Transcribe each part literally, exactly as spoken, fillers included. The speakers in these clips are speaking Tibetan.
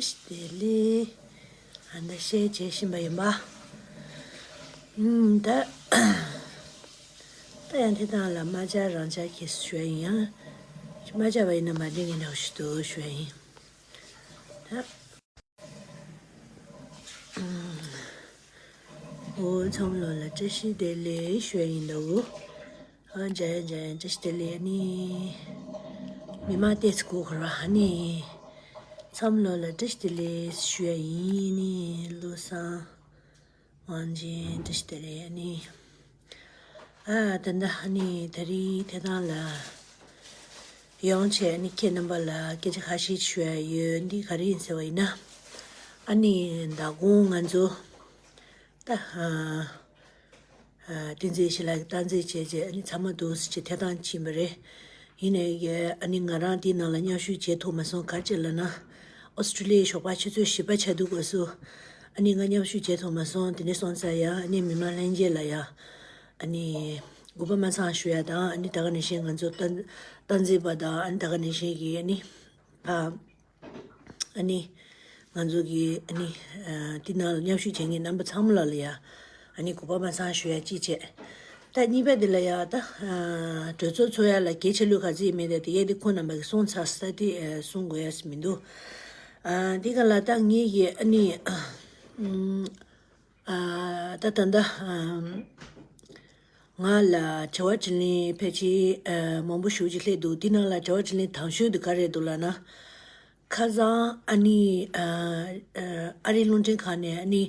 བདེ་ལེགས། ཨ་ནི་བཤད་བྱེད་བཞིན་པ་ཡིན་པ། ཨུམ། ད་ད་ཡང་དེ་དང་ལ་རྨ་བྱ་རང་བྱ་གྱིས་ཞུ་ཡ་ཡིན། ཡང་རྨ་བྱ་བ་ཡིན་ན་མ་འདྲེན་གྱི་འདྲ་བོ་ཞིག་འདུག་ཞུ་ཡ་ཡིན། ད་འོ་མཚམས་ལོ་ལ་བཀྲ་ཤིས་བདེ་ལེགས་ཞུ་ཡ་ཡིན་འདུག་ཨ་འཇའ་ཡ་འཇའ་ཡ་བཀྲ་ཤིས་བདེ་ལེགས། ཨ་ནི་མི་མང་ཏེ་ཚི་གོ་ཁར་བ་ཨ་ནི་མཚམས་ལོ་ལ་བཀྲ་ཤིས་བདེ་ལེགས་ཞུ་ཡ་ཡིན། ཨ་ནི་བློ་བཟང་དབང་ཆེན་བཀྲ་ཤིས་བདེ་ལེགས། ཨ་ནི་ཨ་ད་ལྟ་ཨ་ནི་ད་རིང་དེ་དང་ལ། ཡོང་བྱས་ནི་ཁྱེད་རྣམ་པ་ལ་སྐད་ཆ་ཁ་ཤས་ཞུ་ཡ་ཡོད། འདི་ག་རེ་ཡིན་ཟེར་བ་ཡིན་ན། ཨ་ནི་ཟླ་གོང་ང་ཚོ་ད་ཨ་ཨ་བསྟན་འཛིན་ཡེ་ཤེས་ལགས་ཀྱིས་སྟངས་འཛིན་བྱས་རྗེས་ཨ་ནི་ཚང་མ་འདུག་སེ་ཅིག་ཐད་གཏོང་ཕྱིན་པ་རེད། ཡིན་ནའི་ཨ་ནི་ང་རང་འདིའི་ནང་ལ་མཉམ་ཞུགས་བྱེད་ཐུབ་མ་སོང་། ག་རེ་བྱས་ལབ་ན། ཨོ་སི་ཀྲི་ལི་ཡའི་ཞོགས་པ་ཆུ་ཚོད་བཞི་པ་ཆགས་དུས་སྐབས་སུ་ཨ་ནི་ང་མཉམ་ཞུགས་བྱེད་ཐུབ་མ་སོང་། དེ་ནས་སོང་ཙང་ཡ་ཨ་ནི་མི་མང་ལྷན་རྒྱས་ལ་ཡ། ཨ་ནི་སྐུ་པར་མ་ཚང་ཞུ་ཡ་དང་། ཨ་ནི་ད་ག་ནང་བཞིན་ང་ཚོ་སྟངས་སྟངས་འཛིན་པ་དང་། ཨ་ནི་ད་ག་ནང་བཞིན་གྱི་ཨ་ནི་ཕ་ཨ་ནི་ང་ཚོ་གི་ཨ་ནི་ཨ་དེ་ནང་ལ་མཉམ་ཞུགས་བྱེད་མཁན་རྣམ་པ་ཚང་མ་ལ་ལ་ཡ་ཨ་ནི་སྐུ་པར་མ་ཚང་ཞུ་ཡ་གཅིག་བྱས། ད་གཉིས་པ་དེ་ལ་ཡ་ད་ཨ་གྲོས་ཚོགས་ཚོགས་ཡ་ལ་གལ་ཆེ་ལོས་ག་ཚོད་ཡིན་མིན་དེ་དེ་ཡ་དེ་ཁོང་རྣམ་པ་གིས་གསུངས་ཚར་ས་དེ་ཨ་གསུང་དགོས་ཡ་མི་འདུག་ཨ་དེ་ག་ལ་ད་ངེད་ཀྱི་ཨ་ནི་ཨ་ཨ་ད་ད་ད་ཨ་ང་ལ་དྲི་བ་དྲིས་ལན་ཕལ་ཆེར་ཨ་མང་པོ་ཞེ་པོ་ཅིག་སླེབས་འདུག་དེ་ནང་ལ་དྲི་བ་དྲིས་ལན་དང་ཤོས་དེ་ག་རེ་འདུག་ལབ་ན། ཁ་སང་ཨ་ནི་ཨ་ཨ་རིའི་རླུང་འཕྲིན་ཁང་ནས་ཨ་ནི་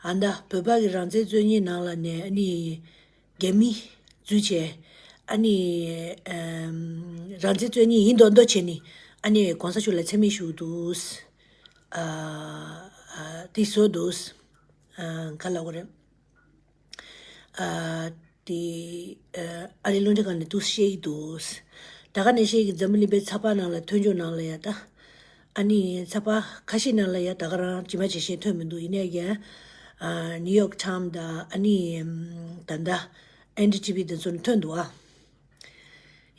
ཨ་ད་བོད་པ་གི་རང་བཙན་རྩོད་གཉིས་ནང་ལ་ནས་ཨ་ནི་རྒྱ་མི་འཛུལ་བྱས། ཨ་ནི་ཨ་རང་བཙན་རྩོད་གཉིས་ཡིན་མདོག་མདོག་བྱས་ནས་ཨ་ནི་གོང་ས་མཆོག་ལ་མཚན་སྨད་ཞུས་འདུག་ཨ་ཨ་དེ་བཟོས་འདུག་ཨ་ག་ལབ་དགོས་རེད། ཨ་དེ་ཨ་ཨ་རིའི་རླུང་འཕྲིན་ཁང་ནས་འདུག་སེ་བཤད་ཀྱི་འདུག་ད་ག་ནང་བཞིན་གྱི་འཛམ་བུ་གླིང་པའི་ཚགས་པར་ནང་ལ་ཐོན་ཆོག་ནང་ལ་ཡ་ད། ཨ་ནི་ཚགས་པར་ཁ་ཤས་ནང་ལ་ཡ་ད་ག་རང་ཇི་མ་ཇི་བཞིན་ཐོན་མི་འདུག་ཡིན་ནའི་ཡ་ཨ་ནིའུ་ཡོག་ཊའིམ་དང་། ཨ་ནི་ད་ལྟ་ཨེན་ཌི་ཊི་ཝི་དེ་ཚོ་ནས་ཐོན་འདུག་ཨ།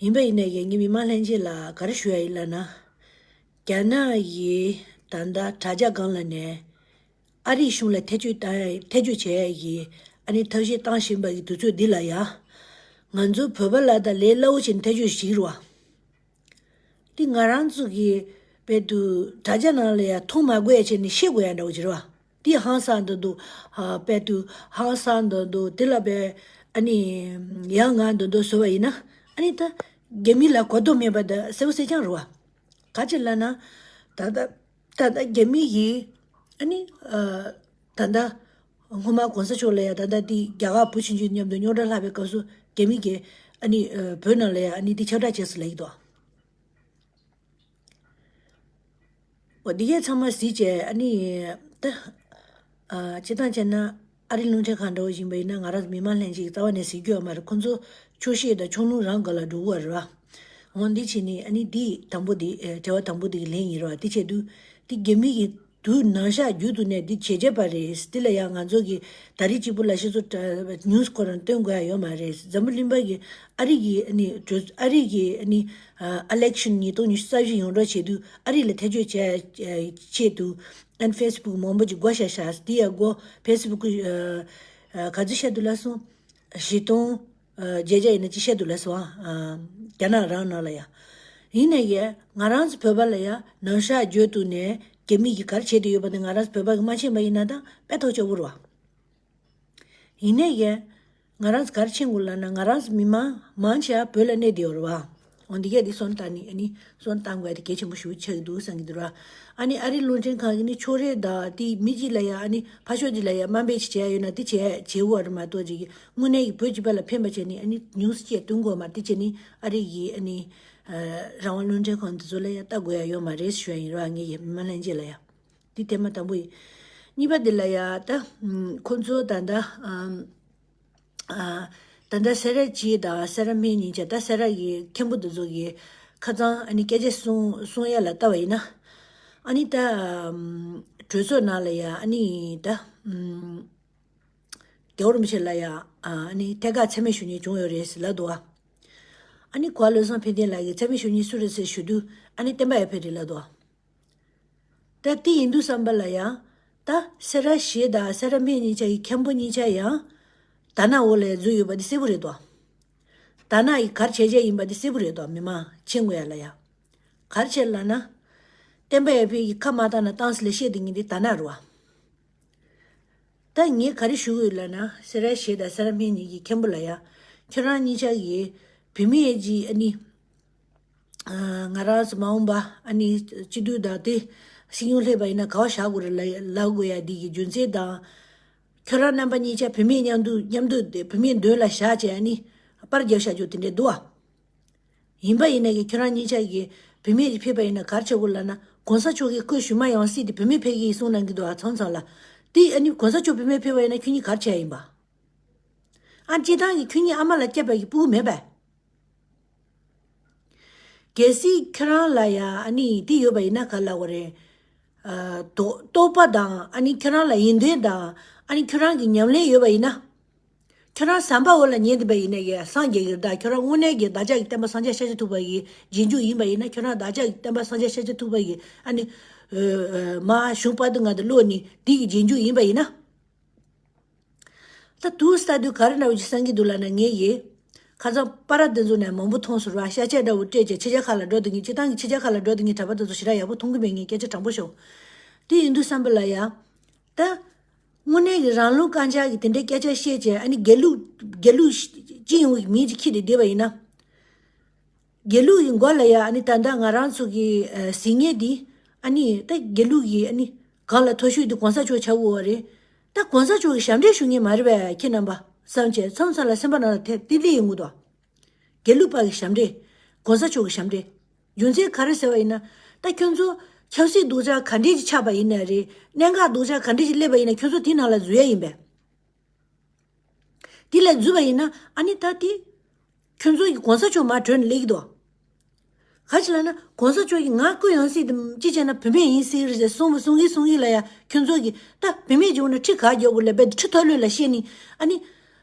ཡིན་པ་ཡིན་ནའི་ཡ་ངས་མི་མང་ལྷན་རྒྱས་ལ་ག་རེ་ཞུ་ཡ་ཡིན་ལབ་ན། རྒྱ་ནག་གིས་ད་ལྟ་དྲ་རྒྱ་སྒང་ལ་ནས་ཨ་རིའི་གཞུང་ལ་ཐེ་བྱུས་བཏང་ཐེ་བྱུས་བྱས་ཡ་གི་ཨ་ནི་ཐབས་ཤེས་བཏང་བཞིན་པ་གི་དུས་ཚོད་འདི་ལ་ཡ། ང་ཚོ་བོད་པ་ལ་ད་ལས་སླ་བོ་བྱས་ནས་ཐེ་བྱུས་ཞིག་རེད་བ། འདི་ང་རང་ཚོ་གི་དཔེ་དུ་དྲ་རྒྱ་ནང་ལ་ཡ་མཐོང་མ་དགོས་ཡ་བྱས་ནས་ཤེས་དགོས་ཡ་འདྲ་བོ་ཅིག་རེད་བ། འདི་ཧང་སང་འདུག་འདུག་ཨ་དཔེ་དུ་ཧང་སང་འདུག་འདུག་དེ་ལ་དཔེ་ཨ་ནི་ཡ་ང་འདུག་འདུག་བཟོས་པ་ཡིན་ན། ཨ་ནི་ད་རྒྱ་མི་ལ་གོ་རྟོགས་མེད་པ་ད་གསལ་པོ་གསལ་རྐྱང་རེད་བ། ག་ཅི་ལབ་ན། ད་ལྟ་ད་ལྟ་རྒྱ་མི་ཡིས་ཨ་ནི་ཨ་ད་ལྟ་སྔོན་མ་གོང་ས་མཆོག་ལ་ཡ་ད་ལྟ་འདི་རྒྱ་གར་བུ་ཆུང་ཆུང་མཉམ་དུ་རྙོག་དྲ་ལྷག་པའི་སྐབས་སུ་རྒྱ་མི་གིས་ཨ་ནི་ཨ་བོད་ནང་ལ་ཡ་ཨ་ནི་འདི་ཁྱབ་བསྒྲགས་བྱས་ཟེར་ལབ་ཀྱི་འདུག་འོ་འདི་གས་ཚང་མ་གཟིགས་བྱས་ཨ་ནི་ད་ཨ་སྤྱིར་བཏང་བྱས་ན། ཨ་རིའི་རླུང་འཕྲིན་ཁང་འདྲ་བོ་ཡིན་པ་ཡིན་ན། ང་རང་མི་མང་ལྷན་རྒྱས་ཀྱིས་རྩ་བ་ནས་གཟིགས་རྒྱུ་ཡོད་མ་རེད། ཁོང་ཚོ་ཆོག་ཤེས་དང་ཕྱོགས་ལྷུང་རང་སྒང་ལ་འགྲོ་གི་ཡོད་རེད་བ། འོ་འདི་བྱས་ནས་ཨ་ནི་འདི་དང་པོ་འདི་ཨེ་དྲི་བ་དང་པོ་འདི་གི་ལན་ཡིན་རེད་བ། དེ་བྱས་དུས་འདི་རྒྱ་མི་གིས་དུས་ནམ་ཞག་རྒྱུན་དུ་ནས་འདི་བྱེད་བྱེད་པ་རེད། འདི་ལ་ཡང་ང་ཚོ་གིས་ད་རེས་གཅིག་པུ་ལ་ཤེས་ཚོ་ནིའུ་སི་ཁོ་རང་སྟོན་དགོས་ཡ་ཡོད་མ་རེད། འཛམ་བུ་གླིང་པ་གིས་ཨ་རི་གི་ཨ་ནི་གྲོས་ཨ་རི་གི་ཨ་ནི་ཨ་ཨི་ལེག་ཤན་ཉིས་སྟོང་ཉི་ཤུ་རྩ་བཞི་ཡོང་འགྲོ་བྱེད་དུས་ཨ་རི་ལ་ཐེ་བྱུས་བྱས་ཆེད་དུ། ཨན་ཕེ་སི་བུག་མང་པོ་ཅིག་སྒོ་བཞག་བཞག་དེ་ཡ་སྒོ་ཕེ་སི་བུག་ཨ་ཨ་ག་ཚོད་བཤད་འདུག་ལབ་སོང་། བཞི་སྟོང་ཨ་བརྒྱད་བརྒྱ་ཡིན་ན་ཅིག་བཤད་འདུག་ལབ་སོང་། ཨ་རྒྱ་ནག་རང་ནང་ལ་ཡ། ཡིན་ནའི་ང་རང་ཚོ་བོད་པ་ལ་ཡ་ནམ་ཞག་རྒྱུན་དུ་ནས་རྒྱ་མི་གིས་ག་རེ་བྱེད་དུ་ཡོད་པ་དེ་ང་རང་ཚོ་བོད་པ་གིས་མ་མཁྱེན་པ་ཡིན་ན་ད་དཔེ་ཐོག་ཆོག་པོ་རེད་བ། ཡིན་ནའི་ཡ། ང་རང་ཚོ་ག་རེ་མཁྱེན་དགོས་ལབ་ན། ང་རང་ཚོ་མི་མང་མང་ཆེ་བ་བོད་ལ་གནས་བསྡད་ཡོད་རེད་བ། འོ་འདི་གས་འདི་སོན་བཏང་ནི་ཨ་ནི་སོན་བཏང་དགོས་ཡ་དེ་གལ་ཆེན་པོ་ཞེ་པོ་ཆགས་ཀྱི་འདུག་བསམ་གྱི་འདུག་ར། ཨ་ནི་ཨ་རིའི་རླུང་འཕྲིན་ཁང་གིས་ནི་ཕྱོགས་རིས་དང་དེ་མི་གཅིག་ལ་ཡ་ཨ་ནི་ཕར་ཕྱོགས་གཅིག་ལ་ཡ་དམའ་འབེབས་ཅིག་བྱས་ཡོད་ན་དེ་བྱས་བྱེད་དགོས་རེད་མ་གཏོགས་ཅིག་དངོས་གནས་ཀྱི་བོད་སྤྱི་པ་ལ་ཕན་པ་བྱས་ནི་ཨ་ནི་ཉུང་སུ་བཅས་སྟོན་དགོས་མ་རེད། དེ་བྱས་ནི་ཨ་རི་གི་ཨ་ནི་ཨ་རང་དབང་རླུང་འཕྲིན་ཁང་དེ་ཚོ་ལ་ཡ་ལྟ་དགོས་ཡ་ཡོད་མ་རེད་ཞུ་ཡ་ཡིན་ར། ངས་ཡ་མི་མང་ལྷན་རྒྱས་ལ་ཡ། འདི་ཐེངས་མ་དང་པོ་ཡིན། གཉིས་པ་འདི་ལ་ཡ་ད་ཁོང་ཚོ་ད་ལྟ་ཨམ་ཨ་ད་ལྟ་སེ་ར་བྱེས་དང་སེ་ར་སྨད་གཉིས་ཆ། ད་སེ་ར་གི་མཁན་པོ་འདི་ཚོ་གིས་ཁ་སང་ཨ་ནི་སྐད་ཆ་གསུང་གསུང་ཡ་ལ་ལྟ་བ་ཡིན་ན། ཨ་ནི་ད་ཨམ་གྲོས་ཚོགས་ནང་ལ་ཡ་ཨ་ནི་ད་ཨམ་རྒྱལ་བ་རིན་པོ་ཆེ་ལ་ཡ་ཨ་ནི་ཐད་ཀར་མཚན་སྨད་ཞུ་མཁན་བྱུང་ཡོད་རེད་ཟེར་ལབ་འདུག་བ། ཨ་ནི་གོ་བ་བློ་བཟང་ཕན་བདེ་ལགས་ཀྱིས་མཚན་སྨད་ཞུ་མཁན་སུ་རེད་ཟེར་ཞུ་དུས་ཨ་ནི་བསྟན་པ་ཡར་འཕེལ་རེད་ལབ་འདུག་བ། ད་དེ་ཡིན་དུས་ཙམ་པ་ལ་ཡང་། ད་སེ་ར་བྱེས་དང་སེ་ར་སྨད་གཉིས་ཆ་ཡི་མཁན་པོ་གཉིས་ཆ་ཡང་དར་ནག་འོག་ལ་འཛུལ་ཡོད་པ་དེ་གསལ་པོ་རེད་དོ། དར་ནག་གི་ག་རེ་བྱས་བྱས་ཡིན་པ་དེ་གསལ་པོ་རེད་དོ། མི་མང་ཆེན་མོ་ཡ་ལ་ཡ། ག་རེ་བྱས་ལབ་ན། བསྟན་པ་ཡར་འཕེལ་གྱི་ཁ་མ་བཏང་ན་བཏང་ཟེར་ལབ་བཤད་དེ་ཉིན་དེ་དར་ནག་རེད་བ། ད་ངས་ག་རེ་ཞུ་གི་ཡོད་ལབ་ན། སེ་ར་བྱེས་དང་སེ་ར་སྨད་གཉིས་ཀྱི་མཁན་པོ་ལ་ཡ། ཁྱོད་རང་གཉིས་ཆ་གིས་བུད་མེད་ཀྱི་ཨ་ནི། ཨ། ང་རང་ཚོ་མ་འོངས་པ་ཨ་ནི་སྤྱི་འཐུས་དང་དེ་སྲིད་སྐྱོང་སླེབས་པ་ཡིན་ན་ག་པར་བཞག་དགོས་རེད་ལབ་ལབ་དགོས་ཡ་འདི་གི་རྒྱུ་མཚན་དང་། ཁྱོད་རང་རྣམ་པ་གཉིས་ཆ་བུད་མེད་མཉམ་དུ་མཉམ་དུ་དེ་བུད་མེད་མདུན་ལ་བཞག་བྱས་ཨ་ནི་པར་རྒྱབ་བཞག་རྒྱུ་དེ་འདྲས་འདུག་ཨ། ཡིན་པ་ཡིན་ན་གི་ཁྱོད་རང་གཉིས་ཆ་གི་བུད་མེད་ཅིག་ཕེབས་པ་ཡིན་ན་ག་རེ་བྱེད་དགོས་ལབ་ན། གོང་ས་མཆོག་གིས་སྐུ་གཞོན་མ་ཡང་སྲིད་དེ་བུད་མེད་ཕེབས་ཀྱི་ཡིན་གསུངས་གནང་གི་འདུག་ཨ། མཚམས་མཚམས་ལ། དེ་ཨ་ནི་གོང་ས་མཆོག་བུད་མེད་ཕེབས་པ་ཡིན་ན་ཁྱོད་གཉིས་ག་རེ་བྱེད་ཡ་ཡིན་པ། ཨ། སྤྱིར་བཏང་གི་ཁྱོད་གཉིས་ཨ་མ་ལ་སྐྱེས་པ་གི་སྤུ་གུ་མེད་པས། གལ་སྲིད་ཁྱོད་རང་ལ་ཡ་ཨ་ནི་དེ་ཡོད་པ་ཡིན་ན་ག་ལབ་དགོས་རེད། ཨ། དོ་རྟོགས་པ་དང་ཨ་ནི་ཁྱོད་རང་ལ་ཡོན་ཏན་དང་ཨ་ནི་ཁྱོད་རང་གི་ཉམས་ལེན་ཡོད་པ་ཡིན་ན། ཁྱོད་རང་ཟམ་པ་འོག་ལ་ཉལ་བསྡད་པ་ཡིན་ན་ཡ་སངས་རྒྱས་ཀྱི་རེད་ད། ཁྱོད་རང་དངོས་གནས་ཀྱི་བདག་ཅག་གི་བསྟན་པ་སངས་རྒྱས་ཤཱཀྱ་ཐུབ་པ་ཡི་རྗེས་འཇུག་ཡིན་པ་ཡིན་ན། ཁྱོད་རང་བདག་ཅག་གི་བསྟན་པ་སངས་རྒྱས་ཤཱཀྱ་ཐུབ་པ་ཡི་ཨ་ནི། ཨ། མ་གཞུང་པ་དུ་ང་དུ་ཀློག་ནི་དེ་གི་རྗེས་འཇུག་ཡིན་པ་ཡིན་ན། ད་དུ་ས་དུས་ག་རེ་འདྲ་བོ་ཅིག་བསམ་གྱི་འདུག་ལབ་ན། ངས་ཡི་ཁ་སང་པར་དེ་ཚོ་ནས་མང་པོ་མཐོང་སོང་ར། ཤ་ཆས་འདྲ་བོ་སྤྲད་བྱས་ཕྱི་རྒྱལ་ཁག་ལ་འགྲོ་དུས་ངས་སྤྱིར་བཏང་གི་ཕྱི་རྒྱལ་ཁག་ལ་འགྲོ་དུས་ངས་གྲྭ་པ་དེ་ཚོ་ཞེ་དྲག་ཡག་པོ་མཐོང་གི་མེད། ངས་སྐད་ཆ་དྲང་པོ་ཤོད། དེ་ཡིན་དུས་ཙམ་པ་ལ་ཡ། ད་དངོས་གནས་ཀྱི་རང་ལུགས་རྐང་ཆག་གི་དེ་འདྲའི་སྐད་ཆ་བཤད་བྱས་ཨ་ནི་དགེ་ལུགས་དགེ་ལུགས་སྤྱི་ཡོངས་ཀྱི་མིང་ཅིག་ཁྱེར་ཏེ་བསྡད་པ་ཡིན་ན། དགེ་ལུགས་ཀྱི་མགོ་ལ་ཡ་ཨ་ནི་ད་ལྟ་ང་རང་ཚོ་གི་ཨ་གཟིགས་མཁན་འདི་ཨ་ནི་ད་དགེ་ལུགས་ཀྱི་ཨ་ནི་སྒང་ལ་མཐོ་ཤོས་འདི་གོང་ས་མཆོག་ཆགས་ཀྱི་ཡོད་རེད། ད་གོང་ས་མཆོག་གི་ཞབས་འདྲེན་ཞུ་མཁན་མ་རེད་པས་ཁྱེད་རྣམ་པ་བསམ་བྱས་མཚམས་མཚམས་ལ་སེམས་པ་ནང་ལ་དེ་ཏིག་ཏིག་ཡོང་གི་འདུག་དགེ་ལུགས་པ་གི་ཞབས་འདྲེན། གོང་ས་མཆོག་གི་ཞབས་འདྲེན། རྒྱུ་མཚན་ག་རེ་ཟེར་བ་ཡིན་ན། ད་ཁྱོད་ཚོ་ཆབ་སྲིད་སྡུག་ཅག་ག་འདྲས་ཅིག་ཆགས་པ་ཡིན་ན་རེད། གནད་འགག་སྡུག་ཅག་ག་འདྲས་ཅིག་སླེབས་པ་ཡིན་ན་ཁྱོད་ཚོ་དེ་ནང་ལ་འཛུལ་ཡ་ཡིན་པས། དེ་ལ་འཛུལ་བ་ཡིན་ན་ཨ་ནི་ད་དེ། ཁྱོད་ཚོ་གི་གོང་ས་མཆོག་མར་བྲོས་ནས་སླེབས་ཀྱི་འདུག་ག་ཅི་ལབ་ན་གོང་ས་མཆོག་གིས་ང་སྐུ་ཡང་སྲིད་དེ་ཅི་བྱས་ན་བུད་མེད་ཡིན་སྲིད་རེད་ཟེར་གསུངས་པ་གསུང་གིན་གསུང་གིན་ལ་ཡ། ཁྱོད་ཚོ་གིས་ད་བུད་མེད་བྱུང་ན་ཁྲི་ག་རྒྱག་དགོས་ལབ་པས། ཁྲི་ཐོག་ལོས་ལ་བཤད་ནི་ཨ་ནི།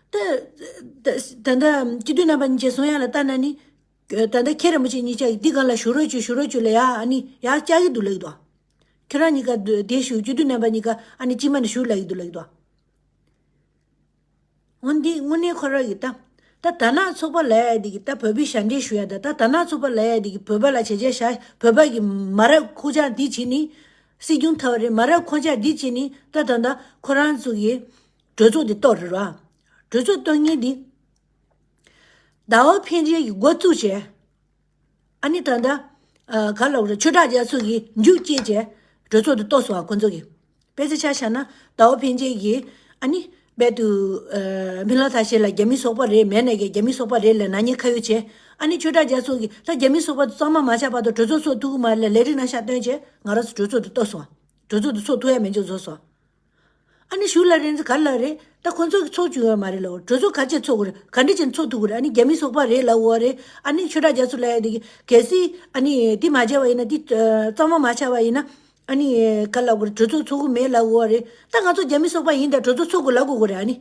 ད་ད་ད་ལྟ་སྤྱི་འཐུས་རྣམ་པ་གཉིས་ཆ་གསུང་ཡ་ལ་ལྟ་ན་ནི། ད་ལྟ་མཁན་རིན་པོ་ཆེ་གཉིས་ཆ་གིས་འདི་སྒང་ལ་བཞུགས་རོགས་བྱོས་བཞུགས་རོགས་བྱོས་ལ་ཡ་ཨ་ནི་ཡར་བཅར་གྱི་འདུག་ལབ་ཀྱི་འདུག་ཁྱོད་རང་གཉིས་ཀ་དེ་བཞུགས་སྤྱི་འཐུས་རྣམ་པ་གཉིས་ཀ་ཨ་ནི་གཅིག་མ་ནས་བཞུགས་ལབ་ཀྱི་འདུག་ལབ་ཀྱི་འདུག་འོ་འདི་དངོས་གནས་ཁོ་རང་གི་ད། ད་དར་ནག་ཚོགས་པ་ལབ་ཡ་འདི་གི་ད་བོད་པའི་ཞབས་འདྲེན་ཞུ་ཡ་ད། ད་དར་ནག་ཚོགས་པ་ལབ་ཡ་འདི་གི་བོད་པ་ལ་བྱས་རྗེས་བཞག་བོད་པ་གི་མ་རབས་ཁོག་ཆག་འདི་བྱེད་ནི། སྲིད་སྐྱོང་ཐབས་རེད། མ་རབས་ཁོག་ཆག་འདི་བྱེད་ནི་ད་ད་ད་ཁོ་རང་ཚོ་གི་གྲོས་ཚོགས་འདི་གཏོར་རེད་ར། གྲོས་ཚོགས་གཏོར་མཁན་འདི། ཟླ་བ་ཕན་ཆད་ཀྱི་འགོ་བཙུགས་བྱས། ཨ་ནི་ད་ལྟ། ཨ། ག་ལབ་རེད། ཆོས་གྲགས་རྒྱ་མཚོ་གིས་མཇུག་བསྐྱེད་བྱས་གྲོས་ཚོགས་དེ་གཏོར་སོང་བ་ཁོ་ཚོ་གིས། དཔེ་ཆ་ཆ་བཞག་ན་ཟླ་བ་ཕན་ཆད་ཀྱིས་ཨ་ནི་རྦད་དུ། ཨ། མི་ལ་ཐ་ཤལ་ལ་རྒྱ་མི་ཚོགས་པ་རེད། མེད་ནས་ཀྱི་རྒྱ་མི་ཚོགས་པ་རེད་ལབ་ནག་ཉེས་ཁ་གཡོགས་བྱས། ཨ་ནི་ཆོས་གྲགས་རྒྱ་མཚོ་གིས་ད་རྒྱ་མི་ཚོགས་པ་དེ་གཙང་མ་མ་ཆགས་བར་དུ་གྲོས་ཚོགས་ཚོགས་ཐུབ་ཀྱི་མ་རེད་ལབ་ལས་རིགས་རྣམ་གཞག་བཏོན་བྱས་ང་རང་ཚོ་གྲོས་ཚོགས་དེ་གཏོར་སོང་བ། གྲོས་ཚོགས་དེ་ཚོགས་ཐུབ་ཡ་མེད་ཅོག་བཟོས་སོང་། ཨ་ནི་ཞུ་ལ་རེན་ཙི་ག་ལ་རེད། ད་ཁོ་ཚོ་གི་ཚོགས་བཅུག་ཡོད་མ་རེད་ལ། གྲོས་ཚོགས་ག་ཅེ་ཚོགས་དགོས་རེད། ག་འདྲ་ཅན་ཚོགས་ཐུབ་དགོས་རེད། ཨ་ནི་རྒྱ་མི་ཚོགས་པ་རེད་ལ་འོ་རེད། ཨ་ནི་ཆོས་གྲགས་རྒྱ་མཚོ་ལ་ཡ་དེ་གི་གལ་སྲིད་ཨ་ནི་དེ་མ་བྱས་པ་ཡིན་ན་དེ་གཙང་མ་མ་ཆགས་པ་ཡིན་ན་ཨ་ནི་ག་ལ་དགོས་རེད། གྲོས་ཚོགས་ཚོགས་གི་མེད་ལ་འོ་རེད། ད་ང་ཚོ་རྒྱ་མི་ཚོགས་པ་ཡིན་ད་གྲོས་ཚོགས་ཚོགས་དགོས་ལ་དགོས་དགོས་རེད། ཨ་ནི་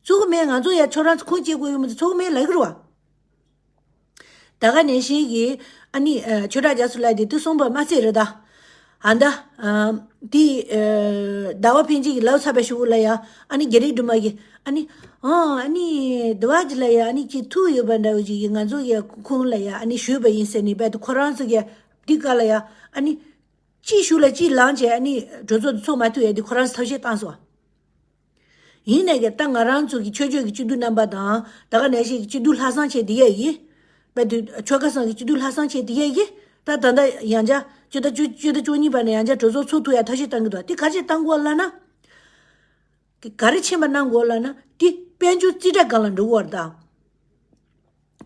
ཚོགས་གི་མེད། ང་ཚོ་ཡ་ཁྱོད་རང་ཚོ་ཁུངས་སྐྱེལ་དགོས་ཡོད་མ་ཚོགས་གི་མེད་ལ་གི་རེད་བ། ད་ག་ནང་བཞིན་གྱི་ཨ་ནི་ཨ་ཆོས་གྲགས་རྒྱ་མཚོ་ལགས་དེ་དུས་གསུངས་པ་མ་ཚད་རེད་ད། ཨ་ད་ཨ་དེ་ཨ་ཟླ་བ་ཕན་ཆད་ཀྱི་ལབ་ཚར་བའི་གཞུག་ལ་ཡ་ཨ་ནི་རྒྱ་རིགས་སྒྲོལ་མ་གིས་ཨ་ནི་ཨ་ཨ་ནི་དུ་བ་ཅི་ལ་ཡ་ཨ་ནི་ཅི་ཐུག་ཡོད་པ་འདྲ་བོ་ཅིག་གིས་ང་ཚོ་ཡ་ཁོང་ལ་ཡ་ཨ་ནི་ཞུས་པ་ཡིན་ཟེར་ནས་རྦད་དེ་ཁོ་རང་ཚོ་གི་དེ་ག་ལ་ཡ་ཨ་ནི་གཅིག་ཞུ་ལ་གཅིག་ལངས་བྱས་ཨ་ནི་གྲོས་ཚོགས་དེ་ཚོགས་མ་ཐུབ་ཡ་དེ་ཁོ་རང་ཚོ་ཐབས་ཤེས་བཏང་སོང་། ཡིན་ནའི་གི་ད་ང་རང་ཚོ་གི་ཆོས་ཕྱོགས་ཀྱི་སྤྱི་འཐུས་རྣམ་པ་དང་ད་ག་ནང་བཞིན་གྱི་སྤྱི་འཐུས་ལྷག་བསམ་བྱས་བསྡད་ཡ་ཡིན། རྦད་དེ་ཆོལ་ཁ་གསུམ་གྱི་སྤྱི་འཐུས་ལྷག་བསམ་བྱས་བསྡད་ཡ་ཡིན། ད་ད་ལྟ་ཡང་བསྐྱར་སྤྱི་ཟླ་བཅུ་སྤྱི་ཟླ་བཅུ་གཉིས་པ་ནས་ཡང་བསྐྱར་གྲོས་ཚོགས་ཚོགས་ཐུབ་ཡ་ཐབས་ཤེས་བཏང་གི་འདུག་དེ་ག་རེ་བྱས་བཏང་དགོས་ལབ་ན། ག་རེ་ཕྱིན་པ་གནང་དགོས་ལབ་ན་དེ་དཔལ་འབྱོར་རྩིས་ཁྲ་སྒང་ལ་འགྲོ་དགོས་པ་རེད་ད།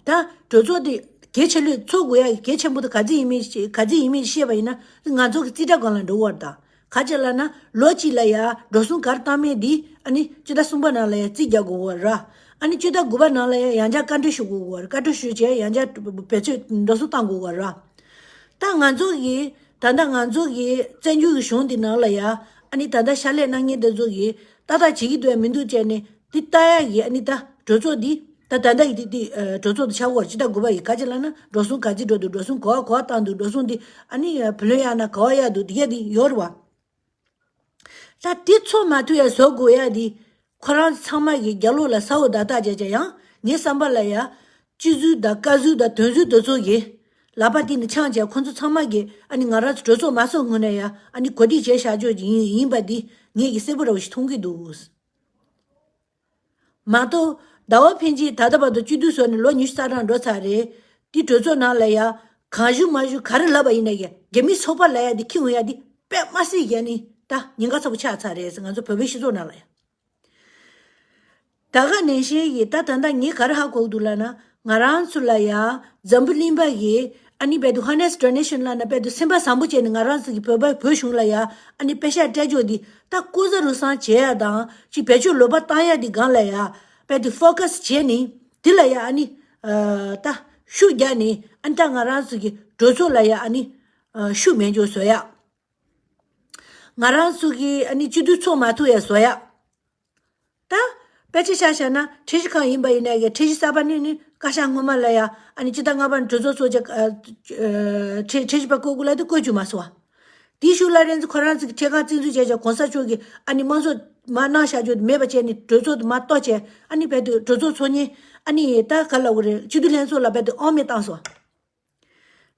ད་གྲོས་ཚོགས་དེ་གལ་ཆེ་ལོས་ཚོགས་དགོས་ཡ་གལ་ཆེན་པོ་དེ་ག་ཚོད་ཡིན་མིན་ག་ཚོད་ཡིན་མིན་ཤེས་པ་ཡིན་ན་ང་ཚོ་གི་རྩིས་ཁྲ་སྒང་ལ་འགྲོ་བར་དང་། ག་ཅི་ལབ་ན་ལོ་གཅིག་ལ་ཡ་འགྲོ་སོང་ག་རེ་བཏང་མེད་འདི་ཨ་ནི་སྤྱི་ཟླ་གསུམ་པ་ནང་ལ་ཡ་རྩིས་རྒྱག་དགོས་བར་ར། ཨ་ནི་སྤྱི་ཟླ་དགུ་པ་ནང་ལ་ཡ་ཡང་བསྐྱར་བཀའ་འཁྲོལ་ཞུ་དགོས་བར་བཀའ་འཁྲོལ་ཞུས་བྱས་ཡང་བསྐྱར་བེད་སྤྱོད་འགྲོ་སོང་བཏང་དགོས་བར་ར། ད་ང་ཚོ་གི་ད་ལྟ་ང་ཚོ་གི་བཙན་བྱོལ་གྱི་གཞུང་འདི་ནང་ལ་ཡ་ཨ་ནི་ད་ལྟ་ཕྱག་ལས་གནང་མཁན་དེ་ཚོ་གི་ཏག་ཏག་བྱེད་ཀྱི་འདུག་ཡ་མི་འདུག་བྱས་ནས་འདི་ལྟ་ཡ་གི་ཨ་ནི་ད་གྲོས་ཚོགས་འདི། ད་ད་ལྟ་ཡི་དེ་དེ་གྲོས་ཚོགས་དེ་ཆགས་ཡོད་རེད། སྤྱི་ཟླ་དགུ་པ་ཡི་ག་ཅི་ལབ་ན་འགྲོ་སོང་ག་ཅི་འགྲོ་འདུག་འགྲོ་སོང་ག་བ་ག་བ་བཏང་འདུག་འགྲོ་སོང་དེ་ཨ་ནི་བུ་ལོན་ཡག་ན་ག་བ་ཡག་འདུག་དེ་ག་དེ་ཡོད་རེད་བ། ད་དེ་ཚོ་མ་ཐུབ་ཡ་བཟོ་དགོས་ཡ་དེ་ཁོ་རང་ཚང་མ་གི་རྒྱབ་ལོགས་ལ་ས་འོག་བརྡ་རྟགས་བྱས་བྱས་ཡང་ངའི་བསམ་པ་ལ་ཡ་སྤྱི་ཟུར་དང་བཀའ་ཟུར་དང་དོན་ཟུར་དེ་ཚོ་གི་ལག་པ་དེ་ནི་འཆང་བྱས་ཁོ་ཚོ་ཚང་མ་གི་ཨ་ནི་ང་རང་ཚོ་གྲོས་ཚོགས་མ་ཚོགས་སྔོན་ནས་ཡ་ཨ་ནི་གོ་སྒྲིག་བྱས་བཞག་ཆོག་ཡིན་ཡིན་པ་དེ་ངས་གི་གསལ་པོ་ར་བ་ཞིག་མཐོང་གི་འདུག་མ་གཏོགས་ཟླ་བ་ཕན་ཆད་ད་ལྟ་བར་དུ་སྤྱི་འཐུས་ཚོ་ནས་ལོ་ཉི་ཤུ་རྩ་གྲངས་འགྲོ་ཚར་རེད། དེ་གྲོས་ཚོགས་ནང་ལ་ཡ་གང་ཞུ་མ་ཞུ་ག་རེ་ལབ་པ་ཡིན་ན་ཡ་རྒྱ་མི་ཚོགས་པ་ལ་ཡ་དེ་ཁྱི་འོང་ཡ་དེ་དཔེ་མ་སྲིད་ཡ་ནི་ད་ཉེན་ཁ་ཚ་པོ་ཆགས་ཚར་རེད་ཟེར་ང་ཚོ་བོད་པའི་སྤྱི་ཚོགས་ནང་ལ་ཡ། ད་ག་ནང་བཞིན་གྱི་ད་ད་ལྟ་ངས་ག་རེ་ཧ་གོ་གི་འདུག་ལབ་ན་ང་རང་ཚོ་ལ་ཡ་འཛམ་བུ་གླིང་པ་གི་ཨ་ནི་བལ་དུ་ཧ་ནེ་སི་ཌོ་ནེ་ཤན་ལབ་ན་བལ་དུ་སེམས་པ་བཟང་པོ་བྱས་ནས་ང་རང་ཚོ་གི་བོད་པ་བོད་གཞུང་ལ་ཡ་ཨ་ནི་པེ་ཤ་སྤྲད་ཆོག་འདི་ད་ལྐོག་ཟ་རུལ་སུངས་བྱེད་ཡ་དང་ཅིག་བེད་སྤྱོད་ལོག་པ་བཏང་ཡ་འདི་སྒང་ལ་ཡ་བལ་དུ་ཕོ་ཁ་སི་བྱས་ནས་འདི་ལ་ཡ་ཨ་ནི་ཨ་ད་ཤུགས་རྒྱག་ནས་ཨ་ནི་ད་ང་རང་ཚོ་གི་གྲོས་ཚོགས་ལ་ཡ་ཨ་ནི་ཨ་ཤུགས་མེད་འཇོག་བཟོ་ཡ། ང་རང་ཚོ་གི་ཨ་ནི་སྤྱི་འཐུས་ཚོགས་མ་ཐུབ་ཡ་བཟོ་ཡ། ད་དཔེ་ཆ་ཆ་བཞག་ན་ཁྲིམས་ཞིབ་ཁང་ཡིན་པ་ཡིན་ན་ཡང་ཁྲིམས་ཞིབ་གསར་པ་ནི་ནི་བཀའ་ཤག་སྔོན་མ་ལ་ཡ་ཨ་ནི་སྤྱི་ཟླ་ལྔ་པ་ནས་གྲོས་ཚོགས་ཚོགས་ཆེད་ཨ་ཁྲི་ཁྲིམས་ཞིབ་པ་བསྐོ་དགོས་ལབ་དེ་བསྐོ་བཅུག་མ་སོང་བ། དེའི་གཞུག་ལ་རེན་ཚོ་ཁོ་རང་ཚོ་གི་ཁྲིམས་ཁང་རྩིས་འཛུགས་བྱས་བྱས་གོང་ས་མཆོག་གི་ཨ་ནི་དམངས་གཙོ་མ་གནང་བཞག་རྒྱུ་མེད་པ་བྱས་ནས་གྲོས་ཚོགས་དེ་མ་གཏོགས་བྱས་ཨ་ནི་བལ་དུ་གྲོས་ཚོགས་ཚོགས་ཉིན་ཨ་ནི་ད་ག་ལབ་དགོས་རེད། སྤྱི་འཐུས་ལྷན་ཚོགས་ལ་བལ་དུ་དབང་མེད་བཏང་སོང་བ།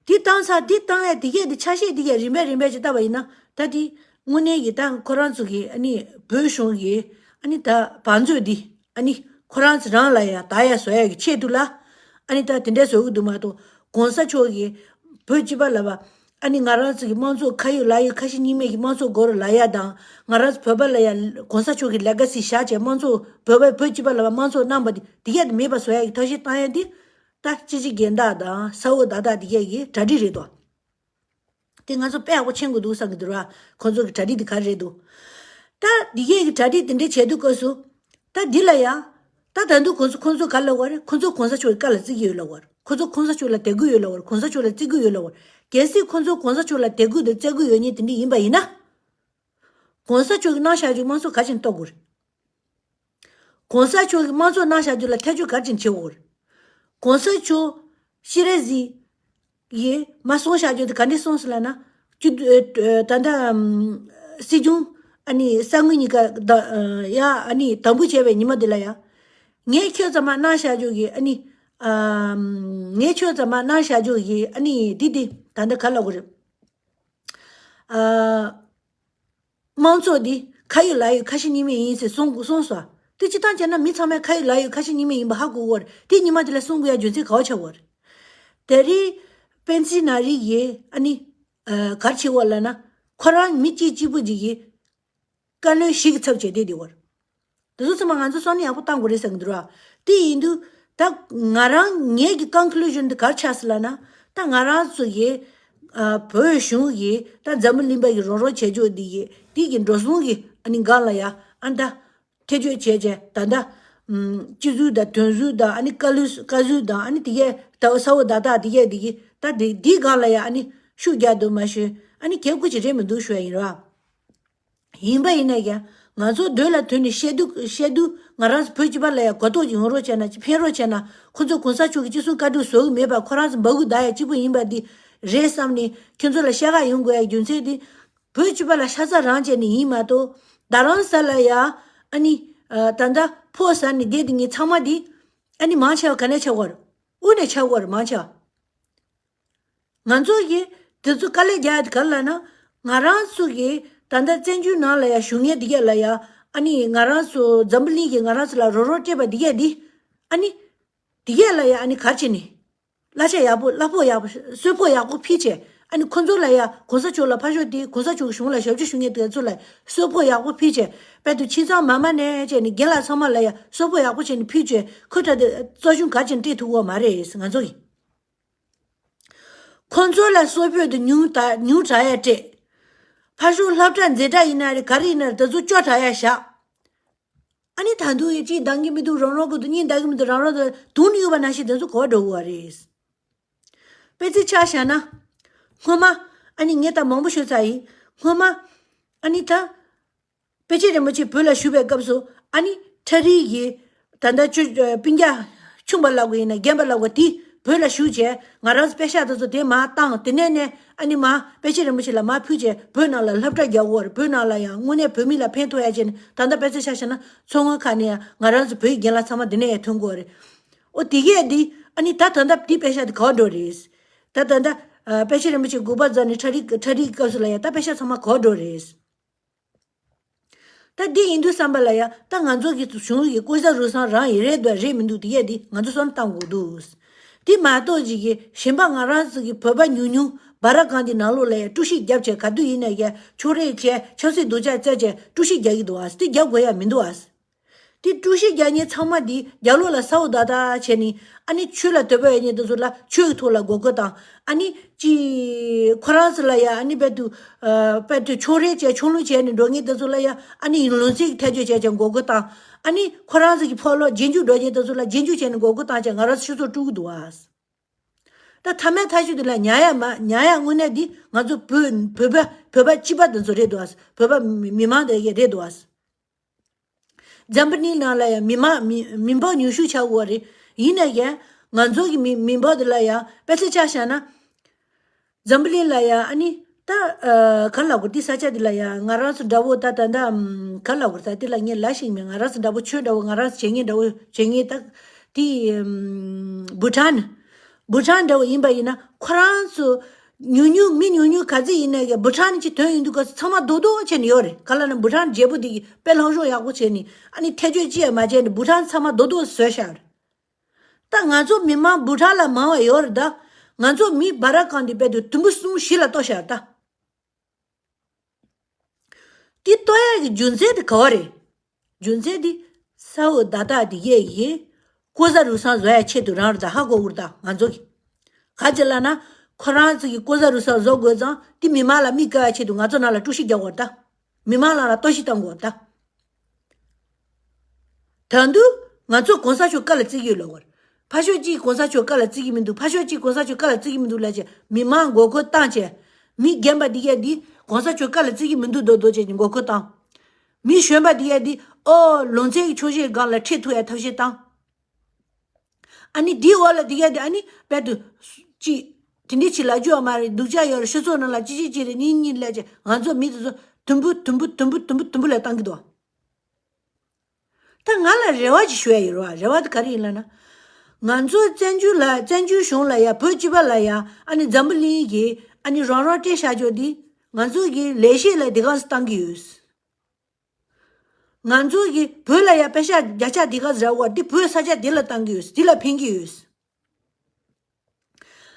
འདི་བཏང་ཚར་འདི་བཏང་ཡ་འདི་གས་འདི་ཆ་ཤས་འདི་གས་རིམ་པས་རིམ་པས་ཅིག་བལྟ་བ་ཡིན་ན་ད་འདི་དངོས་གནས་ཀྱི་ད་ཁོ་རང་ཚོ་གི་ཨ་ནི་བོད་གཞུང་གི་ཨ་ནི་ད་བང་མཛོད་འདི་ཨ་ནི་ཁོ་རང་ཚོ་རང་ལ་ཡ་ད་ཡ་བཟོ་ཡ་གི་ཆེད་དུ་ལ་ཨ་ནི་ད་དེ་འདྲས་བཟོ་གི་འདུག་མ་གཏོགས་གོང་ས་མཆོག་གི་བོད་སྤྱི་པ་ལ་བ་ཨ་ནི་ང་རང་ཚོ་གི་དམངས་གཙོ་ཁ་ཡོད་ལག་ཡོད་ཁ་ཞེ་གཉིས་མེད་ཀྱི་དམངས་གཙོ་སྒོ་རུ་ལ་ཡ་དང་ང་རང་ཚོ་བོད་པ་ལ་ཡ་གོང་ས་མཆོག་གི་ལེ་ག་སི་བཞག་བྱས་དམངས་གཙོ་བོད་པ་བོད་སྤྱི་པ་ལ་བ་དམངས་གཙོ་གནང་བ་འདི་འདི་གས་འདི་མེད་པ་བཟོ་ཡ་གི་ཐབས་ཤེས་བཏང་ཡ་འདི། ད་སྤྱི་སྤྱི་རྒན་བདག་དང་ས་འོག་བདག་བདག་དེ་གས་ཀྱི་གྲ་སྒྲིག་རེད་དོ། དེ་ང་ཚོ་དཔེ་ཡག་པོ་མཁྱེན་དགོས་འདུག་བསམ་གྱི་འདུག་ར། ཁོང་ཚོ་གི་གྲ་སྒྲིག་དེ་ག་རེ་རེད་འདུག་ད་དེ་གས་ཀྱི་གྲ་སྒྲིག་དེ་འདྲས་བྱས་དུས་སྐབས་སུ། ད་འདི་ལ་ཡ། ད་ད་དུང་ཁོང་ཚོ་ཁོང་ཚོ་ག་ལབ་པ་རེད། ཁོང་ཚོ་གོང་ས་མཆོག་གི་བཀའ་ལ་བརྩི་གི་ཡོད་ལབ་པ་རེད། ཁོང་ཚོ་གོང་ས་མཆོག་ལ་དད་གུས་ཡོད་ལབ་པ་རེད། གོང་ས་མཆོག་ལ་བརྩི་གི་ཡོད་ལབ་པ་རེད། གལ་སྲིད་ཁོང་ཚོ་གོང་ས་མཆོག་ལ་དད་གུས་དང་བརྩི་གུས་ཡོད་མཁན་དེ་འདྲས་ཡིན་པ་ཡིན་ན། གོང་ས་མཆོག་གི་གནང་བཞག་རྒྱུ་དམངས་གཙོ་ག་ཅིན་གཏོར་དགོས་རེད། གོང་ས་མཆོག་གིས་དམངས་གཙོ་གནང་བཞག་རྒྱུ་ལ་ཐེ་བྱུས་ག་ཅིན་བྱེད་དགོས་རེད། གོང་ས་མཆོག་ཤི་ར་ཟི་ཡིས་མ་གསུངས་བཞག་རྒྱུ་དེ་ག་འདྲས་གསུངས་སོང་ལབ་ན། སྤྱི་ད་ལྟ་སྲིད་སྐྱོང་ཨ་ནི་ས་ངོས་གཉིས་ཀ་ད་ཡ་ཨ་ནི་དམ་འབུལ་བྱས་པའི་ཉི་མ་དེ་ལ་ཡ། ངས་ཁྱོད་ཚང་མ་གནང་བཞག་རྒྱུ་གི་ཨ་ནི་ངས་ཁྱོད་ཚང་མ་གནང་བཞག་རྒྱུ་གི་ཨ་ནི་དེ་དེ་ད་ལྟ་ག་ལབ་དགོས་རེད། དམངས་གཙོ་འདི་ཁ་ཡོད་ལག་ཡོད་ཁ་ཞེ་གཉིས་མེད་ཡིན་ཟེར་གསུངས་གསུངས་སོང་། དེ་སྤྱིར་བཏང་བྱས་ན་མི་ཚང་མས་ཁ་ཡོད་ལག་ཡོད་ཁ་ཞེ་གཉིས་མེད་ཡིན་པ་ཧ་གོ་གི་ཡོད་རེད། དེ་ཉི་མ་དེ་ལ་གསུང་དགོས་ཡ་རྒྱུ་མཚན་ག་བ་ཆགས་ཡོད་རེད། དེ་རིང་པེན་སི་ན་རི་ཡིས་ཨ་ནི་ག་རེ་བྱེད་དགོས་ལབ་ན་ཁོ་རང་མི་གཅིག་གཅིག་པུ་ཅིག་གིས་བཀའ་བློན་ཞིག་གི་ཚབ་བྱས་བསྡད་དེ་བར། དེ་ཚོ་ཚང་མ་ང་ཚོ་བསམ་བློ་ཡག་པོ་བཏང་དགོས་རེད་བསམ་གྱི་འདུག་ར། དེ་ཡིན་དུས་ད་ང་རང་ངེད་ཀྱི་ཀོན་ཀུ་ལུ་ཤན་དེ་ག་རེ་ཆགས་སོང་ལབ་ན། ད་ང་རང་ཚོ་གི་ཨ་བོད་གཞུང་གི་ད་འཛམ་བུ་གླིང་པ་གི་རོགས་རོགས་བྱེད་ཕྱོགས་འདི་གི་འདི་གི་འགྲོ་སོང་གི་ཨ་ནི་སྒང་ལ་ཡ་ཨ་ད་ཐེ་བྱུས་བྱས་བྱས་ད་ད་ཨམ་སྤྱི་ཟུར་དང་དོན་ཟུར་དང་ཨ་ནི་བཀའ་བློན་བཀའ་ཟུར་དང་ཨ་ནི་དེ་གས་ད་ས་འོག་བདག་བདག་དེ་གས་དེ་གི་ད་དེ་འདི་སྒང་ལ་ཡ་ཨ་ནི་ཤུགས་རྒྱག་འདུག་མ་ཤོད་ཨ་ནི་གལ་དགོས་ཅིག་རེད་མི་འདུག་ཞུ་ཡ་ཡིན་ར། ཡིན་པ་ཡིན་ན་ཡང་ང་ཚོ་འདོད་ལ་དོན་ནི་བཤད་དུས་བཤད་དུས་ང་རང་ཚོ་བོད་སྤྱི་པ་ལ་ཡང་གོ་རྟོགས་ཀྱི་ཡོང་རོགས་བྱས་ན་ཕན་རོགས་བྱས་ན་ཁོ་ཚོ་གོང་ས་མཆོག་གི་ཅི་གསུང་བཀའ་སྒྲུབ་བཟོ་གི་མེད་པ་ཁོ་རང་ཚོ་འབག་གི་བསྡད་ཡ་གཅིག་པུ་ཡིན་པ་འདི་རེད་བསམ་ནས་ཁྱོད་ཚོ་ལ་བཤད་ག་ཡོང་དགོས་ཡ་རྒྱུ་མཚན་འདི་བོད་སྤྱི་པ་ལ་ཤ་ཚ་རང་བྱས་ནས་ཡིན་མ་གཏོགས་རྡ་རམ་ས་ལ་ཡ་ཨ་ནི་ད་ལྟ་ཕོགས་ཟ་ནས་བསྡད་དེ་ངས་ཚང་མ་འདི་ཨ་ནི་མང་ཆེ་བ་ག་ནས་ཆགས་པ་རེད། དབུས་ནས་ཆགས་པ་རེད་མང་ཆེ་བ། ང་ཚོ་གིས་དེ་ཚོ་དཀའ་ལས་རྒྱག་ཡ་དེ་ག་རེ་ལབ་ན། ང་རང་ཚོ་གིས་ད་ལྟ་བཙན་བྱོལ་ནང་ལ་ཡ་བཞུགས་མཁན་དེ་གས་ལ་ཡ་ཨ་ནི་ང་རང་ཚོ་འཛམ་བུ་གླིང་གིས་ང་རང་ཚོ་ལ་རོགས་རོགས་སྤྲད་པ་དེ་གས་འདི་ཨ་ནི་དེ་གས་ལ་ཡ་ཨ་ནི་ག་རེ་བྱས་ནས་གླ་ཆ་ཡག་པོ་གླ་ཕོགས་ཡག་པོ་གསོལ་ཕོགས་ཡག་པོ་ཕུལ་བྱས་ཨ་ནི་ཁོ་ཚོ་ལ་ཡ་གོང་ས་མཆོག་ལ་ཕར་ཕྱོགས་དེ་གོང་ས་མཆོག་གི་གཞུང་ལ་ཞབས་ཕྱི་ཞུ་མཁན་དེ་ཚོ་ལ་གསོལ་ཕོགས་ཡག་པོ་ཕུལ་བྱས་དཔལ་དུ་ཁྱིམ་ཚང་མ་མ་ནས་བྱས་ནས་རྒན་ལགས་ཚང་མ་ལ་ཡ་གསོལ་ཕོགས་ཡག་པོ་བྱས་ནས་ཕུལ་བྱས་ཁོ་ད་དེ་གཙོ་ཆུང་ག་རེ་བྱས་ནས་སྤྲད་ཐུབ་ཡོད་མ་རེད་ང་ཚོ་གིས། ཁོང་ཚོ་ལ་གསོལ་ཕོགས་དེ་ཉུང་དྲགས་ཉུང་དྲགས་ཡ་སྤྲད། ཕར་ཕྱོགས་སློབ་གྲྭ་འཛིན་གྲྭ་ཡིན་ན་རེད་ག་རེ་ཡིན་ན་རེད་དེ་ཚོ་སྐྱོ་དྲགས་ཡ་བཞག་ཨ་ནི་ད་དུང་ཡི་གཅིག་འདང་གི་མི་འདུག་རང་རང་གི་འདུག་གཉིས་འདང་གི་མི་འདུག་རང་རང་འདུག་དུང་ནི་ཡོད་པ་ནང་བཞིན་དེ་ཚོ་གོ་བ་འགྲོ་གི་བ་རེད། དཔེ་ཚིག་ཆ་བཞག་ན། སྔོན་མ་ཨ་ནི་ངས་ད་མང་པོ་ཤོད་ཚར་ཡིན། སྔོན་མ་ཨ་ནི་ད། པཎ་ཆེན་རིན་པོ་ཆེ་བོད་ལ་བཞུགས་པའི་སྐབས་སུ་ཨ་ནི་ཁྲ་རིལ་གྱི་ད་ལྟ་ཆུ་སྤུན་ཀྱག་ ཆུང་བ་ལབ་དགོས་ཡིན་ན་རྒན་པ་ལབ་དགོས། དེ་བོད་ལ་བཞུགས་བྱས་ང་རང་ཚོ་པེ་ཤག་དེ་ཚོ་དེ་མར་བཏང་། དེ་ནས་ནས་ཨ་ནི་མར་པཎ་ཆེན་རིན་པོ་ཆེ་ལ་མར་ཕུལ་བྱས་བོད་ནང་ལ་སློབ་གྲྭ་རྒྱག་དགོས་རེད། བོད་ནང་ལ་ཡང་དངོས་གནས་བོད་མི་ལ་ཕན་ཐོགས་ཡ་བྱས་ནས། ད་ལྟ་དཔེ་ཆ་ཆ་བཞག་ན་མཚོ་སྔོན་ཁག་ནས་ཡང་ང་རང་ཚོ་བོད་ཀྱི་རྒན་ལགས་ཚང་མ་འདི་ནས་ཡང་ཐོན་གྱི་ཡོད་རེད། ཨོ་དེ་གས་འདི་ཨ་ནི་ད་ད་ལྟ་འདི་པེ་ཤག་དེ་ག་པར་འགྲོ་རེད། ད་ད་ལྟ་ཨ་པཎ་ཆེན་རིན་པོ་ཆེ་འགོག་པ་རྫོགས་ནས་ཁྲ་རིག་ཁྲ་རིག་སྐབས་སུ་ལ་ཡང་ད་པེ་ཤག་ཚང་མ་ག་པར་འགྲོ་རེད། ད་འདི་ཡིན་དུས་བསམ་པ་ལ་ཡ། ད་ང་ཚོ་གི་གཞུང་གི་ལྐོག་ཟ་རུལ་སུངས་རང་ཡིན་རེད་འདུག་རེད་མི་འདུག་དེ་གས་འདི་ང་ཚོ་བསམ་བློ་བཏང་དགོས་འདུག་དེ་མ་གཏོགས་ཅིག་གི་གཞན་པ་ང་རང་ཚོ་གི་བོད་པ་ཉུང་ཉུང་སྦ་ར་གང་དེ་ནང་ལོགས་ལ་ཡ་དཀྲུག་ཤིང་རྒྱབ་བྱས་ག་དུས་ཡིན་ན་ཡ་ཕྱོགས་རིས་བྱས་ཆབ་སྲིད་སྡུག་ཅག་བཙལ་བྱས་དཀྲུག་ཤིང་རྒྱག་གི་འདུག་ཨ། དེ་རྒྱག་དགོས་ཡ་མི་འདུག་ཨ། དེ་དཀྲུག་ཤིང་རྒྱག་མཁན་ཚང་མ་དེ་རྒྱ་ལོ་ལ་ས་འོག་བརྡ་བརྟག་བྱས་ནས་ཨ་ནི་ཆོས་ལ་དད་པ་ཡོད་མཁན་དེ་ཚོ་ལ་ཆོས་ཀྱི་ཐོག་ལ་འགོག་རྒོལ་དང་། ཨ་ནི་ཅི་ཁོ་རང་ཚོ་ལ་ཡ་ཨ་ནི་རྦད་དེ་ཨ་རྦད་དེ་ཕྱོགས་རིས་བྱས་ཕྱོགས་ལྷུང་བྱས་ནས་འགྲོ་མཁན་དེ་ཚོ་ལ་ཡ་ཨ་ནི་ལུང་ཚིག་ཐེ་བྱུས་བྱས་བྱས་འགོག་རྒོལ་དང་། ཨ་ནི་ཁོ་རང་ཚོ་གི་ཕོ་ལོ་རྗེས་འཇུག་འགྲོ་མཁན་དེ་ཚོ་ལ་རྗེས་འཇུག་བྱས་ནས་འགོག་རྒོལ་བཏང་བྱས་ང་རང་ཚོ་སྤྱི་ཚོགས་དཀྲུག་གི་འདུག་ཨ། ད་མཐའ་མའི་མཐའ་གཞུག་དེ་ལ་ཉར་ཡ་མ་ཉར་ཡ་དངོས་གནས་འདི་ང་ཚོ་བོད་བོད་པ་བོད་པ་སྤྱི་པ་དེ་ཚོ་རེད་འདུག་ཨ། བོད་པ་མི་མི་མང་དེ་གས་རེད་འདུག་ཨ། འཛམ་བུ་གླིང་ནང་ལ་ཡང་མི་མང་མི་མི་འབོར་ཉུང་ཤོས་ཆགས་ཡོད་རེད། ཡིན་ན་ཡང་ང་ཚོ་གི་མི་མི་འབོར་དེ་ལ་ཡང་དཔེ་ཆ་ཆ་བཞག་ན། འཛམ་བུ་གླིང་ལ་ཡང་ཨ་ནི་ད་ཨ་ག་ལབ་དགོས། དེ་ས་ཆ་དེ་ལ་ཡང་ང་རང་ཚོ་འདྲ་བོ་ད་ད་ད་ཨམ་ག་ལབ་དགོས། ད་དེ་ལ་ངས་ལབ་ཤེས་མེད། ང་རང་ཚོ་འདྲ་བོ་ཆོས་འདྲ་བོ་ང་རང་ཚོ་བྱེད་མཁན་འདྲ་བོ་བྱེད་མཁན་ད་དེ་ཨམ་བྷུ་ཊཱན། བྷུ་ཊཱན་འདྲ་བོ་ཡིན་པ་ཡིན་ན་ཁོ་རང་ཚོ་ཉུང་ཉུང་མི་ཉུང་ཉུང་ག་ཚོད་ཡིན་ན་ཡང་བྷུ་ཊཱན་གྱི་དོན་ཡིན་དུས་སྐབས་སུ་ཚང་མ་རྡོག་རྡོག་བྱས་ནས་ཡོད་རེད། ག་ལབ་ན་བྷུ་ཊཱན་རྒྱལ་པོ་དེ་གིས་དཔེ་ལྷག་ཞུགས་ཡག་པོ་བྱས་ནས་ཨ་ནི་ཐེ་བྱུས་ཅི་ཡང་མ་བྱས་ནས་བྷུ་ཊཱན་ཚང་མ་རྡོག་རྡོག་བཟོས་བཞག་རེད། ད་ང་ཚོ་མི་མང་བྷུ་ཊཱན་ལ་མང་བ་ཡོད་རེད། ད་ང་ཚོ་མི་སྦ་ར་གང་དེ་དཔེ་དེ་དུམ་བུ་གསུམ་བཞི་ལ་གཏོར་བཞག་རེད་ད། དེ་གཏོར་ཡག་གི་རྒྱུ་མཚན་དེ་ག་བ་རེད། རྒྱུ་མཚན་དེ་ས་འོག་བརྡ་རྟགས་དེ་གས་ཀྱིས་ལྐོག་ཟ་རུལ་སུངས་བཟོ་ཡག་ཆེད་དུ་རང་རེད་ད། ཧ་གོ་གི་རེད་ད་ང་ཚོ་གིས། ག་ཅི་ལབ་ན་ཁོ་རང་ཚོ་གིས་ལྐོག་ཟ་རུལ་སུངས་བཟོ་དགོས་ཙང་དེ་མི་མང་ལ་མིག་དཀར་ཡག་ཆེད་དུ་ང་ཚོ་ནང་ལ་དཀྲུག་ཤིང་རྒྱག་དགོས་རེད་ད། མི་མང་ནང་ལ་གཏོར་བཤིག་བཏང་དགོས་རེད་ད། ད་དུང་ང་ཚོ་གོང་ས་མཆོག་བཀའ་ལ་བརྩི་གི་ཡོད་ལབ་དགོས་རེད། ཕར་ཕྱོགས་གཅིག་གོང་ས་མཆོག་བཀའ་ལ་བརྩི་གི་མི་འདུག་ཕར་ཕྱོགས་གཅིག་གོང་ས་མཆོག་བཀའ་ལ་བརྩི་གི་མི་འདུག་ལབ་བྱས་མི་མང་མགོ་སྐོར་བཏང་བྱས། མི་རྒན་པ་འདི་གས་འདི་གོང་ས་མཆོག་བཀའ་ལ་བརྩི་གི་མི་འདུག་མདོག་མདོག་བྱས་ནས་མགོ་སྐོར་བཏང་། མི་གཞོན་པ་འདི་གས་འདི་ཨོ་ལུང་ཚན་གྱི་ཕྱོགས་བཞིའི་སྒང་ལ་ཁྲིད་ཐུབ་ཡ་ཐབས་ཤེས་བཏང་། ཨ་ནི་འདིའི་འོག་ལ་འདི་གས་འདི་ཨ་ནི་དཔེ་དུ་ཅི་དེ་འདྲ་ཅིག་ལབ་རྒྱུ་ཡོད་མ་རེད། སྡུག་ཅག་ཡོད་རེད། སྤྱི་ཚོགས་ནང་ལ་ཅི་ཅི་ཅི་རེད་གཉིས་གཉིས་ལབ་བྱས་ང་ཚོ་མི་དེ་ཚོ་དུམ་བུ་དུམ་བུ་དུམ་བུ་དུམ་བུ་དུམ་བུ་ལ་བཏང་གི་འདུག་ད་ང་ལ་རེ་བ་ཅིག་ཞུ་ཡ་ཡོད་རེད་བ། རེ་བ་དེ་ག་རེ་ཡིན་ལབ་ན། ང་ཚོ་བཙན་བྱོལ་ལ་བཙན་བྱོལ་གཞུང་ལ་ཡ་བོད་སྤྱི་པ་ལ་ཡ་ཨ་ནི་འཛམ་བུ་གླིང་གི་ཨ་ནི་རང་རང་སྤྲད་བཞག་ཆོག་འདི་ང་ཚོ་གི་ལས་བྱེད་ལ་དེ་ག་ཚོད་བཏང་གི་ཡོད། ང་ཚོ་གི་བོད་ལ་ཡ་པེ་ཤག་བརྒྱ་ཆ་དེ་ག་ཚོད་རག་གོ་འདི་བོད་ས་ཆ་དེ་ལ་བཏང་གི་ཡོད། དེ་ལ་ཕན་གི་ཡོད།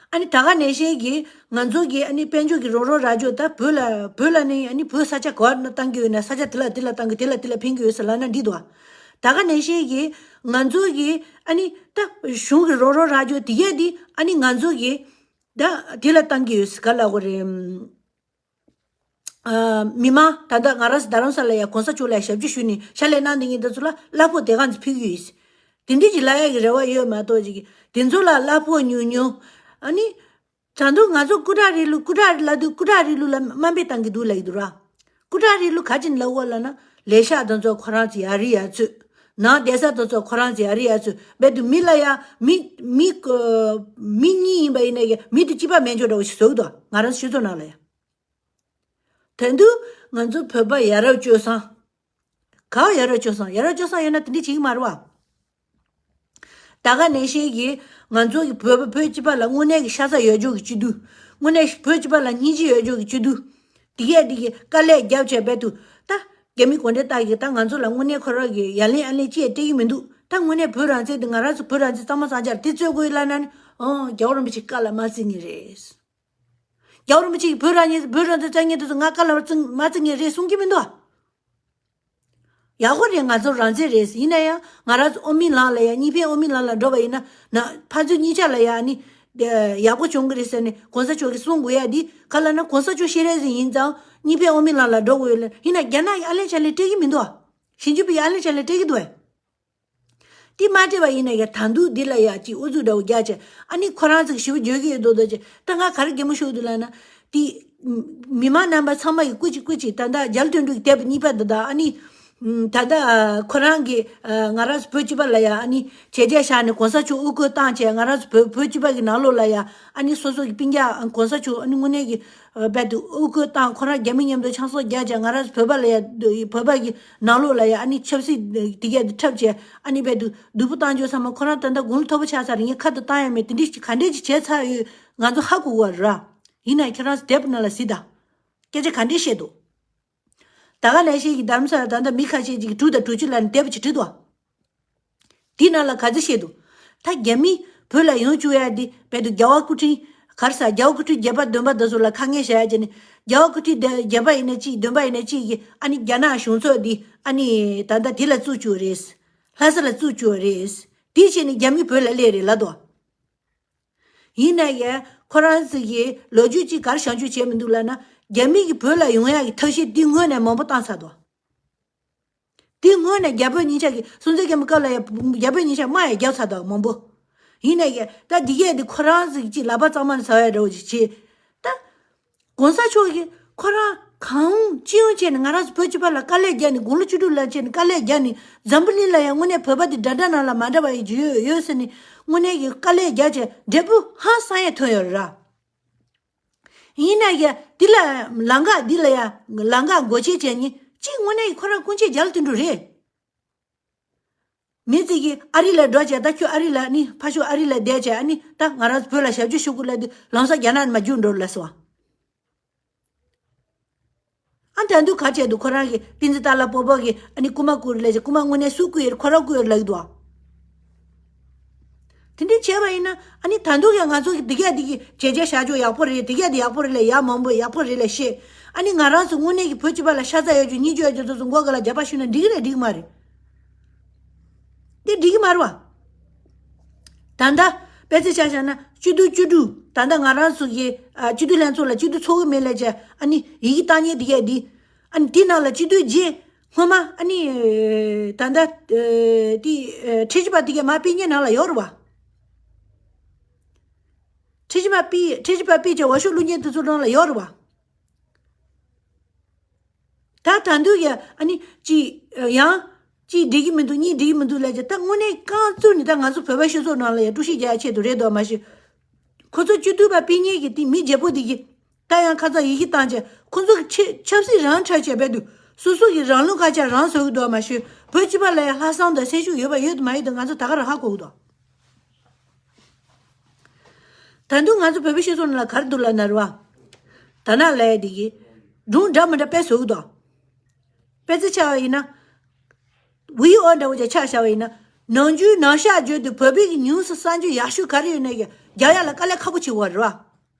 ཨ་ནི་ད་ག་ནང་བཞིན་གྱི་ང་ཚོ་གི་ཨ་ནི་དཔལ་འབྱོར་གྱི་རོགས་རམ་རག་ཆོག་ད་བོད་ལ་བོད་ལ་ནི་ཨ་ནི་བོད་ས་ཆ་ག་བ་ན་བཏང་གི་ཡོད་ན་ས་ཆ་དེ་ལ་དེ་ལ་བཏང་གི་དེ་ལ་དེ་ལ་ཕན་གི་ཡོད་ཟེར་ལབ་ན་འགྲིག་འདུག་ད་ག་ནང་བཞིན་གྱི་ང་ཚོ་གི་ཨ་ནི་ད་གཞུང་གི་རོགས་རམ་རག་ཆོག་དེ་གས་དེ་ཨ་ནི་ང་ཚོ་གི་ད་དེ་ལ་བཏང་གི་ཡོད་ཟེར་ག་ལབ་དགོས་རེད། ཨ། མི་མང་ད་ལྟ་ང་རང་ཚོ་རྡ་རམ་ས་ལ་ཡ་གོང་ས་མཆོག་ལ་ཡ་ཞབས་ཕྱི་ཞུས་ནས་ཕྱག་ལས་གནང་བསྡད་མཁན་དེ་ཚོ་ལ་གླ་ཕོགས་དེ་ག་ཚོད་ཕུལ་གྱི་ཡོད། དེ་འདྲ་ཅིག་ལབ་ཡ་གི་རེ་བ་ཡོད་མ་གཏོགས་ཅིག་དེ་ཚོ་ལ་གླ་ཕོགས་ཉུང་ཉུང་། ཨ་ནི། ད་དུང་ང་ཚོ་སྐུ་དྲག་རིང་ལུགས་སྐུ་དྲག་ལབ་དུས་སྐུ་དྲག་རིང་ལུགས་ལ་དམའ་འབེབས་བཏང་གི་འདུག་ལབ་ཀྱི་འདུག་ར། སྐུ་དྲག་རིང་ལུགས་ག་ཅིག་ལབ་དགོས་ལབ་ན་ལས་ཤག་དེ་ཚོ་ཁོ་རང་ཚོ་ཡ་རི་ཡ་ཚོད། ནང་བསྡད་ས་དེ་ཚོ་ཁོ་རང་ཚོ་ཡ་རི་ཡ་ཚོད། རྦད་དེ་མི་ལ་ཡ་མི་མི་མི་གཉིས་ཡིན་པ་ཡིན་ན་ཡང་མི་དེ་གཅིག་པ་མེད་ཆོག་འདྲ་བོ་ཞིག་བཟོ་གི་འདུག་ང་རང་ཚོ་སྤྱི་ཚོགས་ནང་ལ་ཡ། དེང་དུས་ང་ཚོ་བོད་པ་ཡ་རབས་སྤྱོད་བཟང་། ག་ཡ་རབས་སྤྱོད་བཟང་ཡ་རབས་སྤྱོད་བཟང་ཡོད་ན་དེ་འདྲ་བྱེད་ཀྱི་མ་རེད་བ། ད་ག་ནང་བཞིན་གྱི་ང་ཚོ་གི་བོད་པ་བོད་སྤྱི་པ་ལ་དངོས་གནས་ཀྱི་ཤ་ཚ་ཡོད་ཆོག་གི་སྤྱི་འཐུས། དངོས་གནས་བོད་སྤྱི་པ་ལ་སྙིང་རྗེ་ཡོད་ཆོག་གི་སྤྱི་འཐུས། དེ་གས་དེ་གི་དཀའ་ལས་རྒྱབ་བྱས་རྦད་དེ་ད་རྒྱ་མི་གོ་འདྲེ་སྟག་གིས་ད་ང་ཚོ་ལ་དངོས་གནས་ཁོ་རང་གི་ཡ་ལན་ཨ་ལན་ཅི་ཡང་སྤྲད་ཀྱི་མི་འདུག་ད་དངོས་གནས་བོད་རང་བཙན་དེ་ང་རང་ཚོ་བོད་རང་བཙན་གཙང་མ་གཙང་རྐྱང་དེ་རྩོད་དགོས་ལབ་ན་ནི་ཨང་རྒྱལ་བ་རིན་པོ་ཆེ་བཀའ་ལ་མ་བརྩི་ངེས་རེད། རྒྱལ་བ་རིན་པོ་ཆེ་གིས་བོད་རང་ཉིད་བོད་རང་བཙན་རྩོད་མཁན་དེ་ཚོ་ང་བཀའ་ལ་བརྩི་མ་བརྩི་ངེས་རེད་གསུང་གི་མི་འདུག་ཨ། ཡག་པོ་རེད། ང་ཚོ་རང་བཙན་རེད། ཡིན་ན་ཡང་ང་རང་ཚོ་དབུ་མའི་ལམ་ལ་ཡང་གཉིས་ཕན་དབུ་མའི་ལམ་ལ་འགྲོ་བ་ཡིན་ན་ན་ཕན་ཚུན་གཉིས་ཆ་ལ་ཡང་ནི་ཡག་པོ་བྱུང་གི་རེད་ཟེར་ནས་གོང་ས་མཆོག་གིས་གསུང་དགོས་ཡ་འདི་ག་ལབ་ན་གོང་ས་མཆོག་ཤེས་རིག་ཟིན་ཡིན་ཙང་གཉིས་ཕན་དབུ་མའི་ལམ་ལ་འགྲོ་དགོས་ཡོད་ལ་ཡིན་ན་རྒྱ་ནག་གིས་ཨ་ལན་ཅ་ལན་སྤྲད་ཀྱི་མི་འདུག་ཨ། ཞིབ་འཇུག་པས་ཨ་ལན་ཅ་ལན་སྤྲད་ཀྱི་འདུག་ཨ། དེ་མ་སྤྲད་པ་ཡིན་ན་ཡང་ད་དུང་འདི་ལ་ཡ་ཅིག་ཨུ་ཚུགས་འདྲ་བོ་རྒྱག་བྱས་ཨ་ནི་ཁོ་རང་ཚོ་གི་ཞེ་པོ་འཇོན་གི་ཡོད་མདོག་མདོག་བྱས། ད་ང་ག་རེ་གད་མོ་ཤོར་འདུག་ལབ་ན་དེ་མི་མང་རྣམ་པ་ཚང་མ་གི་སྐུ་མཁྱེན་སྐུ་མཁྱེན་ད་ལྟ་རྒྱ་ལོ་དོན་གྲུབ་ཀྱི་དེབ་གཉིས་པ་འདི་དང་ཨ་ནི་ ད་ལྟ་ཁོ་རང་གིས་ང་རང་ཚོ་བོད་སྤྱི་པ་ལ་ཡ་ཨ་ནི་བྱས་རྗེས་བཞག་ནས་གོང་ས་མཆོག་དབུ་སྐོར་བཏང་བྱས། ང་རང་ཚོ་བོད་བོད་སྤྱི་པ་གི་ནང་ལོགས་ལ་ཡ་ཨ་ནི་སོ་སོ་གི་སྤུན་ཀྱག་གོང་ས་མཆོག་ཨ་ནི་དངོས་གནས་ཀྱི་རྦད་དེ་དབུ་སྐོར་བཏང་། ཁོ་རང་རྒྱ་མི་མཉམ་དུ་ཆང་སོགས་རྒྱག་བྱས། ང་རང་ཚོ་བོད་པ་ལ་ཡ་བོད་པ་གི་ནང་ལོགས་ལ་ཡ་ཨ་ནི་ཆབ་སྲིད་དེ་གས་དེ་འཁྲབ་བྱས། ཨ་ནི་རྦད་དེ་སྡུག་པོ་བཏང་རྒྱུ་ཚང་མ་ཁོ་རང་ད་ལྟ་དགུང་ལོ་མཐོ་པོ་ཆགས་ཚར་རེད། ངས་ཁ་དུ་བཏང་ཡ་མེད། དེ་འདྲ་ཞིག་ག་འདྲས་ཅིག་བྱས་ཚར་ཡོད་ང་ཚོ་ཧ་གོ་གི་རེད། ཡིན་ནའི་ཁྱེད་རང་ཚོ་དེབ་ནང་ལ་གཟིགས་དང་། སྐད་ཆ་ག་འདྲས་བཤད་འདུག་ད་ག་ནང་བཞིན་གྱི་དྷ་རམ་ས་ལ་ད་ལྟ་མི་ཁ་ཤས་ཅིག་གིས་དྲུག་དང་དྲུག་ཅུ་ལབ་ནས་དེབ་ཅིག་བྲིས་འདུག་དེའི་ནང་ལ་ག་ཚོད་བཤད་འདུག་ད་རྒྱ་མི་བོད་ལ་ཡོང་བཅུག་ཡ་དེ་རྦད་དེ་རྒྱལ་བ་སྐུ་ཕྲེང་ག་རེ་ཟ། རྒྱལ་བ་སྐུ་ཕྲེང་བརྒྱད་པ་བདུན་པ་དེ་ཚོ་ལ་ཁ་ངན་བཞག་ཡ་བྱས་ནས། རྒྱལ་བ་སྐུ་ཕྲེང་བརྒྱད་པ་ཡིན་ན་གཅིག་བདུན་པ་ཡིན་ན་གཅིག་གིས་ཨ་ནི་རྒྱ་ནག་གཞུང་ཚབ་དེ་ཨ་ནི་ད་ལྟ་དེ་ལ་བཙུགས་བཅུག་རེད། ལྷ་ས་ལ་བཙུགས་བཅུག་རེད། དེ་བྱས་ནས་རྒྱ་མི་བོད་ལ་སླེབས་རེད་ལབ་འདུག་ཡིན་ན་ཡང་ཁོ་རང་ཚོ་གིས་ལོ་རྒྱུས་ཅིག་ག་རེ་བྱང་ཆུབ་བྱས་མི་འདུག་ལབ་ན། རྒྱ་མི་གིས་བོད་ལ་ཡོང་ཡག་གི་ཐབས་ཤེས་འདི་སྔོན་ནས་མང་པོ་བཏང་ཚར་འདུག་འདི་སྔོན་ནས་རྒྱ་བོད་གཉིས་ཆ་གི་སྲོང་བཙན་སྒམ་པོའི་སྐབས་ལ་ཡང་རྒྱ་བོད་གཉིས་ཆ་དམག་ཡང་བརྒྱབ་ཚར་འདུག་མང་པོ། ཡིན་ན་ཡང་ད་འདི་གས་འདི་ཁོ་རང་ཚོ་གིས་ཅིག་ལག་པ་གཙང་མ་ཟ་བའི་འདྲ་བོ་ཅིག་བྱས། ད་གོང་ས་མཆོག་གིས་ཁོ་རང་གང་ཅི་ཡོང་བྱས་ནས་ང་རང་ཚོ་བོད་སྤྱི་པ་ལ་དཀའ་ལས་བརྒྱབ་ནས། དགུང་ལོ་བཅུ་དྲུག་ལ་བྱས་ནས་དཀའ་ལས་བརྒྱབ་ནས། འཛམ་བུ་གླིང་ལ་ཡང་དངོས་གནས་བོད་པ་འདི་འདྲ་འདྲ་ནང་ལ་མ་འདྲ་བ་ཡོད་ཡོད་ཟེར་ནས་དངོས་གནས་ཀྱི་དཀའ་ལས་བརྒྱབ་བྱས་འབྲས་བུ་ཧང་སང་ཡས་ཐོན་ཡོད་རེད་ར། ཡིན་ན་ཡང་འདི་ལ་ལམ་ཁ་འདི་ལ་ཡང་ལམ་ཁ་སྒོ་ཕྱེ་བྱས་ནས་གཅིག་དངོས་གནས་ཀྱི་ཁོ་རང་སྐུ་མཁྱེན་རྒྱལ་དོན་གྲུབ་རེད། མི་ཚིག་གིས་ཨ་རི་ལ་འགྲོ་བྱས། ད་ཁྱོད་ཨ་རི་ལ་ནི་ཕ་ཤོག་ཨ་རི་ལ་བསྡད་བྱས། ཨ་ནི་ད་ང་རང་བོད་ལ་ཞབས་ཕྱི་ཞུ་དགོས་ལབ་དུས་ལམ་སང་རྒྱ་ནག་ནས་མར་རྒྱུགས་འགྲོ་ལབ་སོང་། ཨ་ད་དུང་ག་བྱས་འདུག་ཁོ་རང་གི་བསྟན་འཛིན་སྟག་ལྷ་སྤོ་བོ་གིས་ཨ་ནི་རྐུ་མ་རྐུ་རེད་ལབ་བྱས། རྐུ་མ་དངོས་གནས་སུས་རྐུ་ཡོད་རེད། ཁོ་རང་རྐུ་ཡོད་རེད་ལབ་ཀྱི་འདུག་ཨ། དེ་འདྲ་བྱས་པ་ཡིན་ན་ཨ་ནི་ད་དུང་ཡང་ང་ཚོ་གི་འདི་གས་འདི་གི་བྱས་རྗེས་བཞག་རྒྱུ་ཡག་པོ་རེད། འདི་གས་འདི་ཡག་པོ་རེད་ལབ་ཡག་མང་པོ་ཡག་པོ་རེད་ལབ་བཤད། ཨ་ནི་ང་རང་ཚོ་དངོས་གནས་ཀྱི་བོད་སྤྱི་པ་ལ་ཤ་ཚ་ཡོད་རྒྱུ་གཉིས་ཀྱི་ཡོད་རྒྱུ་ཚོ་ཚོ་མགོ་སྒང་ལ་རྒྱབ་པ་ཞུས་ན་འགྲིག་གི་རེད། འགྲིག་གི་མ་རེད། འདི་འགྲིག་གི་མ་རེད་བ། ད་ལྟ་དཔེ་ཆ་ཆ་བཞག་ན་སྤྱི་འཐུས་བཅུ་དྲུག་ད་ལྟ་ང་རང་ཚོ་གི་ཨ་སྤྱི་འཐུས་ལྷན་ཚོགས་ལ་སྤྱི་འཐུས་ཚོགས་ཀྱི་མེད་ལབ་བྱས། ཨ་ནི་ཡི་གེ་བཏང་མཁན་འདི་གས་འདི། ཨ་ནི་དེ་ནང་ལ་སྤྱི་འཐུས་རྗེས་སྔོན་མ་ཨ་ནི་ད་ལྟ་ཨ་དེ་ཨ་ཁྲི་བཞི་པ་དེ་གས་མར་ཕེབས་མཁན་ནང་ལ་ཡོད་རེད་བ། ཁྲི་བཞི་པ་ཕེབས་ཁྲི་བཞི་པ་ཕེབས་བྱས་འོས་ཤོག་བླུགས་མཁན་དེ་ཚོ་ནང་ལ་ཡོད་རེད་བ། ད་ད་དུང་ཡ་ཨ་ནི་གཅིག་ཡང་གཅིག་འགྲིག་གི་མི་འདུག་གཉིས་འགྲིག་གི་མི་འདུག་ལབ་བྱས། ད་དངོས་གནས་རྐང་བཙུགས་ནས་ད་ང་ཚོ་བོད་པ་སྤྱི་ཚོགས་ནང་ལ་ཡ་དཀྲུག་ཤིང་རྒྱག་ཡ་ཆེད་དུ་རེད་འདུག་མ་གཞི། ཁོ་ཚོ་སྤྱི་འཐུས་པ་ཕེབས་མཁན་གྱི་དེ་མི་བརྗེ་པོ་དེ་གིས་ད་ཡང་ཁ་སང་ཡི་གེ་བཏང་བྱས། ཁོ་ཚོ་གི་ཆེ་ཆབ་སྲིད་རང་འཁྲབ་བྱས་བསྡད་འདུག་སོ་སོ་གི་རང་ལུགས་ཁ་ཆག་རང་བཟོ་གི་འདུག་མ་གཞི། བོད་སྤྱི་པ་ལ་ཡང་ལྷག་བསམ་དང་སེམས་ཤུགས་ཡོད་པ་ཡོད་དང་མ་ཡོད་དང་ང་ཚོ་ད་ག་རང་ཧ་གོ་གི་འདུག་ད་དུང་ང་ཚོ་བོད་པའི་སྤྱི་ཚོགས་ནང་ལ་ག་རེ་འདུག་ལབ་ན་རེད་བ། ད་ནང་ལ་ཡ་དེ་གིས་སྒྲུང་འདྲ་མི་འདྲ་དཔེ་བཟོ་གི་འདུག་དཔེ་ཆ་ཆ་བ་ཡིན་ན། ཝི་ཨོ་འདྲ་བོ་ཅིག་ཆ་བཞག་པ་ཡིན་ན། ནམ་རྒྱུན་ནམ་ཞག་བརྗོད་དུས་བོད་པའི་གི་ཉུང་སུ་གསར་འགྱུར་ཡག་ཤོས་ག་རེ་ཡོད་ན་ཡ་རྒྱག་ཡ་ལ་དཀའ་ལས་ཁག་པོ་བྱེད་དགོས་རེད་བ།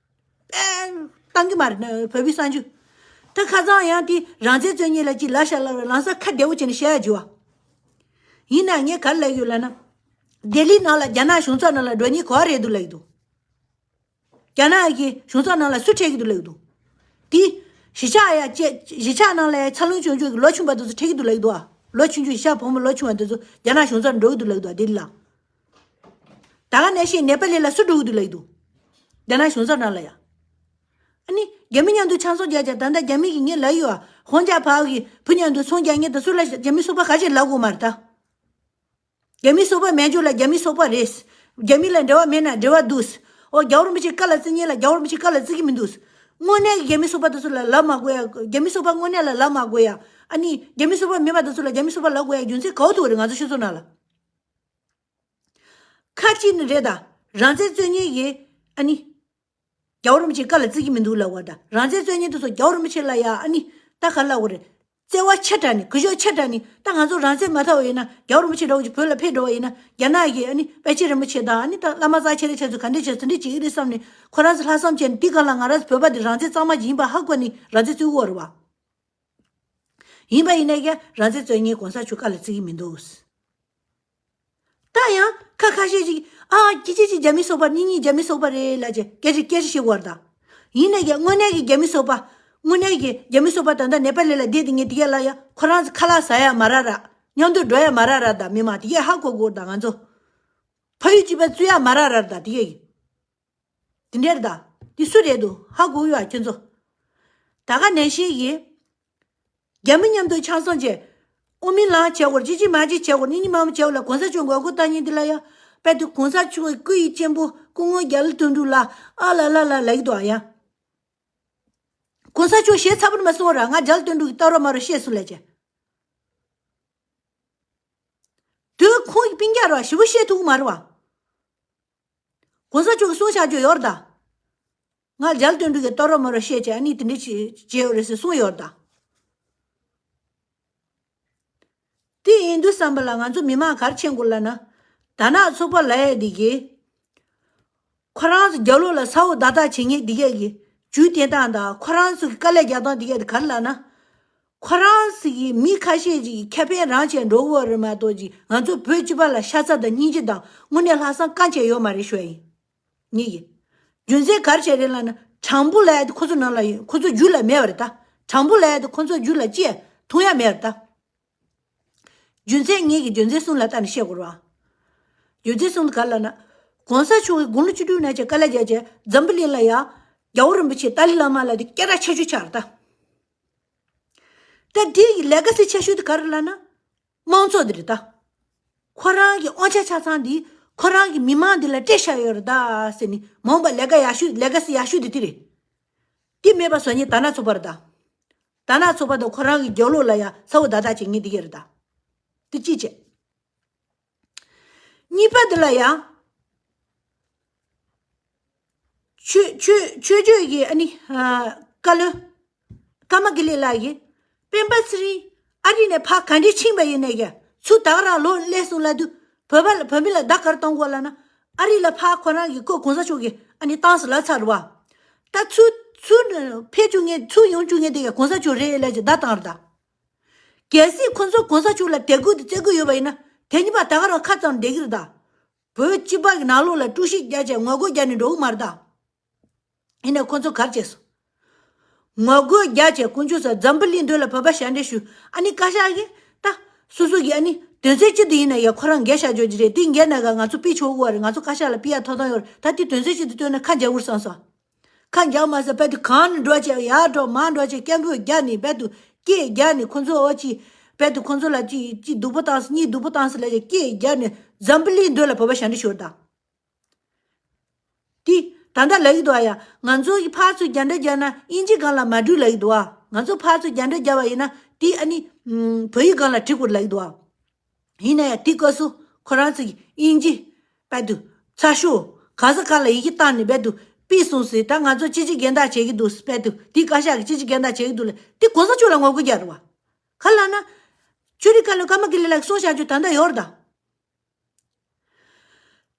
ཨེ། བཏང་གི་མ་རེད་ན་བོད་པའི་གསར་འགྱུར། ད་ཁ་སང་ཡང་དེ་རང་བཙན་རྩོད་མཁན་ལ་ཅིག་ལབ་ཤག་ལབ་རེད། ལམ་སང་ཁ་བདེ་བོ་བྱས་ནས་བཤད་ཡ་བྱུང་བ། ཡིན་ན་ངས་ག་རེ་ལབ་ཡོད་ལབ་ན། ལྡི་ལི་ནང་ལ་རྒྱ་ནག་གཞུང་ཚབ་ནང་ལ་འགྲོ་མཁན་ག་པར་རེད་འདུག་ལབ་ཀྱི་འདུག་རྒྱ་ནག་གི་གཞུང་ཚབ་ནང་ལ་སུ་འཁྲིད་ཀྱི་འདུག་ལབ་ཀྱི་འདུག་དེ་གཞིས་ཆགས་ཡ་བཅས་གཞིས་ཆགས་ནང་ལ་ཡ་འཚར་ལོངས་བྱུང་བྱུང་གི་ལོ་ཆུང་བ་དེ་ཚོ་འཁྲིད་ཀྱི་འདུག་ལབ་ཀྱི་འདུག་ཨ། ལོ་ཆུང་ཆུང་གཞིས་ཆགས་བུ་མོ་ལོ་ཆུང་བ་དེ་ཚོ་རྒྱ་ནག་གཞུང་ཚབ་འགྲོ་གི་འདུག་ལབ་ཀྱི་འདུག་ཨ། ལྡི་ལི་ལ། ད་ག་ནང་བཞིན་ནེ་པ་ལི་ལ་སུ་འགྲོ་གི་འདུག་ལབ་ཀྱི་འདུག་རྒྱ་ནག་གཞུང་ཚབ་ནང་ལ་ཡ། ཨ་ནི་རྒྱ་མི་མཉམ་དུ་ཆང་ཚོང་རྒྱག་བྱས། ད་ལྟ་རྒྱ་མི་གིས་ངས་ལབ་ཡོད་ཨ། ཧོང་ཅ་ཕའོ་གི་བུ་མཉམ་དུ་ཚོང་རྒྱག་མཁན་དེ་ཚོ་ལ་རྒྱ་མི་སོ་པ་ག་ཅིག་ལབ་དགོས་མ་རེད་ད། རྒྱ་མི་སོ་པ་མེད་རྒྱུ་ལ་རྒྱ་མི་སོ་པ་རེད། རྒྱ་མི་ལ་འབྲེལ་བ་མེད་ན་འབྲེལ་བ་འདུག་ཨོ་རྒྱལ་བ་རིན་པོ་ཆེ་བཀའ་ལ་བརྩི་མཁན་ལ་རྒྱལ་བ་རིན་པོ་ཆེ་བཀའ་ལ་བརྩི་གི་མི་འདུག་དངོས་གནས་ཀྱི་རྒྱ་མི་སོ་པ་དེ་ཚོ་ལ་ལབ་མ་དགོས་ཡ། རྒྱ་མི་སོ་པ་དངོས་གནས་ལ་ལབ་མ་དགོས་ཡ། ཨ་ནི་རྒྱ་མི་སོ་པ་མེད་པ་དེ་ཚོ་ལ་རྒྱ་མི་སོ་པ་ལབ་དགོས་ཡ་རྒྱུ་མཚན་ག་པར་ཐུག་རེད་ང་ཚོ་སྤྱི་ཚོགས་ནང་ལ། ཁ་ཅིག་ནི་རེད་ད། རང་བཙན་རྩོད་མཁན་གྱི་ཨ་ནི། རྒྱལ་བ་རིན་པོ་ཆེ་བཀའ་ལ་བརྩི་གི་མི་འདུག་ལབ་པ་དང་། རང་བཙན་རྩོད་མཁན་དེ་ཚོ་རྒྱལ་བ་རིན་པོ་ཆེ་ལ་ཡ་ཨ་ནི་ད་ག་ལབ་དགོས་རེད། བརྩེ་བ་ཆེ་དྲགས་ནས་གུས་ཞབས་ཆེ་དྲགས་ནས། ད་ང་ཚོ་རང་བཙན་མ་ཐོབ་པ་ཡིན་ན། རྒྱལ་བ་རིན་པོ་ཆེ་འདྲ་བོ་ཅིག་བོད་ལ་ཕེབས་འགྲོ་བ་ཡིན་ན། རྒྱ་ནག་གི་ཨ་ནི་པཎ་ཆེན་རིན་པོ་ཆེ་དང་། ཨ་ནི་ད་བླ་མ་རྩ་ཆེ་རིན་ཆེན་ཚོ་ག་འདྲས་བྱས་ཚུལ་འདྲས་བྱེད་ཀྱི་རེད་བསམ་ནས། ཁོ་རང་ཚོ་ལྷག་བསམ་བྱས་ནས་དེ་ག་ལ་ང་རང་ཚོ་བོད་པ་འདི་རང་བཙན་གཙང་མ་ཅིག་ཡིན་པ་ཧ་གོ་ནས་རང་བཙན་རྩོད་ཀྱི་ཡོད་རེད་བ། ཡིན་པ་ཡིན་ན་ཡང་རང་བཙན་རྩོད་མཁན་གོང་ས་མཆོག་བཀའ་ལ་བརྩི་གི་མི་འདུག་ད་ཡང་ཁ་ཁ་ཤས་ཤིག་ཨ་ཀྱི་ཅི་ཅི་རྒྱ་མི་སོ་པ། ནི་ནི་རྒྱ་མི་སོ་པ་རེད་ལབ་ཅེས་སྐད་ཆ་སྐད་ཆ་བཤད་བར་དང་། ཡིན་ན་ཡང་དངོས་གནས་ཀྱི་རྒྱ་མི་སོ་པ། དངོས་གནས་ཀྱི་རྒྱ་མི་སོ་པ་ད་ལྟ་ནེ་པ་ལི་ལ་བསྡད་དེ་ངས་དེ་གས་ལ་ཡ་ཁོ་རང་ཚོ་ཁ་ལག་ཟ་ཡ་མ་རག་ར། མཉམ་དུ་འགྲོ་ཡ་མ་རག་ར། ད་མི་མང་དེ་གས་ཧ་གོ་དགོས་ད་ང་ཚོ། ཕ་ཡུལ་གཅིག་པ་བཙུགས་ཡ་མ་རག་ར། ད་དེ་གས་ཡིན། དེ་འདྲ་རེད་ད། དེ་སུ་རེད་འདུག་ཧ་གོ་ཡོད་ཨ་ཁྱོད་ཚོ། ད་ག་ནང་བཞིན་གྱི། རྒྱ་མི་མཉམ་དུ་ཆང་ཚོང་བྱས། ཨོ་མི་ལང་བྱས་གོ་ཅི་ཅི་མ་ཅི་བྱས་གོ་ནི་ནི་མ་མ་བྱས་གོ་ལ་གོང་ས་མཆོག་མགོ་སྐོར་བཏང་ཉིན་འདི་ལ་ཡ། དཔེ་དུ་གོང་ས་མཆོག་གི་སྐུ་ཡི་གཅེན་པོ་སྐུ་ངོ་རྒྱ་ལ་དོན་གྲུབ་ལ་ཨ་ལ་ལ་ལ་ལ་ཡི་དོ་ཡ། གོང་ས་མཆོག་ཞེ་ཚ་པོ་མ་སོང་ར། ང་རྒྱ་ལ་དོན་གྲུབ་ཀྱི་ལྟ་རོགས་མ་རོགས་བཤད་སུ་ལས་ཀྱི། དུས་ཁོང་གི་སྤུན་ཀྱག་ར་ཞི་བོ་བཤད་ཐུབ་མ་རེད་བ། གོང་ས་མཆོག་གི་གསུང་བྱ་རྒྱུ་ཡོད་རེད་ད། ང་རྒྱ་ལ་དོན་གྲུབ་ཀྱི་ལྟ་རོགས་མ་རོགས་བཤད་ཀྱི་ཨ་ནི་དེ་འདྲ་ཅི་བྱས་ཡོད་རེད་ཟེར་གསུང་ཡོད་རེད་ད། དེ་ཡིན་དུས་བསམ་པ་ལ་ང་ཚོ་མི་མང་ག་རེ་མཁྱེན་དགོས་ལབ་ན། དར་ནག་ཚོགས་པ་ལབ་ཡ་འདི་གིས། ཁོ་རང་ཚོ་རྒྱབ་ལོགས་ལ་ས་འོག་བརྡ་རྟགས་བྱེད་མཁན་འདི་གས་ཀྱི་ཇུས་བསྟན་སྟངས་དང་ཁོ་རང་ཚོ་གི་དཀའ་ལས་རྒྱག་སྟངས་འདི་གས་དེ་ག་རེ་ལབ་ན། ཁོ་རང་ཚོ་གི་མི་ཁ་ཤས་ཅིག་གི་ཁེ་ཕན་རང་བྱས་འགྲོ་གི་ཡོད་རེད་མ་གཏོགས་ཅིག་ང་ཚོ་བོད་སྤྱི་པ་ལ་ཤ་ཚ་དང་སྙིང་རྗེ་དང་དངོས་གནས་ལྷག་བསམ་གང་བྱས་ཡོད་མ་རེད་ཞུ་ཡ་ཡིན། ངེད་ཀྱི་རྒྱུ་མཚན་ག་རེ་བྱས་རེད་ལབ་ན། དྲང་པོ་ལབ་ཡ་དེ་ཁོ་ཚོ་ནང་ལ་ཡོད། ཁོ་ཚོ་རྒྱུད་ལ་མེད་པ་རེད་ད། དྲང་པོ་ལབ་ཡ་དེ་ཁོ་ཚོ་རྒྱུད་ལ་ཅི་ཡང་མཐོང་ཡ་མེད་པ་རེད་ད། རྒྱུ་མཚན་ངེད་ཀྱི་རྒྱུ་མཚན་གསུམ་ལ་བལྟས་ནས་བཤད་དགོས་རེད་བ། རྒྱུ་མཚན་གསུམ་དེ་ག་རེ་ལབ་ན། གོང་ས་མཆོག་གིས་དགུང་ལོ་བཅུ་དྲུག་ན་ཆེ་དཀའ་ལས་བརྒྱབ་བྱས་འཛམ་བུ་གླིང་ལ་ཡ། རྒྱལ་བ་རིན་པོ་ཆེ་ཏཱ་ལའི་བླ་མ་ལ་དེ་སྐད་གྲགས་ཆེ་ཤོས་ཆགས་རེད་ད། ད་དེ་ཡི་ལེ་ག་སི་ཆེ་ཤོས་དེ་ག་རེ་ལབ་ན། དམངས་གཙོ་དེ་རེད་ད། ཁོ་རང་གི་དབང་ཆ་ཆ་ཚང་འདི་ཁོ་རང་གི་མི་མང་འདི་ལ་སྤྲད་བཞག་ཡོད་རེད་ད་ཟེར་ནས་མ་འོངས་པ་ལས་ཀ་ཡག་ཤོས་ལས་ཀ་སི་ཡག་ཤོས་འདི་དེ་རེད། དེ་མེད་པ་བཟོ་མཁན་དར་ནག་ཚོགས་པ་རེད་ད། དར་ནག་ཚོགས་པ་དང་ཁོ་རང་གི་རྒྱབ་ལོགས་ལ་ཡ་ས་འོག་བརྡ་རྟགས་བྱེད་མཁན་འདི་གས་རེད་ད། དེ་གཅིག་བྱས། གཉིས་པ་འདི་ལ་ཡ། ཆོས་ཆོས་ཆོས་ཆོས་ཀྱི་ཨ་ནི་ཨ་བཀའ་བློན་ཀརྨ་དགེ་ལེགས་ལགས་ཀྱིས་སྤེན་པ་ཚེ་རིང་ཨ་རི་ནས་ཕར་ག་འདྲས་ཕྱིན་པ་ཡིན་ནས་ཀྱང་ཚུར་ད་ག་རང་ལོག་སླེབས་སོང་ལབ་དུས་བོད་པ་ལ་བོད་མི་ལ་བརྡ་ག་རེ་གཏོང་དགོས་ལབ་ན། ཨ་རི་ལ་ཕར་ཁོ་རང་གི་ཁོ་གོང་ས་མཆོག་གིས་ཨ་ནི་བཏང་ཟེར་ལབ་ཚར་བ། ད་ཚུར་ཚུར་ཕེབས་བཅུག་མཁན་ཚུར་ཡོང་བཅུག་མཁན་དེ་ཀྱང་གོང་ས་མཆོག་རེད་ལབ་ཀྱི་བརྡ་བཏང་རེད་ད། གལ་སྲིད་ཁོ་ཚོ་གོང་ས་མཆོག་ལ་དད་གུས་དང་བརྩི་གུས་ཡོད་པ་ཡིན་ན་དེ་གཉིས་པ་ད་ག་རང་ཁ་ཙམ་བསྡད་ཀྱི་རེད་ད། བོད་སྤྱི་པ་གི་ནང་ལོགས་ལ་དཀྲུག་ཤིང་རྒྱག་བྱས་ངོ་རྒོལ་རྒྱག་ནས་འགྲོ་གི་མ་རེད་ད། ཡིན་ནའི་ཁོ་ཚོ་ག་རེ་བྱས་སོང་། ངོ་རྒོལ་རྒྱག་བྱས་དཀོན་མཆོག་གསུམ་འཛམ་བུ་གླིང་མདུན་ལ་བོད་པ་ཞབས་འདྲེན་ཞུ། ཨ་ནི་བཀའ་ཤག་གིས་ད་སོ་སོ་གི་ཨ་ནི་དོན་ཚན་གཅིག་དེ་ཡིན་ན་ཡང་ཁོ་རང་འགལ་བཞག་འཇོག་གི་རེད། དེ་འགལ་ན་ག་ང་ཚོ་ཕུད་ཆོག་གི་ཡོད་རེད། ང་ཚོ་བཀའ་ཤག་ལ་ཕུད་ཡ་ཐོབ་ཐང་ཡོད་རེད། ད་དེ་དོན་ཚན་གཅིག་དེ་བཏོན་ན་ཁ་འཇམ་པོར་སོང་སོང་། ཁ་འཇམ་མ་ཟེར་བས་དུ་གང་ནས་འགྲོ་བྱས་ཡར་འགྲོ་མར་འགྲོ་བྱས་སྐད་འབོད་རྒྱག་ནས་བས་དུ་སྐད་རྒྱག་ནས་ཁོ་ཚོ་ཨོ་ཅི་བས་དུ་ཁོ་ཚོ་ལ་ཅི་ཅི་སྡུག་པོ་བཏང་སོང་གཉིས་སྡུག་པོ་བཏང་སོང་ལབ་བྱས་སྐད་རྒྱག་ནས་འཛམ་བུ་གླིང་མདུན་ལ་བོད་པ་ཞབས་འདྲེན་ཞུ་བ་དང་། དེ་ད་ལྟ་ལབ་ཀྱི་འདུག་ཨ་ཡ། ང་ཚོ་གི་ཕར་ཚུར་རྒྱ་འདྲེ་རྒྱག་ན་དབྱིན་ཇི་སྒང་ལ་མ་འགྲིག་ལབ་ཀྱི་འདུག་ཨ། ང་ཚོ་ཕར་ཚུར་རྒྱ་འདྲེ་རྒྱག་པ་ཡིན་ན་དེ་ཨ་ནི་ཨམ་བོད་ཡིག་སྒང་ལ་འགྲིག་དགོས་ལབ་ཀྱི་འདུག་ཨ། ཡིན་ན་ཡང་དེ་སྐབས་སུ་ཁོ་རང་ཚོ་གི་དབྱིན་ཇི་བས་དུ་ཚ་ཤོག་ག་ས་ག་ལ་ཡི་གེ་བཏང་ནས་བས་དུ་ཕུད་སོང་ཟེར། ད་ང་ཚོ་སྤྱི་སྤྱི་རྒན་བདག་བྱེད་ཀྱི་འདུག་བས་དུ་དེ་བཀའ་ཤག་གི་སྤྱི་སྤྱི་རྒན་བདག་བྱེད་ཀྱི་འདུག་ལབ་དེ་གོང་ས་མཆོག་ལ་ངོ་རྒོལ་རྒྱག་རེད་བ། ག་ལབ་ན། ཆོས་རིག་བཀའ་བློན་ཀརྨ་དགེ་ལེགས་ལགས་གསུངས་བཞག་རྒྱུ་ད་ལྟ་ཡོད་རེད་ད།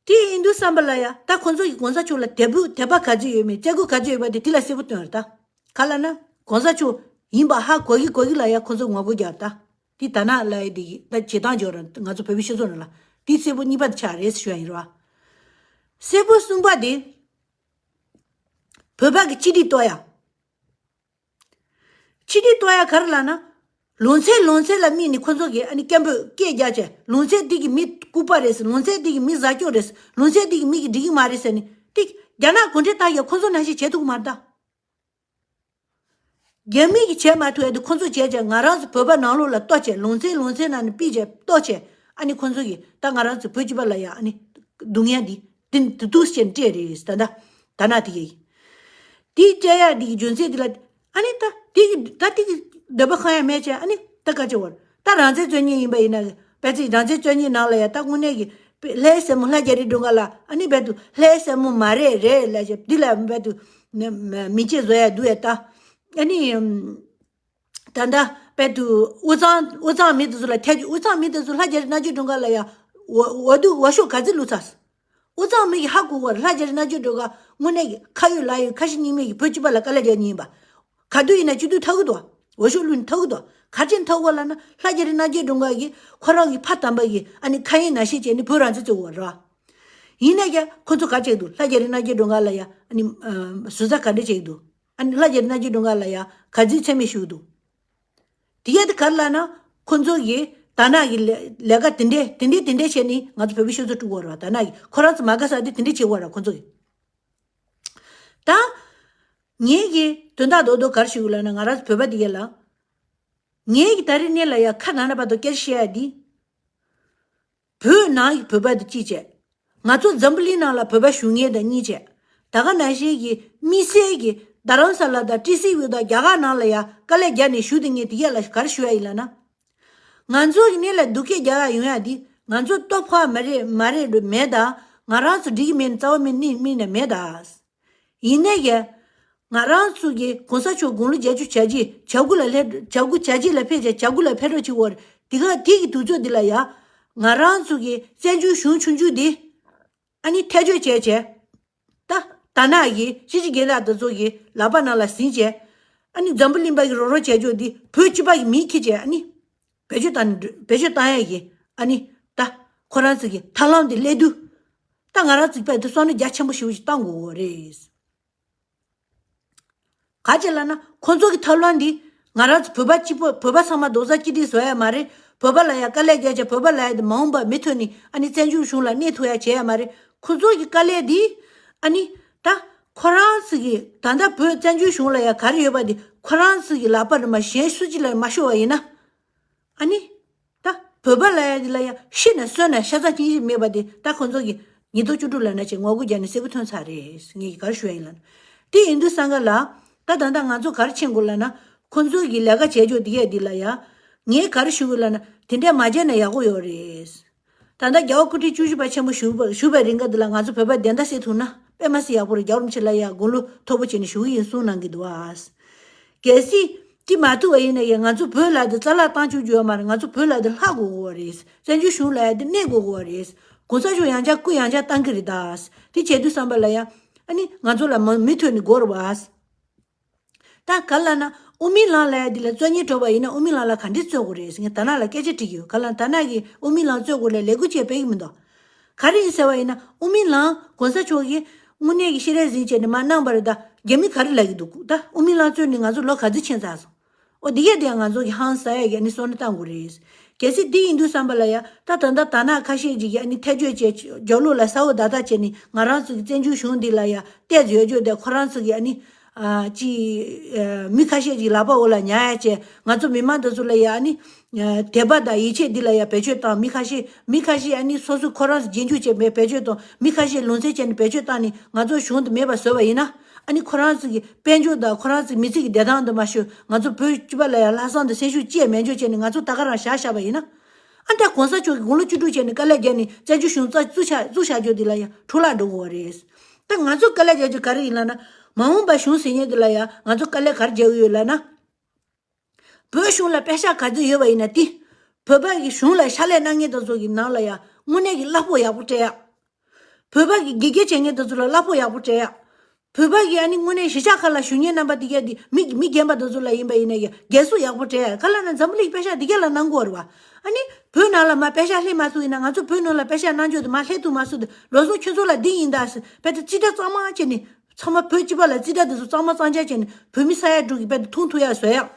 དེ་ཡིན་དུས་བསམ་པ་ལ་ཡ་ད་ཁོང་ཚོ་ཡི་གོང་ས་མཆོག་ལ་དད་གུས་དད་པ་ག་ཚོད་ཡོད་མེད་བརྩི་བཀུར་ག་ཚོད་ཡོད་པ་དེ་དེ་ལ་གསལ་པོ་སྟོན་རེད་ད། ག་ལབ་ན་གོང་ས་མཆོག་ཡིན་པ་ཧ་གོ་གི་གོ་གི་ལ་ཡ་ཁོང་ཚོ་ངོ་རྒོལ་རྒྱག་རེད་ད། དེ་ད་ན་ལ་ཡ་དེ་གི་ད་བྱེད་སྟངས་འཇོག་ར་ང་ཚོ་བོད་པའི་སྤྱི་ཚོགས་ནང་ལ་དེ་གསལ་པོ་གཉིས་པ་དེ་ཆགས་རེད་ཞུ་ཡ་ཡིན་ར། གསལ་པོ་གསུམ་པ་དེ་བོད་པ་གི་སྤྱི་བདེ་གཏོར་ཡ། སྤྱི་བདེ་གཏོར་ཡ་ག་རེ་ལབ་ན། ལུང་ཚན་ལུང་ཚན་ལ་དམིགས་ནས་ཁོ་ཚོ་གིས་ཨ་ནི་སྐད་འབོད་སྐད་རྒྱག་བྱས་ལུང་ཚན་འདི་གི་མི་ལྐུགས་པ་རེད་ཟེར། ལུང་ཚན་འདི་གི་མི་ཟ་སྐྱོ་རེད་ཟེར། ལུང་ཚན་འདི་གི་མི་གི་འགྲིག་གི་མ་རེད་ཟེར་ནས་དེ་རྒྱ་ནག་གུང་ཁྲན་ཏང་གིས་ཁོ་ཚོ་ནང་བཞིན་བྱེད་ཐུབ་ཀྱི་མ་རེད་ད། རྒྱ་མི་གིས་བྱེད་མ་ཐུབ་ཡ་དེ་ཁོ་ཚོ་བྱས་བྱས་ང་རང་ཚོ་བོད་པ་ནང་ལོགས་ལ་གཏོར་བྱས་ལུང་ཚན་ལུང་ཚན་ནང་ནས་ཕུད་བྱས་གཏོར་བྱས་ཨ་ནི་ཁོ་ཚོ་གིས་ད་ང་རང་ཚོ་བོད་སྤྱི་པ་ལ་ཡ་ཨ་ནི་སྡུག་བསྔལ་འདི་དེ་དེ་དུས་ཆེན་སྤྲད་རེད་ད་ད་ད་ན་དེ་གི་དེ་སྤྲད་ཡ་དེ་གི་རྒྱུ་མཚན་དེ་ལ་ཨ་ནི་ད་དེ་གི་ད་དེ་གི་འདོད་པ་ཁེངས་ཡ་མེད་བྱས་ཨ་ནི་ད་ག་ཅི་བར་ད་རང་བཙན་རྩོད་མཁན་ཡིན་པ་ཡིན་ན་པད་ཚེ་རང་བཙན་རྩོད་མཁན་ནང་ལ་ཡ་ད་དངོས་གནས་ཀྱི་ལྷའི་སྲས་མོ་ལྷ་རྒྱ་རི་སྒྲོལ་དཀར་ལ་ཨ་ནི་བས་དུ་ལྷའི་སྲས་མོ་མ་རེད་རེད་ལབ་བྱས་འདི་ལ་བས་དུ་མི་བརྗེད་བཟོ་ཡ་འདུག་ཡ་ད་ཨ་ནི། ད་ལྟ་བས་དུ་དབུས་གཙང་དབུས་གཙང་མི་དེ་ཚོ་ལ་ཐད་དུས་དབུས་གཙང་མི་དེ་ཚོ་ལྷ་རྒྱ་རི་རྣ་བརྒྱུད་སྒྲོལ་དཀར་ལ་ཡ་འོ་འོ་དུ་འོ་ཤོག་ག་ཚོད་བླུགས་ཚར། དབུས་གཙང་མི་གི་ཧ་གོ་བར་ལྷ་རྒྱ་རི་རྣ་བརྒྱུད་སྒྲོལ་དཀར་དངོས་གནས་ཀྱི་ཁ་ཡོད་ལག་ཡོད་ཁ་ཞེ་གཉིས་མེད་ཀྱི་བོད་སྤྱི་པ་ལ་དཀའ་ལས་རྒྱག་མཁན་ཡིན་པ། ག་དུས་ཡིན་ན་སྤྱི་འཐུས་ཐོབ་གི་འདུག་འོ་ཤོག་བླུགས་ནས་ཐོབ་གི་འདུག་ག་ཅིན་ཐོབ་གོ་ལབ་ན་ལྷ་རྒྱ་རི་རྣ་བརྒྱུད་སྒྲོལ་དཀར་གྱིས་ཁོ་རང་གི་ཕ་དམ་པ་གི་ཨ་ནི་ཁ་ཡིན་ན་ཤེས་བྱས་ནས་བོད་རང་བཙན་རྩོད་གོ་བ་རེད་བ། ཡིན་ན་ཀྱང་ཁོ་ཚོ་ག་བྱེད་འདུག་ལྷ་རྒྱ་རི་རྣ་བརྒྱུད་སྒྲོལ་དཀར་ལ་ཡ་ཨ་ནི་ཟུར་ཟ་ག་འདྲ་བྱེད་འདུག་ཨ་ནི་ལྷ་རྒྱ་རི་རྣ་བརྒྱུད་སྒྲོལ་དཀར་ལ་ཡ་ག་ཚོད་མཚན་སྨད་ཞུ་གི་འདུག་དེ་གས་དེ་ག་རེ་ལབ་ན་ཁོ་ཚོ་གིས་ད་ནག་གི་ལས་ལས་ཀ་དེ་འདྲས་དེ་འདྲས་དེ་འདྲས་བྱས་ནས་ང་ཚོ་བོད་པའི་སྤྱི་ཚོགས་དཀྲུག་གོ་རེད་བ། ད་ནག་གིས་ཁོ་རང་ཚོ་མ་དགའ་ས་དེ་དེ་འདྲས་བྱེད་གོ་རེད་ཁོ་ཚོ་གིས། ད་ངེད་ཀྱིས་དོན་དག་རྡོག་རྡོག་ག་རེ་ཞུ་གི་ལབ་ན་ང་རང་ཚོ་བོད་པ་དེ་གས་ལ་ ངའི་གི་ད་རེས་ནས་ལ་ཡ་ཁ་ནང་ན་བར་དུ་སྐད་ཆ་བཤད་ཡ་འདི། བོད་ནང་གི་བོད་པ་དེ་གཅིག་བྱས། ང་ཚོ་འཛམ་བུ་གླིང་ནང་ལ་བོད་པ་བཞུགས་མཁན་དང་གཉིས་བྱས། ད་ག་ནང་བཞིན་གྱི་དམིགས་བསལ་གྱི་རྡ་རམ་ས་ལ་དང་ཊི་སི་ཝི་དང་རྒྱ་གར་ནང་ལ་ཡ་དཀའ་ལས་རྒྱག་ནས་བཞུགས་བསྡད་མཁན་དེ་གས་ལ་ག་རེ་ཞུ་ཡ་ཡིན་ལབ་ན། ང་ཚོ་གི་ནས་ལ་སྡུག་སྐད་རྒྱག་ཡ་ཡོང་ཡ་འདི་ང་ཚོ་ལྟོ་ཕག་མ་རེད་མ་རེད་འགྲོ་མེད་ད། ང་རང་ཚོ་འགྲིག་གི་མེད་ན་རྩ་བ་མེད་ནི་མིན་ན་མེད་ད། ཡིན་ནའི་ཡ། ང་རང་ཚོ་གི་གོང་ས་མཆོག་དགུང་ལོ་བརྒྱད་ཅུ་གྱ་གཅིག་གྱ་དགུ་ལ་སླེབས་གྱ་དགུ་གྱ་གཅིག་ལ་ཕེབས་བྱས་གྱ་དགུ་ལ་ཕེབས་རོགས་བྱེད་འོར་དེ་ག་དེ་གི་དུས་ཚོད་འདི་ལ་ཡ། ང་རང་ཚོ་གི་བཙན་བྱོལ་གཞུང་ཆུང་ཆུང་འདི། ཨ་ནི་ཐད་གཅོད་བྱས་བྱས། ད་ད་ནག་གི་སྤྱི་སྤྱི་རྒན་ལགས་དེ་ཚོ་གི་ལག་པ་ནང་ལ་ཟིན་བྱས། ཨ་ནི་འཛམ་བུ་གླིང་པ་གི་རོགས་རོགས་བྱས་ཆོག་འདི་བོད་སྤྱི་པ་གི་མིང་ཁྱེར་བྱས་ཨ་ནི། བེད་སྤྱོད་བཏང་ནས་བེད་སྤྱོད་བཏང་ཡ་གི་ཨ་ནི་ད་ཁོ་རང་ཚོ་གི་ཐབས་ལམ་དེ་སླེབས་དུས། ད་ང་རང་ཚོ་གི་དཔེ་དེ་བསམ་བློ་རྒྱ་ཆེན་པོ་ཞེ་པོ་ཞིག་བཏང་དགོས་ཀྱི་རེད། ག་ཅི་ལབ་ན་ཁོ་ཚོ་གི་ཐབས་ལམ་འདི་ང་རང་ཚོ་བོད་པ་གཅིག་པོ་བོད་པ་ཚང་མ་རྡོག་རྩ་གཅིག་སྒྲིལ་བཟོ་ཡ་མ་རེད། བོད་པ་ལ་ཡ་དཀའ་ལས་རྒྱག་བྱས་བོད་པ་ལ་ཡ་དེ་མ་འོངས་པ་མུ་མཐུད་ནས་ཨ་ནི་བཙན་བྱོལ་གཞུང་ལ་གནས་ཐུབ་ཡ་བྱེད་ཡ་མ་རེད། ཁོ་ཚོ་གི་དཀའ་ལས་འདི་ཨ་ནི་ད་ཁོ་རང་ཚོ་གི་ད་ལྟ་བོད་བཙན་བྱོལ་གཞུང་ལ་ཡ་ག་རེ་ཡོད་པ་དེ་ཁོ་རང་ཚོ་གི་ལག་པ་རེད་མ་གཞན་སུ་གཅིག་ལ་མ་ཤོར་བ་ཡིན་ན། ཨ་ནི། ད། བོད་པ་ལ་ཡ་འདི་ལ་ཡ་ཤི་ན་གསོན་ན་ཤ་ཚ་གཅིག་མེད་པ་དེ་ད་ཁོ་ཚོ་གི་ཉིས་སྟོང་བཅུ་དྲུག་ལ་ན་ཆེ་ངོ་རྒོལ་རྒྱག་ནས་གསལ་པོ་ཐོན་ཚར་རེད་ངས་ཀྱི་གར་ཞུ་ཡ་ཡིན་ལ། དེ་ཡིན་དུས་སང་ག་ལ། ད་ད་ད་ང་ཚོ་གར་ཕྱིན་དགོས་ལ་ན། ཁོ་ཚོ་གི་ལས་ཀ་བྱེད་ཕྱོགས་འདི་ཡ་འདི་ལ་ཡ། ངས་གར་ཞུ་དགོས་ལ་ན་དེ་འདྲས་མ་བྱས་ན་ཡག་པོ་ཡོད་རེད། ད་ལྟ་རྒྱལ་བ་སྐུ་ཕྲེང་བཅུ་བཞི་པ་ཆེན་པོ་བཞུགས་པ་བཞུགས་པའི་རིང་ག་འདི་ལ་ང་ཚོ་བོད་པ་བདེན་མཐའ་གསལ་ཐུབ་ན་དཔེ་མ་སྲིད་ཡག་པོ་རེད། རྒྱལ་བ་རིན་པོ་ཆེ་ལ་ཡ་དགུང་ལོ་མཐོ་པོ་བྱས་ནས་བཞུགས་ཀྱི་ཡིན་གསུང་གནང་གི་འདུག་ཨ། གལ་སྲིད་དེ་མ་ཐུབ་པ་ཡིན་ན་ཡང་ང་ཚོ་བོད་ལ་དེ་རྩ་བརླག་བཏང་བཅུག་རྒྱུ་ཡོད་མ་རེད། ང་ཚོ་བོད་ལ་དེ་ལྷག་དགོས་དགོས་པ་རེད། བཙན་བྱོལ་གཞུང་ལ་ཡ་དེ་གནས་དགོས་དགོས་པ་རེད། གོང་ས་མཆོག་ཡང་བསྐྱར་སྐུ་ཡང་བསྐྱར་བཏང་གི་རེད་ད། དེ་བྱེད་དུས་བསམ་པ་ལ་ཡ་ཨ་ནི་ང་ཚོ་ལ་མ་མུ་མཐུད་ནས་དགོས་རེད་བ། ད་ག་ལ་ན་དབུ་མའི་ལམ་ལ་ཡ་དེ་ལ་རྩོད་རྙོག་གྲོལ་བ་ཡིན་ན་དབུ་མའི་ལམ་ལ་ག་འདྲས་རྩོད་དགོས་རེད་ཟེར་ངས་ད་ནང་ལ་སྐད་ཆ་དྲིས་ཡོད། ག་ལ་ན་ད་ནང་གི་དབུ་མའི་ལམ་རྩོད་དགོས་ལ་ལས་འགུལ་བྱས་པའི་མི་འདུག་ག་རེ་ཡིན་ཟེར་བ་ཡིན་ན་དབུ་མའི་ལམ་གོང་ས་མཆོག་གིས་དངོས་གནས་ཀྱི་ཤེས་རབ་གཟིགས་བྱས་ནས་མར་གནང་བ་རེད་ད། རྒྱ་མི་ག་རེ་ལབ་ཀྱི་འདུག་ད་དབུ་མའི་ལམ་རྩོད་ནས་ང་ཚོ་ལོ་ག་ཚོད་ཕྱིན་ཚར་སོང་། ཨོ་འདི་གས་དེ་ཡང་ང་ཚོ་གི་ཧང་སང་ཡ་གི་ཨ་ནི་བསམ་བློ་བཏང་དགོས་རེད། གལ་སྲིད་འདི་ཡིན་དུས་བསམ་པ་ལ་ཡ་ད་ད་ལྟ་ད་ནག་ཁ་ཤས་ཀྱིས་ཨ་ནི་ཐེ་བྱུས་བྱས་རྒྱབ་ལོགས་ལ་ས་འོག་བརྡ་རྟགས་བྱས་ནས་ང་རང་ཚོ་གི་བཙན་བྱོལ་གཞུང་འདི་ལ་ཡ་བལྟས་ཡོད་རྒྱུ་དེ་ཁོ་རང་ཚོ་གི་ཨ་ནི། ཨ་ཅི། ཨ་མི་ཁ་ཤས་ཀྱི་ལག་པ་འོག་ལ་ཉར་ཡ་བྱས་ང་ཚོ་མི་མང་འདི་ཚོ་ལ་ཡ་ཨ་ནི། དད་པ་དང་ཡིད་ཆེས་འདི་ལ་ཡང་བེད་སྤྱོད་བཏང་མི་ཁ་ཤས་མི་ཁ་ཤས་ཨ་ནི་སོ་སོ་ཁོ་རང་རྗེས་འཇུག་བྱས་པའི་བེད་སྤྱོད་བཏང་མི་ཁ་ཤས་ལུང་ཚན་བྱས་ནས་བེད་སྤྱོད་བཏང་ནས་ང་ཚོ་གཞུང་དུ་མེད་པ་བཟོས་པ་ཡིན་ན། ཨ་ནི་ཁོ་རང་ཚོ་གི་དཔལ་འབྱོར་དང་ཁོ་རང་ཚོའི་མི་ཚེ་གི་བདེ་ཐང་དུ་མ་ཞུ་ང་ཚོ་བོད་སྤྱི་པ་ལ་ཡང་ལྷག་བསམ་དང་སེམས་ཤུགས་ཅི་ཡང་མེད་འཇོག་བྱས་ནས་ང་ཚོ་ད་ག་རང་བཞག་བཞག་པ་ཡིན་ན། ཨ་ད་གོང་ས་མཆོག་གི་དགུང་ལོ་བཅུ་དྲུག་བྱས་ནས་དཀའ་ལས་བརྒྱབ་ནས་བཙན་བྱོལ་གཞུང་རྩ་བཙུགས་བཞག་བཙུགས་བཞག་རྒྱུ་འདི་ལ་ཡང་འཕྲོ་བརླག་འགྲོ་དགོས་པ་རེད། ད་ང་ཚོ་དཀའ་ལས་རྒྱག་རྒྱུ་ག་རེ་ཡིན་ལབ་ན། མ་འོངས་པ་གཞུང་ཟེར་མཁན་འདི་ལ་ཡང་ང་ཚོ་དཀའ་ལས་ག་རེ་རྒྱག་གི་ཡོད་ལབ་ན། བོད་གཞུང་ལ་པད་ཤག་ག་ཚོད་ཡོད་པ་ཡིན་ན་དེ། བོད་པ་གི་གཞུང་ལ་ཕྱག་ལས་གནང་མཁན་དེ་ཚོ་གི་ནང་ལ་ཡང་དངོས་གནས་ཀྱི་གླ་ཕོགས་ཡག་པོ་སྤྲད་ཡག་བོད་པ་གི་དགེ་རྒན་བྱེད་མཁན་དེ་ཚོ་ལ་གླ་ཕོགས་ཡག་པོ་སྤྲད་ཡག་བོད་པ་གི་ཨ་ནི་དངོས་གནས་གཞིས་ཆགས་ཁག་ལ་བཞུགས་མཁན་རྣམ་པ་དེ་ག་དེ་མི་མི་རྒན་པ་དེ་ཚོ་ལ་ཡིན་པ་ཡིན་ན་ཡང་རྒྱལ་སྲུང་ཡག་པོ་སྤྲད་ཡག་ག་ལ་ན་འཛམ་བུ་གླིང་པད་ཤག་དེ་ག་ལ་གནང་དགོས་རེད་བ། ཨ་ནི་བོད་ནང་ལ་མ་པད་ཤག་སླེབས་མ་ཐུབ་ཡིན་ན་ང་ཚོ་བོད་ནང་ལ་པད་ཤག་གནང་རྒྱུ་དེ་མ་སླེབས་ཐུབ་མ་སོང་དེ་ལོ་སོང་ཁྱོད་ཚོ་ལ་འདི་ཡིན་ད་ཟེར་བོད་དེ་རྩིས་ཁྲ་གཙང་མ་བྱས་ནས། ཚང་མ་བོད་སྤྱི་པ་ལ་རྩིས་ཁྲ་དེ་ཚོ་གཙང་མ་གཙང་རྐྱང་བྱས་ནས་བོད་མི་ས་ཡ་དྲུག་གི་དཔེ་དེ་མཐོང་ཐུབ་ཡ་བཟོ་ཡག་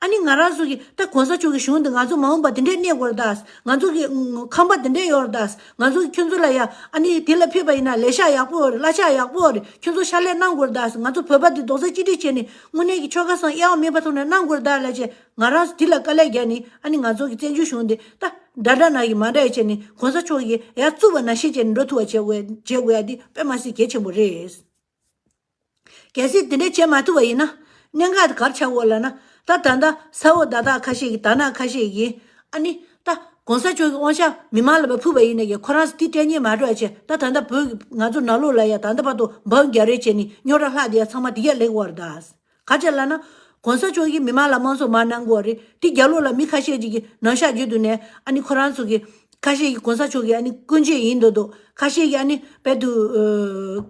ཨ་ནི་ང་རང་ཚོ་གི་ད་གོང་ས་མཆོག་གི་གཞུང་དེ་ང་ཚོ་མ་འོངས་པ་དེ་འདྲས་གནས་དགོས་རེད་ད། ང་ཚོ་གི་ཁང་པ་དེ་འདྲས་ཡོད་རེད་ད། ང་ཚོ་གི་ཁྱོད་ཚོ་ལ་ཡ་ཨ་ནི་དེ་ལ་ཕེབས་པ་ཡིན་ན་ལས་ཤག་ཡག་པོ་རེད། གླ་ཆ་ཡག་པོ་རེད། ཁྱོད་ཚོ་ཕྱག་ལས་གནང་དགོས་རེད་ད། ང་ཚོ་བོད་པ་དེ་རྡོག་རྩ་གཅིག་སྒྲིལ་བྱས་ནས་དངོས་གནས་ཀྱི་ཆོལ་ཁ་གསུམ་དབྱེ་བ་མེད་པ་ཐོག་ནས་གནང་དགོས་རེད་ད་ལབ་བྱས་ང་རང་ཚོ་དེ་ལ་དཀའ་ལས་བརྒྱབ་ནས་ཨ་ནི་ང་ཚོ་གི་བཙན་བྱོལ་གཞུང་དེ་ད་འདྲ་འདྲ་ན་གི་མ་འདྲ་ཡ་བྱས་ནས་གོང་ས་མཆོག་གིས་ཡར་བཙུགས་པ་ནང་བཞིན་བྱས་ནས་འགྲོ་ཐུབ་པ་བྱེད་དགོས་བྱེད་དགོས་ཡ་དེ་དཔེ་མ་སྲིད་གལ་ཆེན་པོ་རེད། གལ་སྲིད་དེ་འདྲ་བྱེད་མ་ཐུབ་པ་ཡིན་ན། གནད་འགག་དེ་ག་རེ་ཆགས་ཡོད་ལབ་ན། ད་ད་ལྟ་ས་འོག་བརྡ་དག་ཁ་ཤས་ཀྱིས་དར་ནག་ཁ་ཤས་ཀྱིས་ཨ་ནི་ད་གོང་ས་མཆོག་གི་དབང་ཆ་མི་མང་ལ་ཕར་ཕུལ་བ་ཡིན་ན་ཡང་ཁོ་རང་ཚོ་དེ་སྤྲད་ཉན་མ་འགྲོ་བ་བྱས། ད་ད་ལྟ་བོད་ཀྱི་ང་ཚོ་ནང་ལོགས་ལ་ཡང་ད་ལྟ་བར་དུ་འབུམ་རྒྱག་རེས་བྱས་ནས་རྙོག་དྲ་ལྷག་བསྡད་ཡ་ཚང་མ་དེ་ག་སླེབས་ཡོད་རེད་ད། ག་རེ་ལབ་ན། གོང་ས་མཆོག་གིས་མི་མང་ལ་དམངས་གཙོ་མར་གནང་དགོས་རེད། དེ་རྒྱབ་ལོགས་ལ་མི་ཁ་ཤས་ཅིག་གིས་ནང་བཞག་རྒྱུ་དུ་ནས་ཨ་ནི་ཁོ་རང་ཚོ་གི་ཁ་ཤས་ཀྱིས་གོང་ས་མཆོག་གི་ཨ་ནི་སྐུ་མཆེད་ཡིན་མདོག་མདོག་ཁ་ཤས་ཀྱིས་ཨ་ནི་བལ་དུ་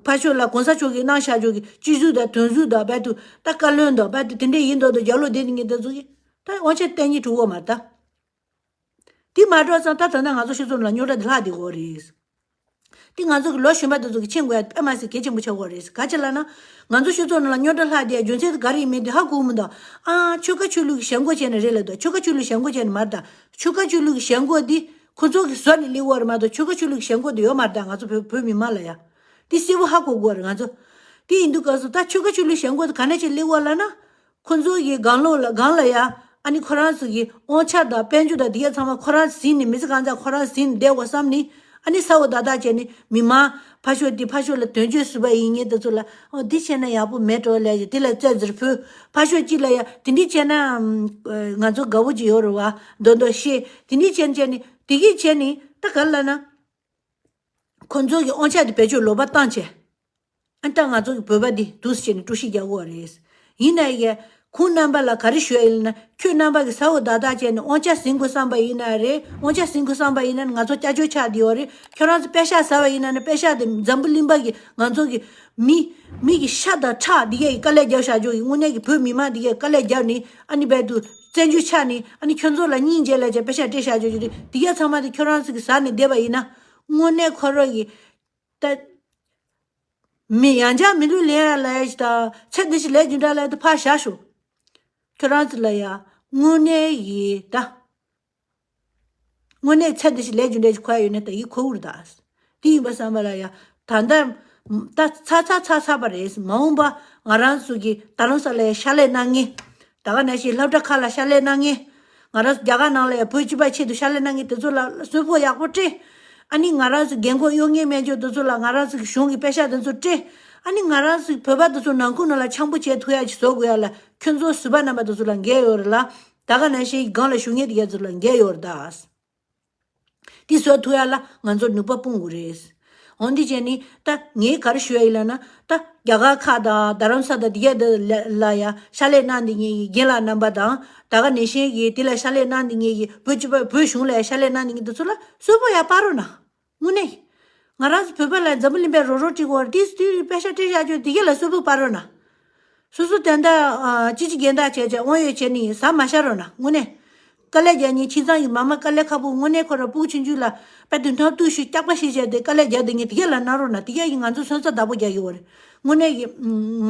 ཕར་ཕྱོགས་ལ་གོང་ས་མཆོག་གིས་གནང་བཞག་རྒྱུ་གི་སྤྱི་ཟུར་དང་དོན་ཟུར་དང་བལ་དུ་ད་བཀའ་བློན་དང་བལ་དུ་དེ་འདྲས་ཡིན་མདོག་མདོག་རྒྱབ་ལོགས་བསྡད་མཁན་དེ་ཚོ་གིས་ད་དབང་ཆ་གཏན་ཉིད་གྲུབ་ཡོད་མ་རེད་ད། དེ་མ་འགྲོ་ཙང་ད་ད་ལྟ་ང་ཚོ་སྤྱི་ཚོགས་ནང་རྙོག་དྲ་དེ་ལྷག་བསྡད་ཡོད་རེད། དེ་ང་ཚོ་གི་ལོ་གཞོན་པ་དེ་ཚོ་གི་མཁྱེན་དགོས་ཡ་དཔེ་མ་སྲིད་གལ་ཆེན་པོ་ཆགས་ཡོད་རེད། ག་རེ་ལབ་ན། ང་ཚོ་སྤྱི་ཚོགས་ནང་ལ་རྙོག་དྲ་ལྷག་བསྡད་ཡ་རྒྱུ་མཚན་དེ་ག་རེ་ཡིན་མིན་དེ་ཧ་གོ་གི་མི་འདུག་ཨ་ཆོལ་ཁ་ཆོས་ལུགས་ཀྱི་ཞེན་ཁོག་བྱས་ནས་རེད་ལབ་འདུག་ཆོལ་ཁ་ཆོས་ལུགས་ཀྱི་ཞེན་ཁོག་བྱས་ནས་མ་རེད་ད། ཆོལ་ཁ་ཆོས་ལུགས་ཀྱི་ཞེན་ཁོག་དེ་ཁོ་ཚོ་གི་བཟོ་ནས་སླེབས་ཡོད་རེད་མ་གཏོགས་ཆོལ་ཁ་ཆོས་ལུགས་ཀྱི་ཞེན་ཁོག་དེ་ཡོད་མ་རེད་ད། ང་ཚོ་བོད་བོད་མི་མང་ལ་ཡ། དེ་གསལ་པོ་ཧ་གོ་དགོས་རེད་ང་ཚོ། དེ་ཡིན་དུས་སྐབས་སུ་ད་ཆོལ་ཁ་ཆོས་ལུགས་ཞེན་ཁོག་དེ་ག་ནས་ཅིག་སླེབས་ཡོད་ལབ་ན། ཁོ་ཚོ་གི་སྒང་ལོགས་ལ་སྒང་ལ་ཡ། ཨ་ནི་ཁོ་རང་ཚོ་གི་དབང་ཆ་དང་དཔལ་འབྱོར་དང་དེ་ག་ཚང་མ་ཁོ་རང་ཟིན་ནས་མི་ཚེ་གང་ཚང་ཁོ་རང་ཟིན་ནས་བསྡད་དགོས་བསམ་ནས། ཨ་ནི་ས་འོག་བདག་བདག་བྱས་ནས་མི་མང་ཕར་ཕྱོགས་འདི་ཕར་ཕྱོགས་ལ་དོན་གཅོད་བཟོས་པ་ཡིན་ངེས་དེ་ཚོ་ལ། འོ་འདི་བྱས་ན་ཡག་པོ་མེད་འགྲོ་ལས་ཀྱི་དེ་ལ་རྩད་འཛིན་ཕུལ། ཕར་ཕྱོགས་གཅིག་ལ་ཡ་དེ་འདྲ་བྱས་ན་ང་ཚོ་དགའ་བོ་ཅིག་ཡོད་རེད་བ། མདོག་མདོག་བཤད་དེ་འདྲ་བྱས་ནས་བྱས་ནས་དེ་གིས་བྱས་ནས་ད་ག་རེ་ལབ་ན། ཁོ་ཚོ་གི་དབང་ཆ་དེ་བེད་སྤྱོད་ལོག་པ་བཏང་བྱས། ཨ་ནི་ད་ང་ཚོ་གི་བོད་པ་འདི་འདུག་སེ་བྱས་ནས་དཀྲུག་ཤིང་རྒྱག་དགོས་རེད། ཡིན་ན་ཡང་ཁོང་རྣམ་པ་ལ་ག་རེ་ཞུ་ཡ་ཡིན་ན། ཁྱོད་རྣམ་པ་གི་ས་འོག་བདག་བདག་བྱས་ནས་དབང་ཆ་ཟིན་དགོས་བསམ་པ་ཡིན་ན་རེད། དབང་ཆ་ཟིན་དགོས་བསམ་པ་ཡིན་ན་ང་ཚོ་སྐྱབས་བཅོལ་ཆགས་བསྡད་ཡོད་རེད། ཁྱོད་རང་ཚོ་པེ་ཤག་ཟ་བ་ཡིན་ན་ནི་པེ་ཤག་དེ་འཛམ་བུ་གླིང་པ་གི་ང་ཚོ་གི་མི་མི་གི་ཤ་དང་ཁྲག་འདི་གས་ཀྱི་དཀའ་ལས་རྒྱབ་བཞག་རྒྱུ་ཡིན། དངོས་གནས་ཀྱི་བོད་མི་མང་འདི་གས་དཀའ་ལས་རྒྱབ་ནས་ཨ་ནི་རྦད་དུ་བཙན་བྱོལ་ཆགས་ནས་ཨ་ནི་ཁྱོད་ཚོ་ལ་སྙིང་རྗེ་ལབ་བྱས་པེ་ཤག་སྤྲད་བཞག་རྒྱུ་ཡིན། འདི་གས་ཚང་མ་དེ་ཁྱོད་རང་ཚོ་གི་ཟ་ནས་བསྡད་པ་ཡིན་ན། དངོས་གནས་ཁོ་རང་གི་ད་མི་ཡང་བསྐྱར་མི་ལུས་ལེན་ཡ་ལ་ཡ་ཞིག་དང་ཚེ་འདི་ཞིག་ལས་རྒྱུ་འདྲ་ལ་ཡ་དེ་ཕར་བཞག་ཤོག་ཁྱོད་རང་ཚོ་ལ་ཡ་དངོས་གནས་ཡིན་ད། དངོས་གནས་ཚེ་འདི་ཞིག་ལས་རྒྱུ་འབྲས་ཀྱི་ཁོ་ཡ་ཡོད་ན་ད་ཡིད་ཁོ་འུར་ད། དེ་ཡིན་པ་བསམ་པ་ལ་ཡ། ད་ལྟ་ད་ཚ་ཚ་ཚ་ཚ་པ་རེད། མ་འོངས་པ་ང་རང་ཚོ་གི་རྡ་རམ་ས་ལ་ཡ་ཕྱག་ལས་གནང་མཁན། ད་ག་ནང་བཞིན་སློབ་གྲྭ་ཁག་ལ་ཕྱག་ལས་གནང་མཁན། ང་རང་ཚོ་རྒྱ་གར་ནང་ལ་ཡ་བོད་སྤྱི་པའི་ཆེད་དུ་ཕྱག་ལས་གནང་མཁན་དེ་ཚོ་ལ་གསོལ་ཕོགས་ཡག་པོ་སྤྲད། ཨ་ནི་ང་རང་ཚོ་རྒན་གོག་གཡོག་ངན་སྨན་བཅོས་དེ་ཚོ་ལ་ང་རང་ཚོ་གི་གཞུང་གི་པེ་ཤག་དེ་ཚོ་སྤྲད། ཨ་ནི་ང་རང་ཚོ་བོད་པ་དེ་ཚོ་ནང་ཁུལ་ནང་ལ་འཆམ་པོ་བྱེད་ཐུབ་ཡ་ཅིག་བཟོ་དགོས་ཡ་ལ་ཁྱོད་ཚོ་བཟོད་པ་རྣམ་པ་དེ་ཚོ་ལ་འགན་ཡོད་རེད་ལ། ད་ག་ནང་བཞིན་སྒང་ལ་བཞུགས་མཁན་དེ་ག་ཚོ་ལ་འགན་ཡོད་རེད་ད། དེ་བཟོ་ཐུབ་ཡ་ལ་ང་ཚོ་ནུས་པ་སྤུངས་དགོས་རེད། འོན་ཏེ་བྱས་ནི་ད་ངས་ག་རེ་ཞུ་ཡ་ཡིན་ལབ་ན། ད་རྒྱ་གར་ཁག་དང་རྡ་རམ་ས་དང་དེ་ག་དེ་ལ་ཡ་ཕྱག་ལས་གནང་བསྡད་མཁན་གྱི་རྒན་ལགས་རྣམ་པ་དང་ད་ག་ནང་བཞིན་གྱི་དེ་ལ་ཕྱག་ལས་གནང་བསྡད་མཁན་གྱི་བོད་སྤྱི་པ་བོད་གཞུང་ལ་ཡ་ཕྱག་ལས་གནང་བསྡད་མཁན་དེ་ཚོ་ལ་གསོལ་ཕོགས་ཡ་སྤར་རོགས་གནང་། དངོས་གནས། ང་རང་ཚོ་བོད་པ་ལ་འཛམ་བུ་གླིང་པས་རོགས་རོགས་སྒྲིག་གོ་དེ་དེ་པེ་ཤག་སྤྲད་བཞག་ཆོག་དེ་ག་ལ་གསོལ་ཕོགས་སྤར་རོགས་གནང་། སོ་སོ་དོན་དག་ཨ་ཅི་ཅི་འགན་བདག་བྱས་བྱས་དབང་ཡོད་བྱས་ནི་ཟ་མ་ཤ་རོགས་གནང་། དངོས་གནས། དཀའ་ལས་རྒྱག་མཁན་ཁྱིམ་ཚང་གི་མ་མ་དཀའ་ལས་ཁག་པོ་དངོས་གནས་ཁོ་ར་སྤུ་གུ་ཆུང་ཆུང་ལ་དཔེ་དུས་ཐོག་བརྟུལ་ཞུགས་སྐྱག་པ་ཞིག་བྱས་ཏེ་དཀའ་ལས་རྒྱག་བསྡད་མཁན་དེ་ག་ལ་གནང་རོགས་གནང་། དེ་ག་གིས་ང་ཚོ་སོན་རྩ་བདག་པོ་རྒྱག་གི་ཡོད་རེད། དངོས་གནས་ཀྱི་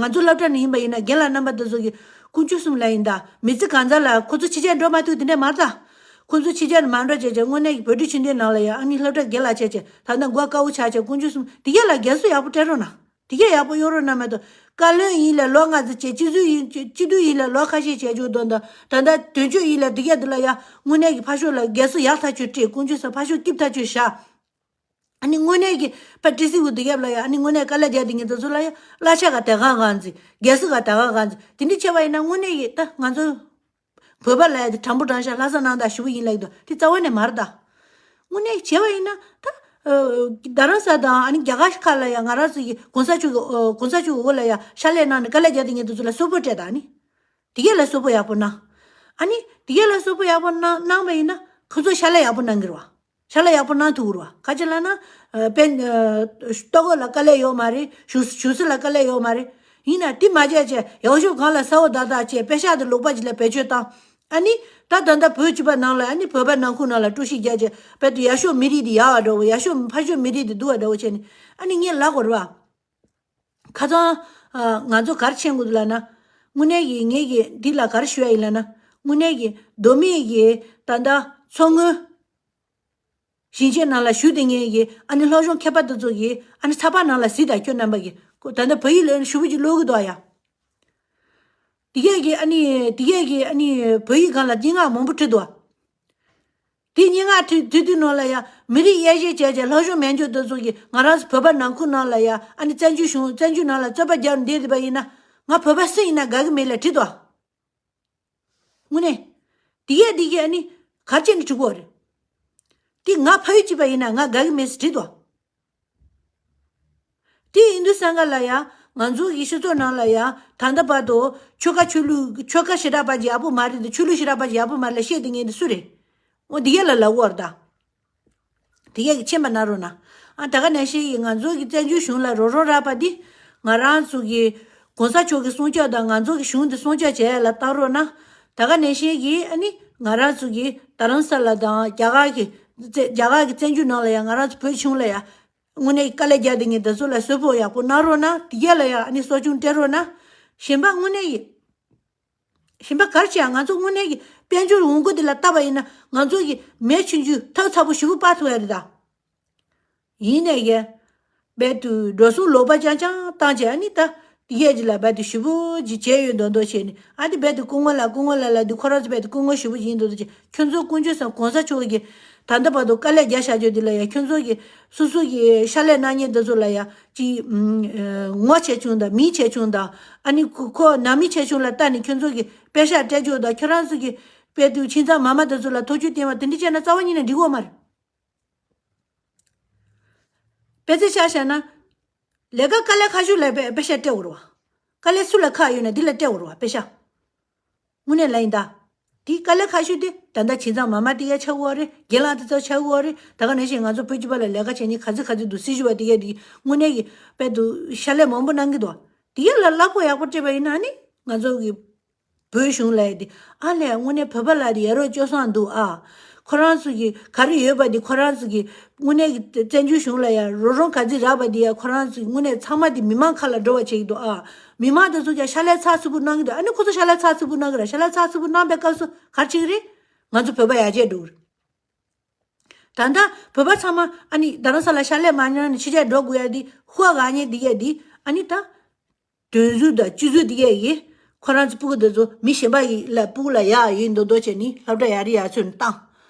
ང་ཚོ་སློབ་གྲྭ་ནས་ཡིན་པ་ཡིན་ན་རྒན་ལགས་རྣམ་པ་དེ་ཚོ་གི་དཀོན་མཆོག་གསུམ་ལ་ཡིན་ད། མི་ཚེ་གང་ཚ་ལ་ཁོ་ཚོ་ཕྱི་རྒྱལ་འགྲོ་མ་ཐུབ་དེ་འདྲས་མ་རེད་ད། ཁོ་ཚོ་ཕྱི་རྒྱལ་ནས་མ་འགྲོ་བྱས་བྱས་དངོས་གནས་ཀྱི་བོད་ཕྲུག་ཆུང་དུས་ནང་ལ་ཡ་ཨ་ནི་སློབ་གྲྭ་རྒན་ལགས་བྱས་བྱས་ད་ལྟ་མགོ་དཀར་པོ་ཆགས་བྱས་དཀོན་མཆོག་གསུམ་དེ་ག་ལ་རྒན་གསོ་ཡག་པོ་སྤྲད་རོགས་གནང་། དེ་ག་ཡག་པོ་གཡོག་རོགས་གནང་མ་གཏོགས་བཀའ་བློན་ཡིན་ལ་ལོ་ལྔ་ཙམ་བྱས། སྤྱི་ཚོགས་ཡིན་སྤྱི་འཐུས་ཡིན་ལ་ལོ་ཁ་ཤས་བྱས་རྒྱུ་དོན་དང་ད་ལྟ་དོན་གཅོད་ཡིན་ལ་དེ་ག་དེ་ལ་ཡ་དངོས་གནས་ཀྱི་ཕར་ཕྱོགས་ལ་རྒན་གསོ་ཡག་ཐག་ཆོད་སྤྲད། དཀོན་མཆོག་གསུམ་ཕར་ཕྱོགས་སྐྱིད་ཐག་ཆོད་བཞག་ཨ་ནི་དངོས་གནས་ཀྱི་ཕ་ཏི་སི་བུ་དེ་ག་ལ་ཡ་ཨ་ནི་དངོས་གནས་དཀའ་ལས་རྒྱག་བསྡད་མཁན་དེ་ཚོ་ལ་ཡ་གླ་ཆ་ག་དེ་ག་གང་ཚེ་རྒན་གསོ་ག་དེ་ག་གང་ཚེ་དེ་འདྲ་བྱས་པ་ཡིན་ན་དངོས་གནས་ཀྱི་ད་ང་ཚོ་བོད་པ་ལ་ཡ་དེ་དྲང་པོ་དྲང་བཞག་ལྷག་བསམ་རྣམ་དག་ཞུ་བ་ཡིན་ལབ་ཀྱི་འདུག་དེ་རྩ་བ་ནས་མ་རེད་ད། དངོས་གནས་བྱས་པ་ཡིན་ན་ད་ཨ་རྡ་རམ་ས་དང་ཨ་ནི་རྒྱ་གར་ཁག་ལ་ཡ་ང་རང་ཚོ་གི་གོང་ས་མཆོག་གི་ཨ་གོང་ས་མཆོག་གི་འོག་ལ་ཡ་ཕྱག་ལས་གནང་ནས་དཀའ་ལས་རྒྱག་བསྡད་མཁན་དེ་ཚོ་ལ་གསོལ་པོ་སྤྲད་དང་ནི། དེ་ག་ལ་གསོལ་པོ་ཡག་པོ་གནང་། ཨ་ནི་དེ་ག་ལ་གསོལ་པོ་ཡག་པོ་གནང་གནང་བ་ཡིན་ན་ཁོ་ཚོ་ཕྱག་ལས་ཡག་པོ་གནང་གི་རེད་བ། ཕྱག་ལས་ཡག་པོ་གནང་ཐུབ་ཀྱི་རེད་བ། ག་ཅི་ལབ་ན་ཨ་དཔལ་ཨ་ལྟོ་གོས་ལ་དཀའ་ལས་ཡོད་མ་རེད། བཞུགས་བཞུགས་ས་ལ་དཀའ་ལས་ཡོད་མ་རེད། ཡིན་ན་དེ་མ་བྱས་བྱས་ཡག་ཤོས་སྒང་ལ་ས་འོག་བདག་བདག་བྱས་པེ་ཤག་དེ་ལོག་པ་ཅིག་ལ་བེད་སྤྱོད་བཏང་། ཨ་ནི་ད་ད་ལྟ་བོད་སྤྱི་པ་ནང་ལ་ཨ་ནི་བོད་པ་ནང་ཁུལ་ནང་ལ་དཀྲུག་ཤིང་རྒྱག་བྱས་བོད་དུ་ཡག་ཤོས་མི་རིགས་དེ་ཡག་བ་འདྲ་བོ་ཡག་ཤོས་ཕར་ཕྱོགས་མི་རིགས་དེ་སྡུག་བ་འདྲ་བོ་བྱས་ནས་ཨ་ནི་ངས་ལབ་དགོས་རེད་བ། ཁ་སང་ཨ་ང་ཚོ་ག་རེ་བྱེད་དགོས་འདུག་ལབ་ན། དངོས་གནས་ཀྱི་ངེད་ཀྱི་འདི་ལ་ག་རེ་ཞུ་ཡ་ཡིན་ལབ་ན། དངོས་གནས་ཀྱི་མདོ་སྨད་ཀྱི་ད་ལྟ་མཚོ་སྔོན་ཞིང་ཆེན་ནང་ལ་བཞུགས་བསྡད་མཁན་གྱི་ཨ་ནི་སློབ་སྦྱོང་མཁས་པ་དེ་ཚོ་གིས་ཨ་ནི་ཚགས་པར་ནང་ལ་གཟིགས་དང་། ཁྱོད་རྣམ་པ་གིས་ད་ལྟ་བོད་ཡིག་ལ་ཞེ་པོ་ཅིག་ཀློག་གི་འདུག་ཡ། དེ་གས་ཀྱི་ཨ་ནི་དེ་གས་ཀྱི་ཨ་ནི་བོད་ཡིག་སྒང་ལ་སྙན་ངག་མང་པོ་བྲིས་འདུག་དེ་སྙན་ངག་བྲིས་བྲིས་དུས་ནང་ལ་ཡ་མི་རིགས་དབྱེ་འབྱེད་བྱས་བྱས་སློབ་སྦྱོང་མེད་མཁན་དེ་ཚོ་གིས་ང་རང་ཚོ་བོད་པ་ནང་ཁུལ་ནང་ལ་ཡ་ཨ་ནི་བཙན་བྱོལ་གཞུང་བཙན་བྱོལ་ནང་ལ་རྩོད་པ་རྒྱག་བསྡད་བསྡད་པ་ཡིན་ན་ང་བོད་པ་སུ་ཡིན་ན་དགའ་གི་མེད་ལབ་བྲིས་འདུག་དངོས་གནས། དེ་གས་དེ་གས་ཨ་ནི་ག་རེ་བྱས་ནས་བྲིས་གོ་རེད། དེ་ང་ཕ་ཡུལ་གཅིག་པ་ཡིན་ན་ང་དགའ་གི་མེད་ཟེར་བྲིས་འདུག་དེ་ཡིན་དུས་སང་ག་ལ་ཡ་ང་ཚོ་གི་སྤྱི་ཚོགས་ནང་ལ་ཡ་ད་ལྟ་བར་དུ་ཆོལ་ཁ་ཆོས་ལུགས་ཆོལ་ཁ་ཞེ་དྲག་པ་ཅིག་ཡག་པོ་མ་རེད་དེ་ཆོས་ལུགས་ཞེ་དྲག་པ་ཅིག་ཡག་པོ་མ་རེད་ལབ་བཤད་བསྡད་མཁན་དེ་སུ་རེད། འོ་དེ་གས་ལ་ལབ་གོ་རེད་ད། དེ་གས་ཀྱི་མཁྱེན་པ་གནང་རོགས་གནང་། ཨ་ད་ག་ནང་བཞིན་གྱི་ང་ཚོ་གི་བཙན་བྱོལ་གཞུང་ལ་རོགས་རོགས་རག་པ་འདི་ང་རང་ཚོ་གི་གོང་ས་མཆོག་གི་གསུང་ཆོས་དང་ང་ཚོ་གི་གཞུང་འདི་སྲུང་སྐྱོབ་བྱེད་ཡ་ལ་བཏང་རོགས་གནང་། ད་ག་ནང་བཞིན་གྱི་ཨ་ནི་ང་རང་ཚོ་གི་རྡ་རམ་ས་ལ་དང་རྒྱ་གར་གྱི་རྒྱ་གར་གྱི་བཙན་བྱོལ་ནང་ལ་ཡང་ང་རང་ཚོ་བོད་གཞུང་ལ་ཡང་དངོས་གནས་དཀའ་ལས་རྒྱག་བསྡད་མཁན་དེ་ཚོ་ལ་གསོལ་ཕོགས་ཡག་པོ་གནང་རོགས་གནང་། དེ་གས་ལ་ཡང་ཨ་ནི་གསོ་སྐྱོང་སྤྲད་རོགས་གནང་། གཞན་པ་དངོས་གནས་ཀྱི་གཞན་པ་ག་རེ་བྱེད་ཡ། ང་ཚོ་དངོས་གནས་ཀྱི་དཔལ་འབྱོར་འོང་སྒོ་དེ་ལ་བལྟས་པ་ཡིན་ན་ང་ཚོ་གི་མི་ཆུང་ཆུང་ཐག་ཚ་པོ་ཞེ་པོ་སྤར་ཐུབ་ཡ་རེད་ད། ཡིན་ནའི་རྦད་དེ་འགྲོ་སོང་ལོག་པ་རྐྱང་རྐྱང་བཏང་བྱས་ཨ་ནི་ད། ཡས་ཀྱི་ལ་རྦད་དེ་ཞེ་པོ་ཅིག་བྱས་ཡོད་མདོག་མདོག་བྱས་ནས། ཨ་དེ་རྦད་དེ་སྐུ་ངོ་ལགས་སྐུ་ངོ་ལགས་ལབ་དུས་ཁོ་རང་ཚོ་རྦད་དེ་སྐུ་ངོ་ཞེ་པོ་ཅིག་ཡིན་མདོག་མདོག་བྱས། ཁྱོད་ཚོ་དཀོན་མཆོག་གསུམ་གོང་ས་མཆོག་གིས་ད་ལྟ་བར་དུ་དཀའ་ལས་རྒྱག་བཞག་རྒྱུ་དེ་ལ་ཡ། ཁྱོད་ཚོ་གིས་སོ་སོ་གི་ཕྱག་ལས་གནང་མཁན་དེ་ཚོ་ལ་ཡ་ཅིག་ངོ་ཆེ་ཆུང་དང་མི་ཆེ་ཆུང་དང་། ཨ་ནི་ཁོ་ཁོ་ནང་མི་ཆེ་ཆུང་ལ་ལྟ་ནས་ཁྱོད་ཚོ་གིས་པེ་ཤག་སྤྲད་རྒྱུ་དང་། ཁྱོད་རང་ཚོ་གིས་རྦད་དེ་བྱས་ཙང་མ་མ་དེ་ཚོ་ལ་ཐོབ་ཆུ་བསྟན་པ་དེ་འདྲ་བྱས་ན་རྩ་བ་ཉིད་ནས་འགྲིག་གི་ཡོད་མ་རེད། དཔེ་ཆ་ཆ་བཞག་ན། ལས་ཀ་དཀའ་ལས་ཁག་ཤོས་ལ་པེ་པེ་ཤག་སྤྲད་དགོས་རེད་བ། དཀའ་ལས་སུ་ལ་ཁག་ཡོད་ན་འདི་ལ་སྤྲད་དགོས་རེད་བ་པེ་ཤག་དངོས་གནས་ལ་ཡིན་ད། དེའི་དཀའ་ལས་ཁག་ཤོས་དེ་ད་ལྟ་བྱས་ཙང་མ་མ་དེ་ཡ་ཆགས་ཀྱི་ཡོད་རེད། རྒན་ལགས་དེ་ཚོ་ཆགས་ཀྱི་ཡོད་རེད། ད་ག་ནང་བཞིན་ང་ཚོ་བོད་སྤྱི་པ་ལ་ལས་ཀ་བྱེད་མཁན་ག་ཚོད་ག་ཚོད་འདུག་སྲི་ཞུ་བ་དེ་གས་དེ་དངོས་གནས་ཀྱི་རྦད་དེ་ཕྱག་ལས་མང་པོ་གནང་གི་འདུག་དེ་གས་ལ་གླ་ཕོགས་ཡག་པོ་སྤྲད་པ་ཡིན་ན་ཨ་ནི་ང་ཚོ་གི་བོད་གཞུང་ལ་ཡ་དེ་ཨ་ལས་དངོས་གནས་བོད་པ་ལ་དེ་ཡ་རོགས་སྐྱོ་སང་འདུག་ཨ། ཁོ་རང་ཚོ་གི་ག་རེ་ཡོད་པ་དེ་ཁོ་རང་ཚོ་གི་དངོས་གནས་ཀྱི་བཙན་བྱོལ་གཞུང་ལ་ཡ་རོགས་རམ་ག་ཚོད་རག་པ་དེ་ཡ་ཁོ་རང་ཚོ་གི་དངོས་གནས་ཚང་མ་དེ་མི་མང་ཁ་ལ་འགྲོ་བ་བྱེད་ཀྱི་འདུག་ཨ། མི་མང་དེ་ཚོ་ཀྱང་ཕྱག་ལས་ཚགས་ཚུད་པོ་གནང་གི་འདུག་ཨ་ནི་ཁོ་ཚོ་ཕྱག་ལས་ཚགས་ཚུད་པོ་གནང་གི་རེད། ཕྱག་ལས་ཚགས་ཚུད་པོ་གནང་པའི་སྐབས་སུ་ག་རེ་བྱེད་ཀྱི་རེད། ང་ཚོ་བོད་པ་ཡར་རྒྱས་འགྲོ་གི་རེད། ད་ལྟ་བོད་པ་ཚང་མ་ཨ་ནི་རྡ་རམ་ས་ལ་ཕྱག་ལས་མ་གནང་ནས་ཕྱི་རྒྱལ་འགྲོ་དགོས་ཡ་དེ་ཧུའ་ག་ཉེ་དེ་གས་དེ་ཨ་ནི་ད། གདོན་གཟུགས་དང་སྤྱི་གཟུགས་དེ་གས་ཡིན། ཁོ་རང་ཚོ་སྤུ་གུ་དེ་ཚོ་མི་གཞན་པ་ཡི་ལ་སྤུ་གུ་ལ་ཡག་ཡིན་མདོག་མདོག་བྱས་ནས་སློབ་གྲྭ་ཡག་རི་ཡག་ཚོ་ནས་བཏང་།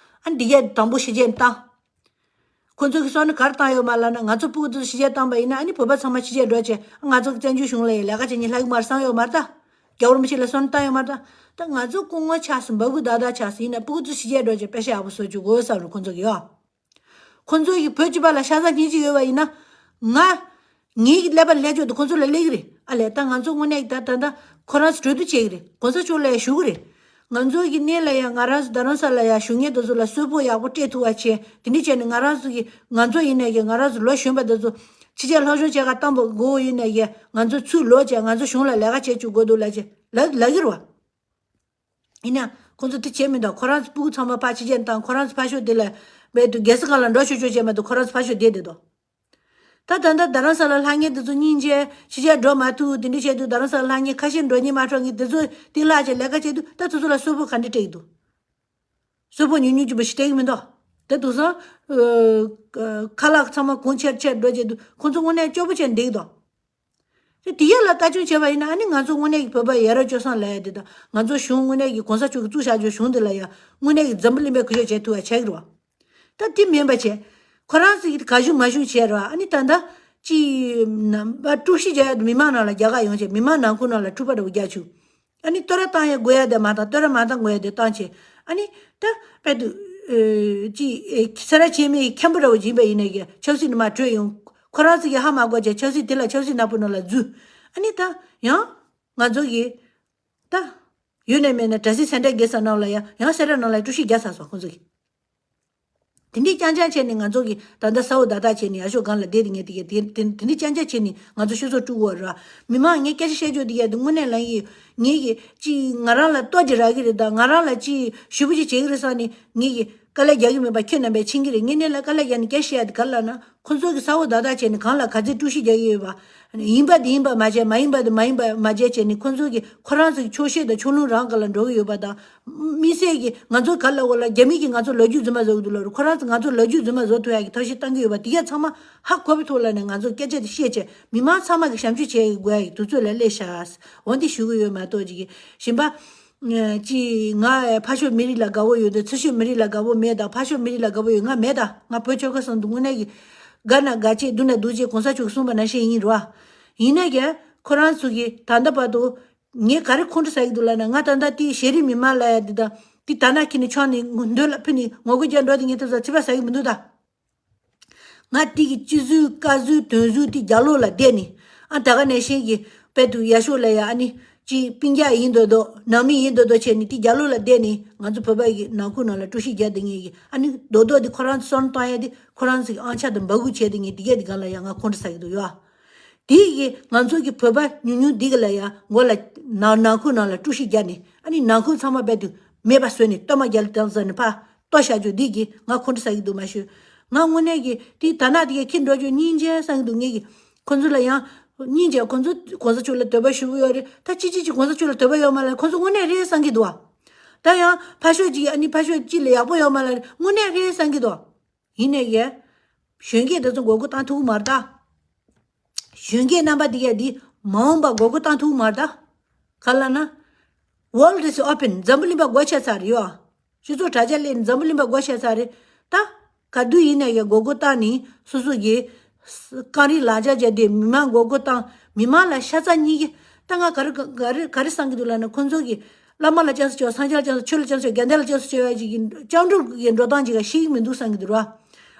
ཨ་ནི་དེ་གས་དང་པོ་ཕྱི་རྒྱལ་བཏང་། ཁོ་ཚོ་གི་སོང་ནས་ག་རེ་བཏང་ཡོད་མ་ལབ་ན། ང་ཚོ་སྤུ་གུ་དེ་ཚོ་ཕྱི་རྒྱལ་བཏང་པ་ཡིན་ན་ཨ་ནི་བོད་པ་ཚང་མ་ཕྱི་རྒྱལ་འགྲོ་བྱས། ང་ཚོ་གི་བཙན་བྱོལ་གཞུང་ལ་ཡི་ལས་ཀ་བྱེད་མཁན་ལྷག་གི་མ་རེད་བསམ་ཡོད་མ་རེད་ད། རྒྱལ་བ་རིན་པོ་ཆེ་ལ་སོང་ནས་བཏང་ཡོད་མ་རེད་ད། ད་ང་ཚོ་སྐུ་ངོ་ཆགས་སོང་འབག་གུ་ད་ད་ཆགས་སོང་ཡིན་ན་སྤུ་གུ་ཚོ་ཕྱི་རྒྱལ་འགྲོ་བྱས་པེ་ཤ་ཡག་པོ་བཟོ་བཅུག་དགོས་བསམ་རུང་ཁོ་ཚོ་གི་ཡོད། ཁོ་ཚོ་ཡི་བོད་སྤྱི་པ་ལ་ཤ་ཚ་སྙིང་རྗེ་ཡོད་པ་ཡིན་ན། ང་། ངེད་ཀྱི་ཀླད་པ་ལ་སླེབས་ཆོག་དུ་ཁོ་ཚོ་ལ་སླེབས་ཀྱི་རེད། ཨ་ལས་ད་ང་ཚོ་དངོས་གནས་ཀྱི་ད་ད་ད་ཁོ་རང་ཚོ་གྲོས་བསྡུར་བྱེད་ཀྱི་རེད། གོང་ས་མཆོག་ལ་ཞུ་གི་རེད། ང་ཚོ་གི་གནས་ལ་ཡ་ང་རང་ཚོ་རྡ་རམ་ས་ལ་ཡ་བཞུགས་མཁན་དེ་ཚོ་ལ་གསོལ་ཕོགས་ཡག་པོ་སྤྲད་ཐུབ་པ་བྱས། དེ་འདྲ་བྱས་ནས་ང་རང་ཚོ་གི་ང་ཚོ་ཡིན་ནས་ཀྱི་ང་རང་ཚོ་ལོ་གཞོན་པ་དེ་ཚོ་ཕྱི་རྒྱལ་སློབ་སྦྱོང་བྱེད་ག་བཏང་པ་དགོས་ཡིན་ནས་ཀྱི་ང་ཚོ་ཚུར་ལོག་བྱས་ང་ཚོ་གཞུང་ལ་ལས་ཀ་བྱེད་བཅུག་དགོས་འདུག་ལབ་བྱས་ལབ་ལབ་ཀྱི་རེད་བ། ཡིན་ན། ཁོང་ཚོ་དེ་བྱས་མི་འདུག་ཁོ་རང་ཚོ་སྤུ་གུ་ཚང་མ་ཕར་ཕྱི་རྒྱལ་བཏང་། ཁོ་རང་ཚོ་ཕར་ཕྱོགས་དེ་ལ་བས་དུ་རྒྱལ་སྲིད་སྒང་ལ་འགྲོ་ཆོག་ཆོག་བྱས་མ་གཏོགས་ཁོ་རང་ཚོ་ཕར་ཕྱོགས་བསྡད་བསྡད་འདུག་ད་ད་ལྟ་རྡ་རམ་ས་ལ་ལྷག་མཁན་དེ་ཚོ་སྙིང་རྗེ་ཕྱི་རྒྱལ་འགྲོ་མ་ཐུབ་དེ་འདྲ་བྱས་དུས་རྡ་རམ་ས་ལ་ལྷག་མཁན་ཁ་ཤས་འགྲོ་སྙིང་མ་བྲོ་མཁན་དེ་ཚོ་དེ་ལྷག་བྱས་ལས་ཀ་བྱས་དུས་ད་དེ་ཚོ་ལ་གསོལ་ཕོགས་ག་འདྲ་སྤྲད་ཀྱི་འདུག་གསོལ་ཕོགས་ཉུང་ཉུང་ཅིག་པ་ཞིག་སྤྲད་ཀྱི་མི་འདུག་ད་དེང་སང་ཁ་ལག་ཚང་མ་གོང་ཆེར་ཆེར་འགྲོ་བྱས་དུས་ཁོང་ཚོ་དངོས་གནས་སྐྱོ་པོ་བྱས་འདུག་དོ། དེ་དེ་ཡ་ལ་ལྟ་སྐྱོང་བྱས་པ་ཡིན་ན་ཨ་ནི་ང་ཚོ་དངོས་གནས་ཀྱི་བོད་པ་ཡ་རབས་སྤྱོད་བཟང་ལབ་ཡ་དེ་དང་ང་ཚོ་གཞུང་དངོས་གནས་ཀྱི་གོང་ས་མཆོག་གིས་བཙུགས་བཞག་རྒྱུ་གཞུང་དེ་ལ་ཡ་དངོས་གནས་ཀྱི་འཛམ་བུ་གླིང་པའི་གུས་ཞབས་བྱེད་ཐུབ་པ་བྱེད་ཀྱི་རེད་བ། ད་དེ་མིན་པ་བྱས། ཁོ་རང་ཚོ་གིས་ག་ཞུ་མ་ཞུ་བྱས་རེད་བ། ཨ་ནི་ད་ལྟ་ཅི་ནམ་པ་དཀྲུག་ཤིང་རྒྱག་ཡ་དེ་མི་མང་ནང་ལ་རྒྱག་ག་ཡོང་བྱས་མི་མང་ནང་ཁུལ་ནང་ལ་འཁྲུག་པ་འདྲ་བོ་རྒྱག་བཅུག་ཨ་ནི་བསྟོད་ར་བཏང་ཡ་དགོས་ཡ་དེ་མ་བཏང་། བསྟོད་ར་མ་བཏང་དགོས་ཡ་དེ་བཏང་བྱས། ཨ་ནི་ད་དཔེ་དུ་ཨེ་ཅི་ཨེ་སེ་ར་བྱེས་མའི་མཁན་པོ་འདྲ་བོ་ཡིན་པ་ཡིན་ནའི་ཆབ་སྲིད་ནང་མར་བྲོས་ཡོང་། ཁོ་རང་ཚོ་གིས་ཧ་མ་གོ་བྱས་ཆབ་སྲིད་དེ་ལ་ཆབ་སྲིད་ནག་པོ་ནང་ལ་འཛུལ། ཨ་ནི་ད་ཡང་ང་ཚོ་གིས་ད་ཡོད་ནས་མེད་ནས་དྲ་སི་སེ་འབྲས་དགེ་ས་ནང་ལ་ཡང་ཡང་སེ་ར་ནང་ལ་དཀྲུག་ཤིང་རྒྱག་ཚར་སོང་ཁོ་ཚོ་གིས། དེ་འདྲའི་རྐྱང་རྐྱང་བྱས་ནས་ང་ཚོ་གི་ད་ལྟ་ས་འོག་བརྡ་དག་བྱས་ནས་ཡར་ཕྱོགས་སྒང་ལ་བསྡད་དེ་ངས་དེ་གས་དེ་དེ་འདྲའི་རྐྱང་རྐྱང་བྱས་ནས་ང་ཚོ་ཤོད་ཚོད་དཀྲུག་གོ་ར། མི་མང་ངས་སྐད་ཆ་བཤད་རྒྱུ་དེ་གས་དེ་དངོས་གནས་ལ་ཡིན། ངས་གི་ཅི་ང་རང་ལ་ལྟོ་ཅི་རག་གི་རེད་ད། ང་རང་ལ་ཅི་ཞུ་བུ་ཅི་བྱེད་གི་རེད་བསམ་ནས་ངས་གི་དཀའ་ལས་རྒྱག་གི་མེད་པ་ཁྱེད་རྣམ་པས་མཁྱེན་གི་རེད། ངས་ནས་ལ་དཀའ་ལས་རྒྱག་ནས་སྐད་བཤད་ཡ་དེ་ག་ལ་ན། ཁོ་ཚོ་གི་ས་འོག་བརྡ་དག་བྱས་ནས་གང་ལ་ག་ཚད་དཀྲུག་ཤིང་རྒྱག་གི་ཡོད་པ། ཡིན་པ་དེ་ཡིན་པ་མ་བྱས། མ་ཡིན་པ་དེ་མ་ཡིན་པ་མ་བྱས་བྱས་ནས་ཁོ་ཚོ་གི་ཁོ་རང་ཚོ་གི་ཕྱོགས་ཞེན་དང་ཕྱོགས་ལྷུང་རང་སྒང་ལ་འགྲོ་གི་ཡོད་པ་དང་། དམིགས་བསལ་གྱིས་ང་ཚོ་ག་ལ་འོ་ལ་རྒྱ་མི་གིས་ང་ཚོ་ལོ་རྒྱུས་རྫུན་མ་བཟོ་གི་འདུག་ལབ་རུང་ཁོ་རང་ཚོ་ང་ཚོ་ལོ་རྒྱུས་རྫུན་མ་བཟོ་ཐུབ་ཡག་གི་ཐབས་ཤེས་བཏང་གི་ཡོད་པ་དེ་གས་ཚང་མ་ཧ་གོ་བའི་ཐོག་ལ་ནས་ང་ཚོ་སྐད་ཆ་དེ་བཤད་བྱས་མི་མང་ཚང་མ་གི་བྱམས་སྐྱོང་བྱེད་དགོས་ཡག་གི་དུས་ཚོད་ལ་སླེབས་ཤག་འོ་འདི་ཞུ་གི་ཡོད་མ་གཏོགས་ཅིག་གི་གཞན་པ། ཅི་ང་ཕར་ཕྱོགས་མི་རིགས་ལ་དགའ་བོ་ཡོད་དེ་ཚུར་ཕྱོགས་མི་རིགས་ལ་དགའ་བོ་མེད་དང་། ཕར་ཕྱོགས་མི་རིགས་ལ་དགའ་བོ་ཡོད་ང་མེད་དང་། ང་བོད་ཆོལ་ཁ་གསུམ་དུ་དངོས་གནས་ཀྱི་དགའ་ན་དགའ་ཆེ་སྡུག་ན་སྡུག་ཆེ་གོང་ས་མཆོག་གིས་གསུངས་པ་ནང་བཞིན་ཡིན་རོ། ཡིན་ན་ཀྱང་ཁོ་རང་ཚོ་གིས་ད་ལྟ་བར་དུ་ངས་ག་རེ་ཁོང་ཁྲོ་ཟ་གི་འདུག་ལབ་ན། ང་ད་ལྟ་དེ་ཤེས་རིག་མི་མང་ལ་ཡ་འདི་དང་དེ་ད་ན་ཁྱི་ནི་ཆང་ནི་མདུན་ལ་ཕུ་ནི་ངོ་རྒོལ་རྒྱག་འགྲོ་དེ་ངས་ཐབས་ཟ་ཚིག་པ་ཟ་གི་མི་འདུག་ད། ང་དེ་གི་སྤྱི་གཟུགས་བཀའ་གཟུགས་དོན་གཟུགས་དེ་རྒྱ་ལོ་ལ་བསྡད་ནི། ཨ་ད་ག་ནས་ཤེས་ཀྱི་དཔེ་དུ་ཡ་ཤོ་ལ་ཡ་ཨ་ནི་ཅི་སྤུན་ཀྱག་ཡིན་འདོད་འདོད་ནང་མི་ཡིན་འདོད་འདོད་བྱས་ནི་དེ་རྒྱ་ལོ་ལ་བསྡད་ནི་ང་ཚོ་བོད་པ་གི་ནང་ཁུལ་ནང་ལ་དཀྲུག་ཤིང་རྒྱག་དེ་ངེས་ཀྱི་ཨ་ནི་རྡོག་རྡོག་དེ་ཁོ་རང་ཚོ་སོན་བཏང་ཡ་དེ་ཁོ་རང་ཚོ་གི་ཨང་ཆ་དང་འབག་གུ་བྱས་དེ་ངེས་དེ་གས་དེ་ག་ལ་ཡ་ང་ཁོང་ཁྲོ་ཟ་གི་འདུག་ཡ། དེ་གི་ང་ཚོ་གི་བོད་པ་ཉུང་ཉུང་འདི་གི་ལ་ཡ་མགོ་ལ་ནང་ནང་ཁུལ་ནང་ལ་དཀྲུག་ཤིང་རྒྱག་ནི་ཨ་ནི་ནང་ཁུལ་ཚང་མ་རྦད་དུ་མེད་པ་བཟོས་ནི་གཏོར་མ་རྒྱག་ལ་བཏང་ཟེར་ནི་ཕ། ལྟོ་བཤའ་རྒྱུ་འདི་གིས་ང་ཁོང་ཁྲོ་ཟ་གི་འདུག་མ་ཤོད། ང་དངོས་གནས་ཀྱི་དེ་ད་ནག་དེ་གས་ཁྱེར་འགྲོ་རྒྱུ་སྙིང་རྗེ་བསམ་གི་འདུག་ངེད་ཀྱིས་ཁོ་ཚོ་ལ་ཡང་སྙིང་རྗེ། ཁོ་ཚོ་གོང་ས་མཆོག་ལ་འདོད་པ་ཞུ་གི་ཡོད་རེད། ད་ཅི་ཅི་ཅི་གོང་ས་མཆོག་ལ་འདོད་པ་ཡོད་མ་ལ་ཁོ་ཚོ་དངོས་གནས་རེད་བསམ་གི་འདུག་བ། ད་ཡང་ཕ་ཤོད་ཅིག་ཨ་ནི་ཕ་ཤོད་ཅིག་ལ་ཡག་པོ་ཡོད་མ་ལ་དངོས་གནས་རེད་བསམ་གི་འདུག་ཡིན་ནས་ཀྱི་གཞོན་སྐྱེས་དེ་ཚོ་མགོ་སྐོར་བཏང་ཐུབ་གི་མ་རེད་ད། གཞོན་སྐྱེས་རྣམ་པ་དེ་གས་འདི་ མ་འོངས་པ་མགོ་སྐོར་བཏང་ཐུབ་མ་རེད་ད། ག་ལ་ན། World is open. འཛམ་བུ་གླིང་པ་སྒོ་ཕྱེ་ཚར་ཡོད། སྤྱི་ཚོགས་དྲ་རྒྱ་སླེབས་ནས་འཛམ་བུ་གླིང་པ་སྒོ་ཕྱེ་ཚར་རེད། ད། ག་དུས་ཡིན་ན་ཡང་མགོ་སྐོར་བཏང་ནས་སོ་སོ་གི་རྐང་རིགས་ལག་ཆ་བརྒྱབ་སྟེ་མི་མང་མགོ་སྐོར་བཏང་མི་མང་ལ་ཤ་ཚ་སྙིང་རྗེ། ད་ང་ག་རེ་ག་རེ་ག་རེ་བསམ་གྱི་འདུག་ལབ་ན། ཁོང་ཚོ་གི་བླ་མ་ལ་སྐྱབས་སུ་མཆིའོ། སངས་རྒྱས་ལ་སྐྱབས་སུ་མཆིའོ། ཆོས་ལ་སྐྱབས་སུ་མཆིའོ། དགེ་འདུན་ལ་སྐྱབས་སུ་མཆིའོ་ཡ་ཅིག་གི་སྐྱབས་འགྲོ་གི་འགྲོ་སྟངས་ཅིག་ག་ཤེས་ཀྱི་མི་འདུག་བསམ་གྱི་འདུག་ར།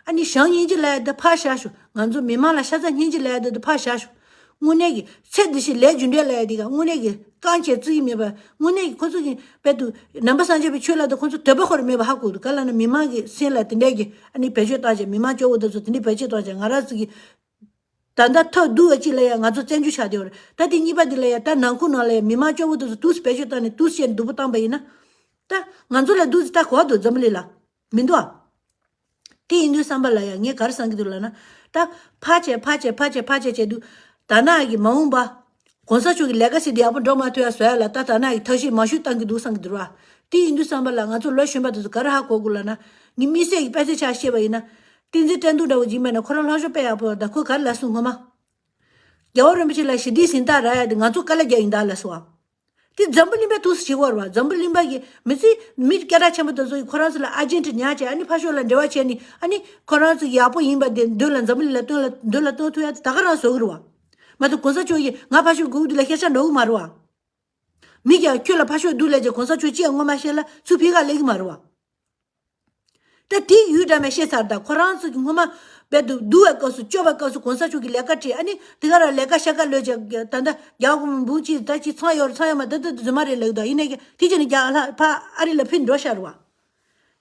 ཨ་ནི་བྱམས་སྙིང་རྗེ་ལབ་ཡ་དེ་ཕར་བཞག་ཤོག་ང་ཚོ་མི་མང་ལ་ཤ་ཚ་སྙིང་རྗེ་ལབ་ཡ་དེ་དེ་ཕར་བཞག་ཤོག་དངོས་གནས་ཀྱི་ཚེ་འདི་ཕྱི་ལས་རྒྱུ་འབྲས་ལབ་ཡ་དེ་ག་དངོས་གནས་ཀྱི་རྐང་བཅད་བརྩི་གི་མེད་པ། དངོས་གནས་ཀྱི་ཁོ་ཚོ་གི་དཔེ་དུ་ནང་པ་སངས་རྒྱས་པའི་ཆོས་ལ་དང་ཁོ་ཚོ་དད་པ་ཁོ་རང་མེད་པ་ཧ་གོ་འདུག་ག་ལབ་ན་མི་མང་གི་སེམས་ལ་དེ་འདྲས་ཀྱི་ཨ་ནི་བེད་སྤྱོད་བཏང་བྱས། མི་མང་སྐྱོ་བོ་དེ་ཚོ་དེ་འདྲས་བེད་སྤྱོད་བཏང་བྱས། ང་རང་ཚོ་གི་ད་ལྟ་ཐབས་སྡུག་པ་གཅིག་ལ་ཡང་ང་ཚོ་བཙན་འགྱུར་ཆགས་བསྡད་ཡོད་རེད། ད་དེ་གཉིས་པ་འདི་ལ་ཡང་ད་ནང་ཁུལ་ནང་ལ་ཡང་མི་མང་སྐྱོ་བོ་དེ་ཚོ་དུས་སུ་བེད་སྤྱོད་བཏང་ནས་དུས་སུ་བྱས་ནས་སྡུག་པོ་བཏང་པ་ཡིན་ན། ད་ང་ཚོ་ལ་སྡུག་ཅིག་ད་གོ་འདུག་འཛམ་བུ་གླིང་ལ་མི་འདུག་ཨ། དེ་ཡིན་དུས་བསམ་པ་ལ་ཡང་ངས་ག་རེ་བསམ་གྱི་འདུག་ལབ་ན། ད་ཕར་བྱས་ཕར་བྱས་ཕར་བྱས་ཕར་བྱས་བྱས་དུས་ད་ནང་གི་མ་འོངས་པ་གོང་ས་མཆོག་གི་ལས་ཀ་ཞིག་དེ་ཡག་པོ་འགྲོ་མ་ཐུབ་ཡ་བཟོ་ཡ་ལ་ད་ད་ནང་གི་ཐབས་ཤེས་མང་ཤོས་བཏང་གི་འདུག་བསམ་གྱི་འདུག་ར། དེ་ཡིན་དུས་བསམ་པ་ལ་ང་ཚོ་ལོ་གཞོན་པ་དེ་ཚོ་ག་རེ་ཧ་གོ་དགོས་ལབ་ན། ངས་དམིགས་བསལ་གྱི་དཔེ་ཆ་ཆ་བཤད་པ་ཡིན་ན། བསྟན་འཛིན་བཀྲས་མཐོང་འདྲ་བོ་ཡིན་པ་ན་ཁོ་རང་ལྷག་ཞུ་དཔེ་ཡག་པོ་ཡོད། ད་ཁོས་ག་རེ་ལབ་སོང་སྔོན་མ། རྒྱལ་བ་རིན་པོ་ཆེ་ལ་ཞི་བདེའི་གཟེངས་རྟགས་རག་ཡ་དེ་ང་ཚོ་དཀའ་ལས་རྒྱག་ཡིན་ད་ལབ་སོང་བ། དེ་འཛམ་བུ་གླིང་པའི་དུས་སུ་བྱེད་དགོས་རེད་བ། འཛམ་བུ་གླིང་པ་གི་མི་ཚེ་མི་སྐད་གྲགས་ཆེན་པོ་དེ་ཚོ་ཡིས་ཁོ་རང་ཚོ་ལ་ཨ་ཇེན་ཊི་ཉར་བྱས། ཨ་ནི་ཕར་ཕྱོགས་ལ་འབྲེལ་བ་བྱས་ནས། ཨ་ནི་ཁོ་རང་ཚོ་ཡག་པོ་ཡིན་པ་དེ་མདུན་ལ་འཛམ་བུ་གླིང་ལ་སྟོན་ལ་མདུན་ལ་སྟོན་ཐུབ་ཡ་དེ་ད་ག་རང་བཟོ་གི་རེད་བ། མ་གཏོགས་གོང་ས་མཆོག་གིས་ང་ཕར་ཕྱོགས་སྒུག་དུས་ལ་སྐད་ཆ་འགྲོ་གི་མ་རེད་བ། མི་རྒྱ་ཁྱོད་ལ་ཕར་ཕྱོགས་སྡུག་ལས་ཀྱི་གོང་ས་མཆོག་ཅི་ཡང་སྔོན་མ་བཤད་ལ་ཚུར་ཕྱི་ཁ་སླེབས་ཀྱི་མ་རེད་བ། ད་དེ་ཡུལ་འདྲ་མེད་བཤད་ཚར། ད་ཁོ་རང་ཚོ་གི་སྔོན་མ་རྦད་དུ་སྡུག་པའི་སྐབས་སུ་སྐྱོ་བའི་སྐབས་སུ་གོང་ས་མཆོག་གི་ལས་ཀ་བྲིས། ཨ་ནི་དེ་ག་རང་ལས་ཀ་ཤ་ཀ་ལོས་བྱས། ད་ལྟ་རྒྱ་གུང་འབུམ་གཅིག་ད་ཅི་ཚང་ཡོད་རེད་ཚང་ཡོད་མ་རེད། ད་ད་རྫུན་མ་རེད་ལབ་ད། ཡིན་ནའི་དེ་བྱས་ནས་རྒྱ་ལྷ་ཕ་ཨ་རི་ལ་ཕེབས་འགྲོ་ཤག་རེད་བ།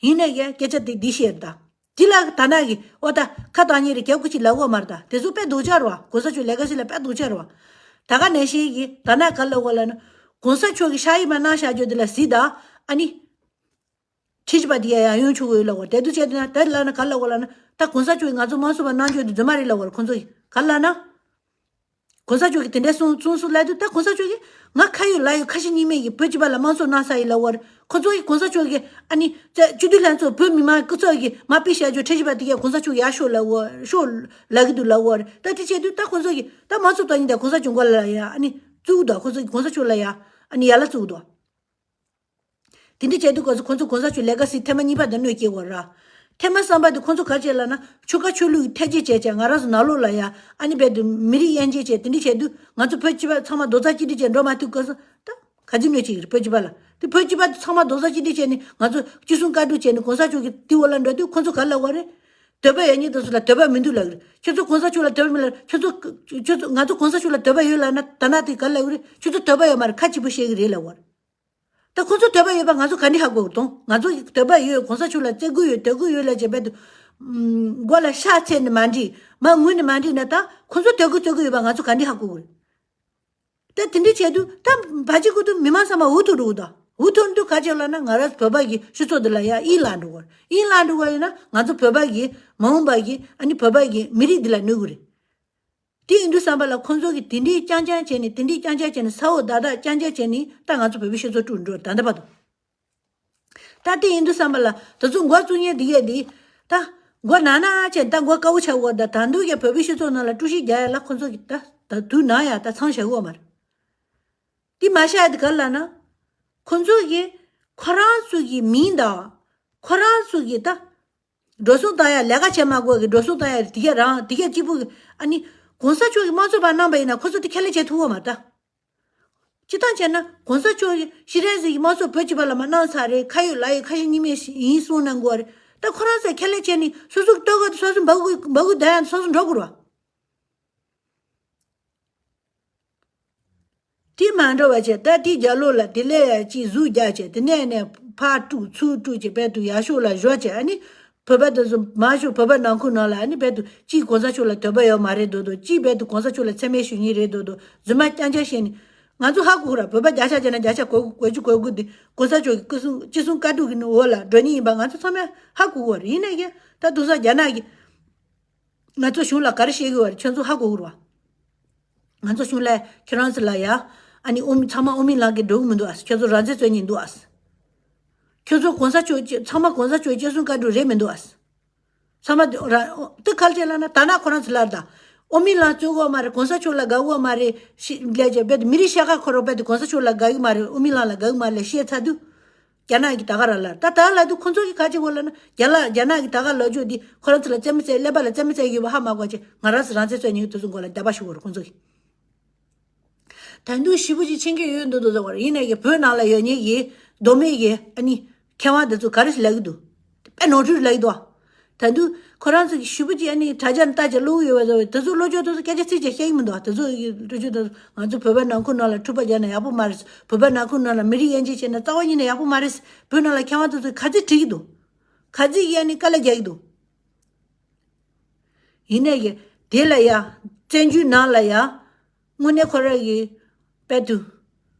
ཡིན་ནའི་སྐད་ཆ་དེ་འདི་བཤད་རེད་ད། དེ་ལ་ད་ནང་གི་ཨོ་ད་ཁ་བཏང་ཉེ་རེད། རྒྱབ་ཀྱི་ཅིག་ལབ་ཡོད་མ་རེད་ད། དེ་ཚོ་དཔེ་སྡུག་ཅག་རེད་བ། གོང་ས་མཆོག་ལས་ཀ་ཞིག་ལ་དཔེ་སྡུག་ཅག་རེད་བ། ད་ག་ནང་བཞིན་གྱི་ད་ནང་ག་ལབ་དགོས་ལབ་ན། གོང་ས་མཆོག་གི་ཕྱག་ཡིག་མ་གནང་བཞག་རྒྱུ་དེ་ལ་གཟིགས་དང་། ཨ་ནི། ཁྲིད་བྱས་པ་དེ་ཡང་ཡང་ཡོང་ཆོག་གི་ཡོད་ལབ་དགོས། དེ་དུས་བྱས་དུས་ན་དེ་ལབ་ན་ག་ལབ་དགོས་ལབ་ན། ད་གོང་ས་མཆོག་གིས་ང་ཚོ་དམངས་གཙོ་བ་གནང་རྒྱུ་དེ་རྫུན་མ་རེད་ལབ་དགོས་རེད། ཁོང་ཚོ་གིས་ག་ལབ་ན། གོང་ས་མཆོག་གིས་དེ་འདྲའི་གསུང་གསུང་གསུང་ལབ་དུས། ད་གོང་ས་མཆོག་གིས་ང་ཁ་ཡོད་ལག་ཡོད་ཁ་ཞེ་གཉིས་མེད་ཀྱི་བོད་སྤྱི་པ་ལ་དམངས་གཙོ་གནང་ས་ཡིན་ལབ་དགོས་རེད། ཁོང་ཚོ་གིས་གོང་ས་མཆོག་གིས་ཨ་ནི་སྤྱི་འཐུས་ལྷན་ཚོགས་བོད་མི་མང་སྐུ་ཚབ་ཀྱིས་མར་ཕུད་བཞག་རྒྱུ་ཁྲིད་བྱས་པ་དེ་གས་གོང་ས་མཆོག་ཡར་ཤོག་ལབ་དགོས་ཤོག་ལབ་ཀྱི་འདུག་ལབ་དགོས་རེད། ད་དེ་བྱས་དུས་ད་གོང་ཚོ་གིས་ད་དམངས་གཙོ་དོན་གཉེར་དེ་གོང་ས་མཆོག་མགོ་ལ་ཡ་ཨ་ནི་བཙུགས་འདུག་ཁོང་ཚོ་གིས་གོང་ས་མཆོག་ལ་ཡ་ཨ་ནི་ཡ་ལ་བཙུགས་འདུག་དེ་འདྲ་བྱས་དུས་སྐབས་སུ་ཁོང་ཚོ་གོང་ས་མཆོག་ལས་ཀ་ཟིག་ཐེངས་མ་གཉིས་པ་དེ་གནོད་སྐྱེལ་དགོས་ར། ཐེངས་མ་གསུམ་པ་དེ་ཁོང་ཚོ་ག་རེ་བྱས་ལབ་ན། ཆོལ་ཁ་ཆོས་ལུགས་ཐེ་བྱུས་བྱས་བྱས། ང་རང་ཚོ་ནང་ལོགས་ལ་ཡ་ཨ་ནི་རྦད་དེ་མི་རིགས་དབྱེ་འབྱེད་བྱས། དེ་འདྲ་བྱས་དུས་ང་ཚོ་བོད་སྤྱི་པ་ཚང་མ་རྡོག་རྩ་གཅིག་སྒྲིལ་བྱས་འགྲོ་མ་ཐུབ་སྐབས་སུ་ད་ག་ཚོད་གནོད་སྐྱེལ་གི་རེད། བོད་སྤྱི་པ་ལ་དེ་བོད་སྤྱི་པ་དེ་ཚང་མ་རྡོག་རྩ་གཅིག་སྒྲིལ་བྱས་ནས་ང་ཚོ་ཅི་གསུང་བཀའ་སྒྲུབ་བྱས་ནས་གོང་ས་མཆོག་གི་དེ་འོག་ལ་འགྲོ་དུས་ཁོང་ཚོ་ག་རེ་ལབ་དགོས་རེད། འདོད་པ་ཡོད་མཁན་དེ་ཚོ་ལ་འདོད་པ་མི་འདུག་ལབ་གི་རེད། ཁྱོད་ཚོ་གོང་ས་མཆོག་ལ་འདོད་པ་མེད་ལ། ཁྱོད་ཚོ་ཁྱོད་ཚོ་ང་ཚོ་གོང་ས་མཆོག་ལ་འདོད་པ་ཡོད་ལབ་ན་ད་ནང་དེ་ག་རེ་ལབ་གི་རེད། ཁྱོད་ཚོ་འདོད་པ་ཡོད་མ་རེད། ཁ་གཅིག་པོ་བཤད་གི་རེད་ལབ་དགོས་རེད། ད་ཁོང་ཚོ་འདོད་པ་ཡོད་པ་ང་ཚོ་ག་འདྲ་ཧ་གོ་གི་འདུག་ང་ཚོ་འདོད་པ་ཡོད། གོང་ས་མཆོག་ལ་བརྩི་བཀུར་ཡོད། དད་གུས་ཡོད་ལབ་བྱས་རྦད་དེ་མགོ་ལ་ཕྱག་འཚལ་ནས་མ་འགྲིག་མར་ངུས་ནས་མ་འགྲིག་ན། ད་ཁོང་ཚོ་དད་གུས་བརྩི་བཀུར་ཡོད་པ་ང་ཚོ་ག་འདྲ་ཧ་གོ་གི་རེད། ད་དེ་འདྲ་བྱས་དུས་ད་བར་ཅིག་གི་དུས་མི་མང་ཚང་མ་འུ་ཐུག་འགྲོ་གི་འདུག་འུ་ཐུག་འདུག་ག་རེ་ལབ་ན་ང་རང་བོད་པ་གི་སྤྱི་ཚོགས་འདི་ལ་ཡ་དབྱིངས་ལངས་འགྲོ་གི་རེད། དབྱིངས་ལངས་འགྲོ་གི་ཡིན་ན་ང་ཚོ་བོད་པ་གི་མ་འོངས་པ་གི་ཨ་ནི་བོད་པ་གི་མི་རིགས་འདི་ལ་གནོད་གི་རེད། དེ་ཡིན་དུས་བསམ་པ་ལ་ཁོང་ཚོ་གིས་དེ་འདྲའི་རྐྱང་རྐྱང་བྱས་ནས། དེ་འདྲའི་རྐྱང་རྐྱང་བྱས་ནས་ས་འོག་བདག་བདག་རྐྱང་རྐྱང་བྱས་ནས་ད་ང་ཚོ་བོད་པའི་སྤྱི་ཚོགས་དཀྲུགས་འགྲོ་ད་ལྟ་བར་དུ། ད་དེ་ཡིན་དུས་བསམ་པ་ལ་དེ་ཚོ་མགོ་བཙུགས་མཁན་འདི་གས་འདི་ད་མགོ་ན་ན་བྱས་ད་མགོ་དཀར་པོ་ཆགས་འོ། ད་ད་དུང་ཡང་བོད་པའི་སྤྱི་ཚོགས་ནང་ལ་དཀྲུག་ཤིང་རྒྱག་ཡ་ལ་ཁོང་ཚོ་གིས་ད་ད་དུས་ནམ་ཡང་ད་མཚམས་བཞག་གི་ཡོད་མ་རེད། དེ་མ་བཞག་ཡ་དེ་ག་རེ་ལབ་ན། ཁོང་ཚོ་གིས་ཁོ་རང་ཚོ་གི་མིང་དང་ཁོ་རང་ཚོ་གི་ད་འགྲོ་སོང་བཏང་ཡ། ལས་ཀ་བྱེད་མ་དགོས་གི་འགྲོ་སོང་བཏང་ཡ་དེ་ག་རང་དེ་ག་གཅིག་པུ་གི་ཨ་ནི་གོང་ས་མཆོག་གིས་དམངས་གཙོ་པ་གནང་པ་ཡིན་ན་ཁོ་ཚོ་དེ་ཁས་ལེན་བྱེད་ཐུབ་ཡོད་མ་རེད་ད། སྤྱིར་བཏང་བྱས་ན་གོང་ས་མཆོག་གིས་ཤི་རན་ཟིག་གི་དམངས་གཙོ་བོད་སྤྱི་པ་ལ་མ་གནང་ཚར་རེད། ཁ་ཡོད་ལག་ཡོད་ཁ་ཞེ་གཉིས་མེད་ཞིག་ཡིན་གསུངས་གནང་དགོས་རེད། ད་ཁོ་རང་ཚོས་ཁས་ལེན་བྱས་ནས་སོ་སོ་གི་ལྟོ་གོས་དེ་སོ་སོ་འབག་དགོས་འབག་དགོས་བསྡད་ཡ་སོ་སོ་འགྲོ་དགོས་རེད་བ། དེ་མ་འགྲོ་བ་བྱས་ད་དེ་རྒྱབ་ལོགས་ལ་དེ་ལས་ཡ་གཅིག་ཟུག་རྒྱག་བྱས། དེ་ནས་ནས་ཕར་དཀྲུག་ཚུར་དཀྲུག་བྱས་རྦད་དེ་ཡར་ཕྱོགས་ལ་བཞག་བྱས། ཨ་ནི་བོད་པ་དེ་ཚོ་མར་ཕྱོགས་བོད་པ་ནང་ཁུལ་ནང་ལ་ཨ་ནི་རྦད་དེ་གཅིག་གོང་ས་མཆོག་ལ་དད་པ་ཡོད་མ་རེད་འདུག་འདུག་གཅིག་རྦད་དེ་གོང་ས་མཆོག་ལ་མཚན་སྨད་ཞུ་མཁན་རེད་འདུག་འདུག་རྫུན་མ་རྐྱང་རྐྱང་བཤད་ནས། ང་ཚོ་ཧ་གོ་གི་རེད། བོད་པ་བརྒྱ་ཆ་བརྒྱ་ན་བརྒྱ་ཆ་གོ་གོ་རྒྱུ་གོ་གི་འདུག་གོང་ས་མཆོག་གི་སྐུ་གསུང་ཅི་གསུང་བཀའ་སྒྲུབ་ཀྱི་འོག་ལ་འགྲོ་མཁན་ཡིན་པ་ང་ཚོ་ཚང་མས་ཧ་གོ་གི་རེད། ཡིན་ནའི་ད་དེང་སང་རྒྱ་ནག་གི་ང་ཚོ་གཞུང་ལ་ག་རེ་བཤད་ཀྱི་ཡོད་རེད། ཁྱོད་ཚོ་ཧ་གོ་གི་རེད་བ། ང་ཚོ་གཞུང་ལ་ཁྱོད་རང་ཚོ་ལ་ཡ་ཨ་ནི་དབུ་མའི་ཚང་མ་དབུ་མའི་ལམ་གྱི་འགྲོ་གི་མི་འདུག་ཨ། ཁྱོད་ཚོ་རང་བཙན་རྩོད་མཁན་འདུག་ཨ། ཁྱོད་ཚོ་གོང་ས་མཆོག་ཚང་མ་གོང་ས་མཆོག་ཅི་གསུང་བཀའ་སྒྲུབ་རེད་མི་འདུག་ཨ། ཚང་མ་ར་དེ་ག་རེ་བྱས་ལབ་ན། ད་ནང་ཁོ་རང་ཚོ་ལ་ད་ ཨོ་མི་ལང་བཙོན་དགོས་མ་རེད། གོང་ས་མཆོག་ལ་དགའ་དགོས་མ་རེད། ཤི་ལས་ཀྱི་རྦད་དེ་མི་རིགས་ཤ་ཁ་འཁོར་རོགས། རྦད་དེ་གོང་ས་མཆོག་ལ་དགའ་གི་མ་རེད། ཨོ་མི་ལང་ལ་དགའ་གི་མ་རེད་ལ་བཤད་ཚར་དུས། རྒྱ་ནག་གི་ད་ག་རང་ལ་ད་ད་ལ་དུས་ཁོང་ཚོ་གི་ག་ཅི་བོ་ལ་ན་རྒྱ་ལ་རྒྱ་ནག་གི་ད་ག་ལ་ཇོ་འདི་ཁོ་རང་ཚོ་ལ་རྩེད་མོ་རྩེ་ཀླད་པ་ལ་རྩེད་མོ་རྩེ་ཡོད་པ་ཧ་མ་གོ་ཅེ་ང་རང་ཚོ་རང་བཙན་རྩོད་ཉིན་དུ་ཚོ་མགོ་ལ་རྒྱ་པ་ཞུ་བོར་ཁོང་ཚོ་གི། ད་དུང་ཞི་བུ་ཅིག་ཆེན་གི་ཡོད་འདུག་འདུག་ཟེར་བ་རེད། ཡིན་ནའི་གི་བོད་ནང་ལ་ཡོད་ཉེ་གི་མདོ་སྨད་གི་ཨ་ནི་མཁས་དབང་དེ་ཚོ་ག་རེ་ཞིག་ལབ་གི་འདུག་དཔེ་ནོར་འཁྲུལ་ལབ་གི་འདུག་ད་དུང་ཁོ་རང་ཚོ་གི་ཞི་བུ་ཅིག་ཨ་ནི་དྲ་རྒྱ་ནི་ལྟ་ཅེ་ཀློག་ཡོད་པ་ཚོ་དེ་ཚོ་ཀློག་ཅོག་དེ་ཚོ་སྐད་ཆ་ཚིག་ཅིག་བཤད་གི་མི་འདུག་དེ་ཚོ་གི་ཀློག་ཅོག་དེ་ཚོ་ང་ཚོ་བོད་པ་ནང་ཁུལ་ནང་ལ་འཁྲུག་པ་རྒྱག་ན་ཡག་པོ་མ་རེད། བོད་པ་ནང་ཁུལ་ནང་ལ་མི་རིགས་དབྱེ་འབྱེད་བྱས་ན་རྩ་བ་ཉིད་ནས་ཡག་པོ་མ་རེད། བོད་ནང་ལ་མཁས་དབང་དེ་ཚོ་ག་ཚོད་བྲིས་གི་འདུག་ག་ཚོད་ཀྱི་ཨ་ནི་དཀའ་ལས་རྒྱག་གི་འདུག་ཡིན་ནའི་གི་དེ་ལ་ཡ་བཙན་བྱོལ་ནང་ལ་ཡ་དངོས་གནས་ཁོ་རང་གི་དཔེ་དུ་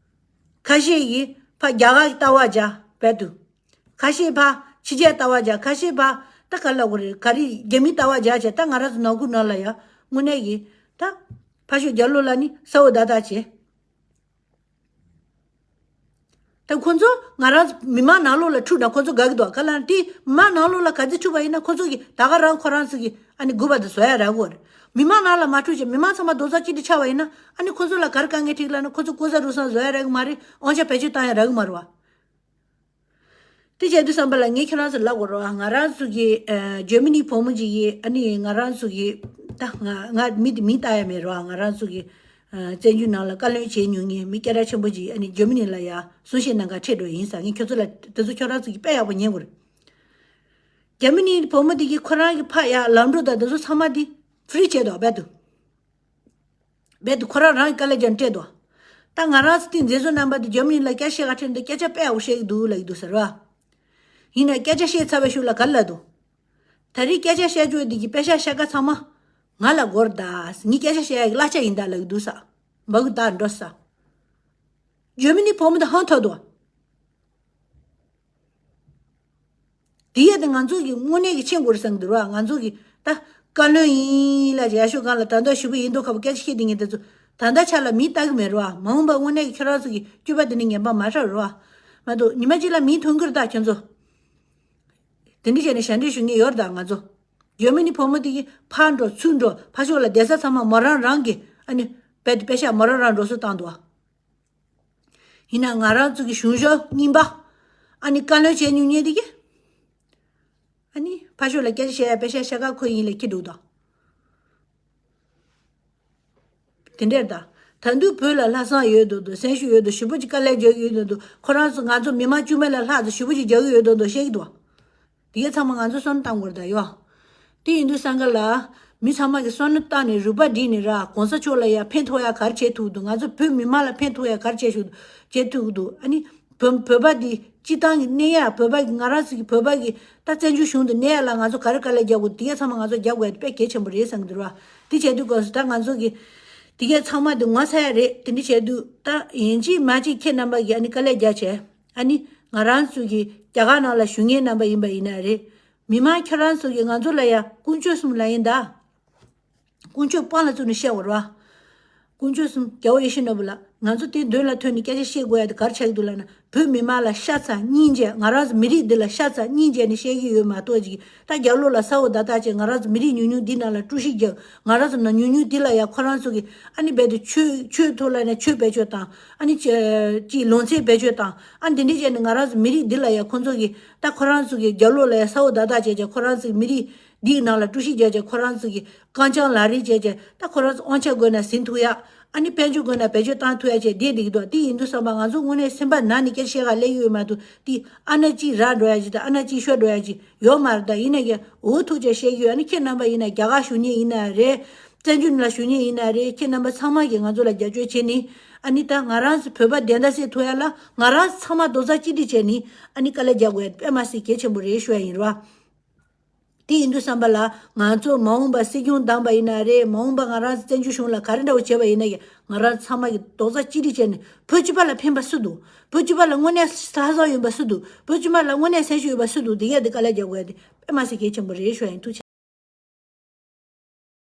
ཁ་ཤས་ཀྱིས་ཕ་རྒྱ་གར་གྱི་ལྟ་བ་བྱ་དཔེ་དུ་ཁ་ཤས་ཕ་ཕྱི་རྒྱལ་ལྟ་བ་བྱ་ཁ་ཤས་ཕ་ད་ག་ལ་གོ་རེད་ག་རེ་རྒྱ་མི་ལྟ་བ་བྱ་བྱ་ད་ང་རང་ཚོ་ནང་ཁུལ་ནང་ལ་ཡ་དངོས་གནས་གི་ད་ཕ་ཤོད་རྒྱ་ལོ་ལ་ནི་ས་འོ་ད་ད་བྱེད། ད་ཁོ་ཚོ་ང་རང་མི་མང་ནང་ལོགས་ལ་འཁྲུག་ན་ཁོ་ཚོ་དགའ་གི་འདུག་ག་ལ་དེ་མི་མང་ནང་ལོགས་ལ་ག་ཚོད་འཁྲུག་པ་ཡིན་ན་ཁོ་ཚོ་གི་ད་ག་རང་ཁོ་རང་ཚོ་གི་ཨ་ནི་དགོས་པ་དེ་བཟོ་ཡ་རག་གོ་རེད། མི་མང་ནང་ལ་མ་འཁྲུག་ཅིག་མི་མང་ཚང་མ་རྡོག་རྩ་གཅིག་སྒྲིལ་ཆགས་པ་ཡིན་ན་ཨ་ནི་ཁོ་ཚོ་ལ་ག་རེ་དཀའ་ངལ་འཕྲད་ལ་ན་ཁོ་ཚོ་ལྐོག་ཟ་རུལ་སུངས་བཟོ་ཡ་རག་གི་མ་རེད། དབང་ཆ་བེད་སྤྱོད་བཏང་ཡ་རག་གི་མ་རེད་བ། དེ་བྱས་དུས་བསམ་པ་ལ་ངས་ཁྱེད་རང་ཚོ་ལབ་དགོས་རེད་བ། ང་རང་ཚོ་གི་ཨ་ཇར་མ་ནི་བུ་མོ་ཅིག་གིས་ཨ་ནི་ང་རང་ཚོ་གི་ད་ང་ང་མི་དེ་མིང་བཏགས་ཡ་མེད་རེད་བ། ང་རང་ཚོ་གི་ཨ་བཙན་བྱོལ་ནང་ལ་བཀའ་བློན་བྱེད་མྱོང་མཁན་མི་སྐད་གྲགས་ཆེན་པོ་ཅིག་ཨ་ནི་ཇར་མ་ནི་ལ་ཡ་གསུང་བཤད་གནང་གར་ཁྲིད་འགྲོ་ཡིན་ས། ངས་ཁྱོད་ཚོ་ལ་དེ་ཚོ་ཁྱོད་རང་ཚོ་གི་དཔེ་ཡག་པོ་ཉན་དགོས་རེད། ཇར་མ་ནི་བུ་མོ་དེ་གིས་ཁོ་རང་གི་ཕ་ཡ་ལམ་འགྲོ་དང་དེ་ཚོ་ཚང་མ་དེ་ཧྥི་རི་བྱས་འདུག་རྦད་དུ། རྦད་དེ་ཁོ་རང་རང་གི་དཀའ་ལས་རྒྱག་སྤྲད་དོ། ད་ང་རང་ཚོ་དེ་མཛེས་བཟོ་རྣམ་པ་དེ་ཇར་མ་ནི་ལ་སྐད་ཆ་བཤད་ག་ཁྲིད་འདི་སྐད་ཆ་དཔེ་ཡག་པོ་བཤད་ཀྱི་འདུག་ལབ་ཀྱི་འདུག་ཟེར་བ། ཡིན་ན་སྐད་ཆ་བཤད་ཚར་བའི་ཤུགས་ལ་ག་རེ་ལབ་འདུག་ད་རེས་སྐད་ཆ་བཤད་རྒྱུ་འདི་གི་པེ་ཤག་ཤ་ཀ་ཚང་མ་ང་ལ་དགོས་རེད་ད། ངའི་སྐད་ཆ་བཤད་ཡག་གི་གླ་ཆ་ཡིན་ད་ལབ་ཀྱི་འདུག་ས། འབའ་གི་ད་འགྲོ་ས། ཇར་མ་ནི་བུ་མོ་དེ་ཧང་ཐོག་འདུག་དེ་ཡས་དེ་ང་ཚོ་གི་དངོས་གནས་ཀྱི་ཆེན་དགོས་རེད་བསམ་གི་འདུག་ར། ང་ཚོ་གི་ད་བཀའ་བློན་ཡིན་ལ་ཡ་ཤོ་གང་ལ་ད་ལྟ་ཞུ་གི་ཡིན་མདོག་ཁ་པོ་སྐད་ཆ་བཤད་དེ་ངས་དེ་ཚོ་ད་ལྟ་ཆ་ལ་མིང་བཏགས་གི་མེད་ར། མ་འོངས་པ་དངོས་གནས་ཀྱི་ཁྱོད་རང་ཚོ་གི་སྤྱོད་པ་དེ་ནི་ངན་པ་མ་ཧྲ་ར། མ་གཏོགས་ཉི་མ་གཅིག་ལ་མིང་ཐོན་གི་རེད་ད་ཁྱོད་ཚོ། དེ་འདྲ་བྱས་ནས་ཞབས་འདྲེན་ཞུ་མཁན་ཡོད་རེད་ད་ང་ཚོ། ཇར་མ་ནི་བུ་མོ་དེ་གི་ཕར་འགྲོ་ཚུར་འགྲོ་ཕར་ཕྱོགས་ལ་བསྡད་ས་ཚང་མ་མོ་རང་རང་གི་ཨ་ནི་པེ་ཏི་པེ་ཤག་མོ་རང་རང་འགྲོ་སོང་བཏང་འདུག་ཨ། ཡིན་ན་ང་རང་ཚོ་གི་གཞུང་ཞབས་རྙིང་པ་ཨ་ནི་བཀའ་བློན་བྱས་མྱོང་མཁན་དེ་གི་ཨ་ནི་ཕར་ཕྱོགས་ལ་སྐད་ཆ་བཤད་ཡ་པེ་ཤག་ཤ་ཀ་ཁོ་ཡིན་ལ་ཁྱི་འདུག་དོ། དེ་འདྲར་ད། ད་དུང་བོད་ལ་ལྷག་བསམ་ཡོད་འདུག་འདུག་སེམས་ཤུགས་ཡོད་འདུག་ཞི་བོ་ཅིག་དཀའ་ལས་རྒྱག་གི་ཡོད་འདུག་འདུག་ཁོ་རང་ཚོ་ང་ཚོ་མི་མང་དཀྱུས་མ་ལ་ལྷག་ཙམ་ཞི་བོ་ཅིག་རྒྱག་གི་ཡོད་འདུག་འདུག་བཤད་ཀྱི་འདུག་དེ་གས་ཚང་མ་ང་ཚོ་བསམ་བློ་བཏང་དགོས་རེད་ད་ཡོ། དེ་ཡིན་དུས་སང་ག་ལ། མི་ཚང་མ་གི་བསམ་བློ་བཏང་ནས་རུས་པ་བསྒྲིལ་ནས་ར་གོང་ས་མཆོག་ལ་ཡ་ཕན་ཐོགས་ཡ་ག་རེ་བྱེད་ཐུབ་འདུག་ང་ཚོ་བོད་མི་མང་ལ་ཕན་ཐོགས་ཡ་ག་རེ་བྱེད་ཤུགས་བྱེད་ཐུབ་འདུག་ཨ་ནི། བོད་བོད་པ་འདི་སྤྱི་བཏང་གི་གནས་ཡ་བོད་པ་གི་ང་རང་ཚོ་གི་བོད་པ་གི་ད་བཙན་བྱོལ་གཞུང་དུ་གནས་ཡ་ལ་ང་ཚོ་ག་རེ་དཀའ་ལས་རྒྱག་དགོས་དེ་གས་ཚང་མ་ང་ཚོ་རྒྱག་དགོས་ཡ་དེ་དཔེ་གལ་ཆེན་པོ་རེད་བསམ་གི་འདུག་ར། དེ་བྱས་དུས་སྐབས་སུ་ད་ང་ཚོ་གི་དེ་གས་ཚང་མ་དེ་ངོ་ཚ་ཡ་རེད། དེ་འདྲ་བྱས་དུས་ད་ཡིན་གཅིག་མ་གཅིག་ཁྱེད་རྣམ་པ་གི་ཨ་ནི་དཀའ་ལས་རྒྱག་བྱས། ཨ་ནི་ང་རང་ཚོ་གི་རྒྱ་གར་ནང་ལ་བཞུགས་མཁན་རྣམ་པ་ཡིན་པ་ཡིན་ན་རེད། མི་མང་ཁྱོད་རང་ཚོ་གི་ང་ཚོ་ལ་ཡ་དཀོན་མཆོག་གསུམ་ལ་ཡིན་ད། དཀོན་མཆོག་དཔང་ལ་བཙུགས་ནས་བཤད་དགོས་རེད་བ། དཀོན་མཆོག་གསུམ་རྒྱལ་བ་ཡིད་བཞིན་ནོར་བུ་ལགས་ང་ཚོ་དེ་མདུན་ལ་ཐོན་ནས་སྐད་ཆ་བཤད་དགོས་ཡ་དེ་ག་རེ་ཆགས་ཀྱི་འདུག་ལབ་ན་བོད་མི་མང་ལ་ཤ་ཚ་སྙིང་རྗེ་ང་རང་ཚོ་མི་རིགས་འདི་ལ་ཤ་ཚ་སྙིང་རྗེ་ནས་བཤད་ཀྱི་ཡོད་མ་གཏོགས་ཅིག་ད་རྒྱབ་ལོགས་ལ་ས་འོག་བརྡ་བཏགས་བྱས་ང་རང་ཚོ་མི་རིགས་ཉུང་ཉུང་འདི་ནང་ལ་དཀྲུག་ཤིང་རྒྱག་ང་རང་ཚོ་ནང་ཉུང་ཉུང་འདི་ལ་ཡ་ཁོ་རང་ཚོ་གི་ཨ་ནི་རྦད་དེ་ཆོས་ཆོས་ཐོག་ལ་ནས་ཆོས་བེད་སྤྱོད་བཏང་ཨ་ནི་ཅིག་ལོ་ཚད་བེད་སྤྱོད་བཏང་ཨ་འདི་འདྲ་བྱས་ནས་ང་རང་ཚོ་མི་རིགས་འདི་ལ་ཡ་ཁོ་ཚོ་གི་ད་ཁོ་རང་ཚོ་གི་རྒྱབ་ལོགས་ལ་ཡ་ས་འོག་བརྡ་བཏགས་བྱས་བྱས་ཁོ་རང་ཚོ་གི་མི་རིགས་འདིའི་ནང་ལ་དཀྲུག་ཤིང་རྒྱག་བྱས་ཁོ་རང་ཚོ་གི་རྐང་རྐྱང་ལག་རིས་བྱས་བྱས་ད་ཁོ་རང་ཚོ་དབང་ཆ་དགོས་ན་ཟིན་ཐུབ་ཡ། ཨ་ནི་དཔལ་འབྱོར་དགོས་ན་བེད་སྤྱོད་བཏང་ཐུབ་ཡ་བྱས་བསྡད་བསྡད་ཀྱི་འདུག་དེ་ཡིན་དུས་བསམ་པ་ང་ཚོ་དངོས་གནས་སེམས་པ་ན་ནས་སྐད་ཆ་བཤད་ག་སླེབས་ཡོད་མ་གཏོགས་དེ་ཨ་ན་གཅིག་ར་འགྲོ་ཡ་གཅིག་དང་ཨ་ན་གཅིག་ཤོར་འགྲོ་ཡ་གཅིག་ཡོད་མ་རེད། ད་ཡིན་ན་ཀྱང་འུ་ཐུག་བྱས་བཤད་ཀྱི་ཡོད། ཨ་ནི་ཁྱེད་རྣམ་པ་ཡིན་ན་རྒྱ་གར་བཞུགས་མཁན་ཡིན་ན་རེད། བཙན་བྱོལ་ནང་ལ་བཞུགས་མཁན་ཡིན་ན་རེད། ཁྱེད་རྣམ་པ་ཚང་མ་གིས་ང་ཚོ་ལ་རྒྱབ་སྐྱོར་བྱས་ནས་ཨ་ནི་ད་ང་རང་ཚོ་བོད་པ་བདེན་མཐའ་གསལ་ཐུབ་ཡ་ལ་ང་རང་ཚང་མ་རྡོག་རྩ་གཅིག་སྒྲིལ་བྱས་ནས་ཨ་ནི་དཀའ་ལས་རྒྱག་དགོས་ཡ་དཔེ་མ་སྲིད་གལ་ཆེན་པོ་རེད་ཞུ་ཡ་ཡིན་རེད་བ། དེ་ཡིན་དུས་བསམ་པ་ལ་ང་ཚོ་མ་འོངས་པ་སྲིད་སྐྱོང་བདམས་པ་ཡིན་ན་རེད། མ་འོངས་པ་ང་རང་བཙན་བྱོལ་གཞུང་ལ་ག་རེ་འདྲ་བོ་བྱས་པ་ཡིན་ན་ཡང་ང་རང་ཚང་མ་གི་རྡོག་རྩ་གཅིག་སྒྲིལ་བྱས་ནས་བོད་སྤྱི་པ་ལ་ཕན་པ་སུ་འདུག་བོད་སྤྱི་པ་ལ་དངོས་གནས་ལྷག་བསམ་ཡོད་པ་སུ་འདུག་བོད་སྤྱི་པ་ལ་དངོས་གནས་སེམས་ཤུགས་ཡོད་པ་སུ་འདུག་དེ་གས་དེ་དཀའ་ལས་རྒྱག་དགོས་ཡ་དེ་དཔེ་མ་སྲིད་གལ་ཆེན་པོ་རེད་ཞུ་ཡ་ཡིན། ཐུགས་རྗེ་ཆེ།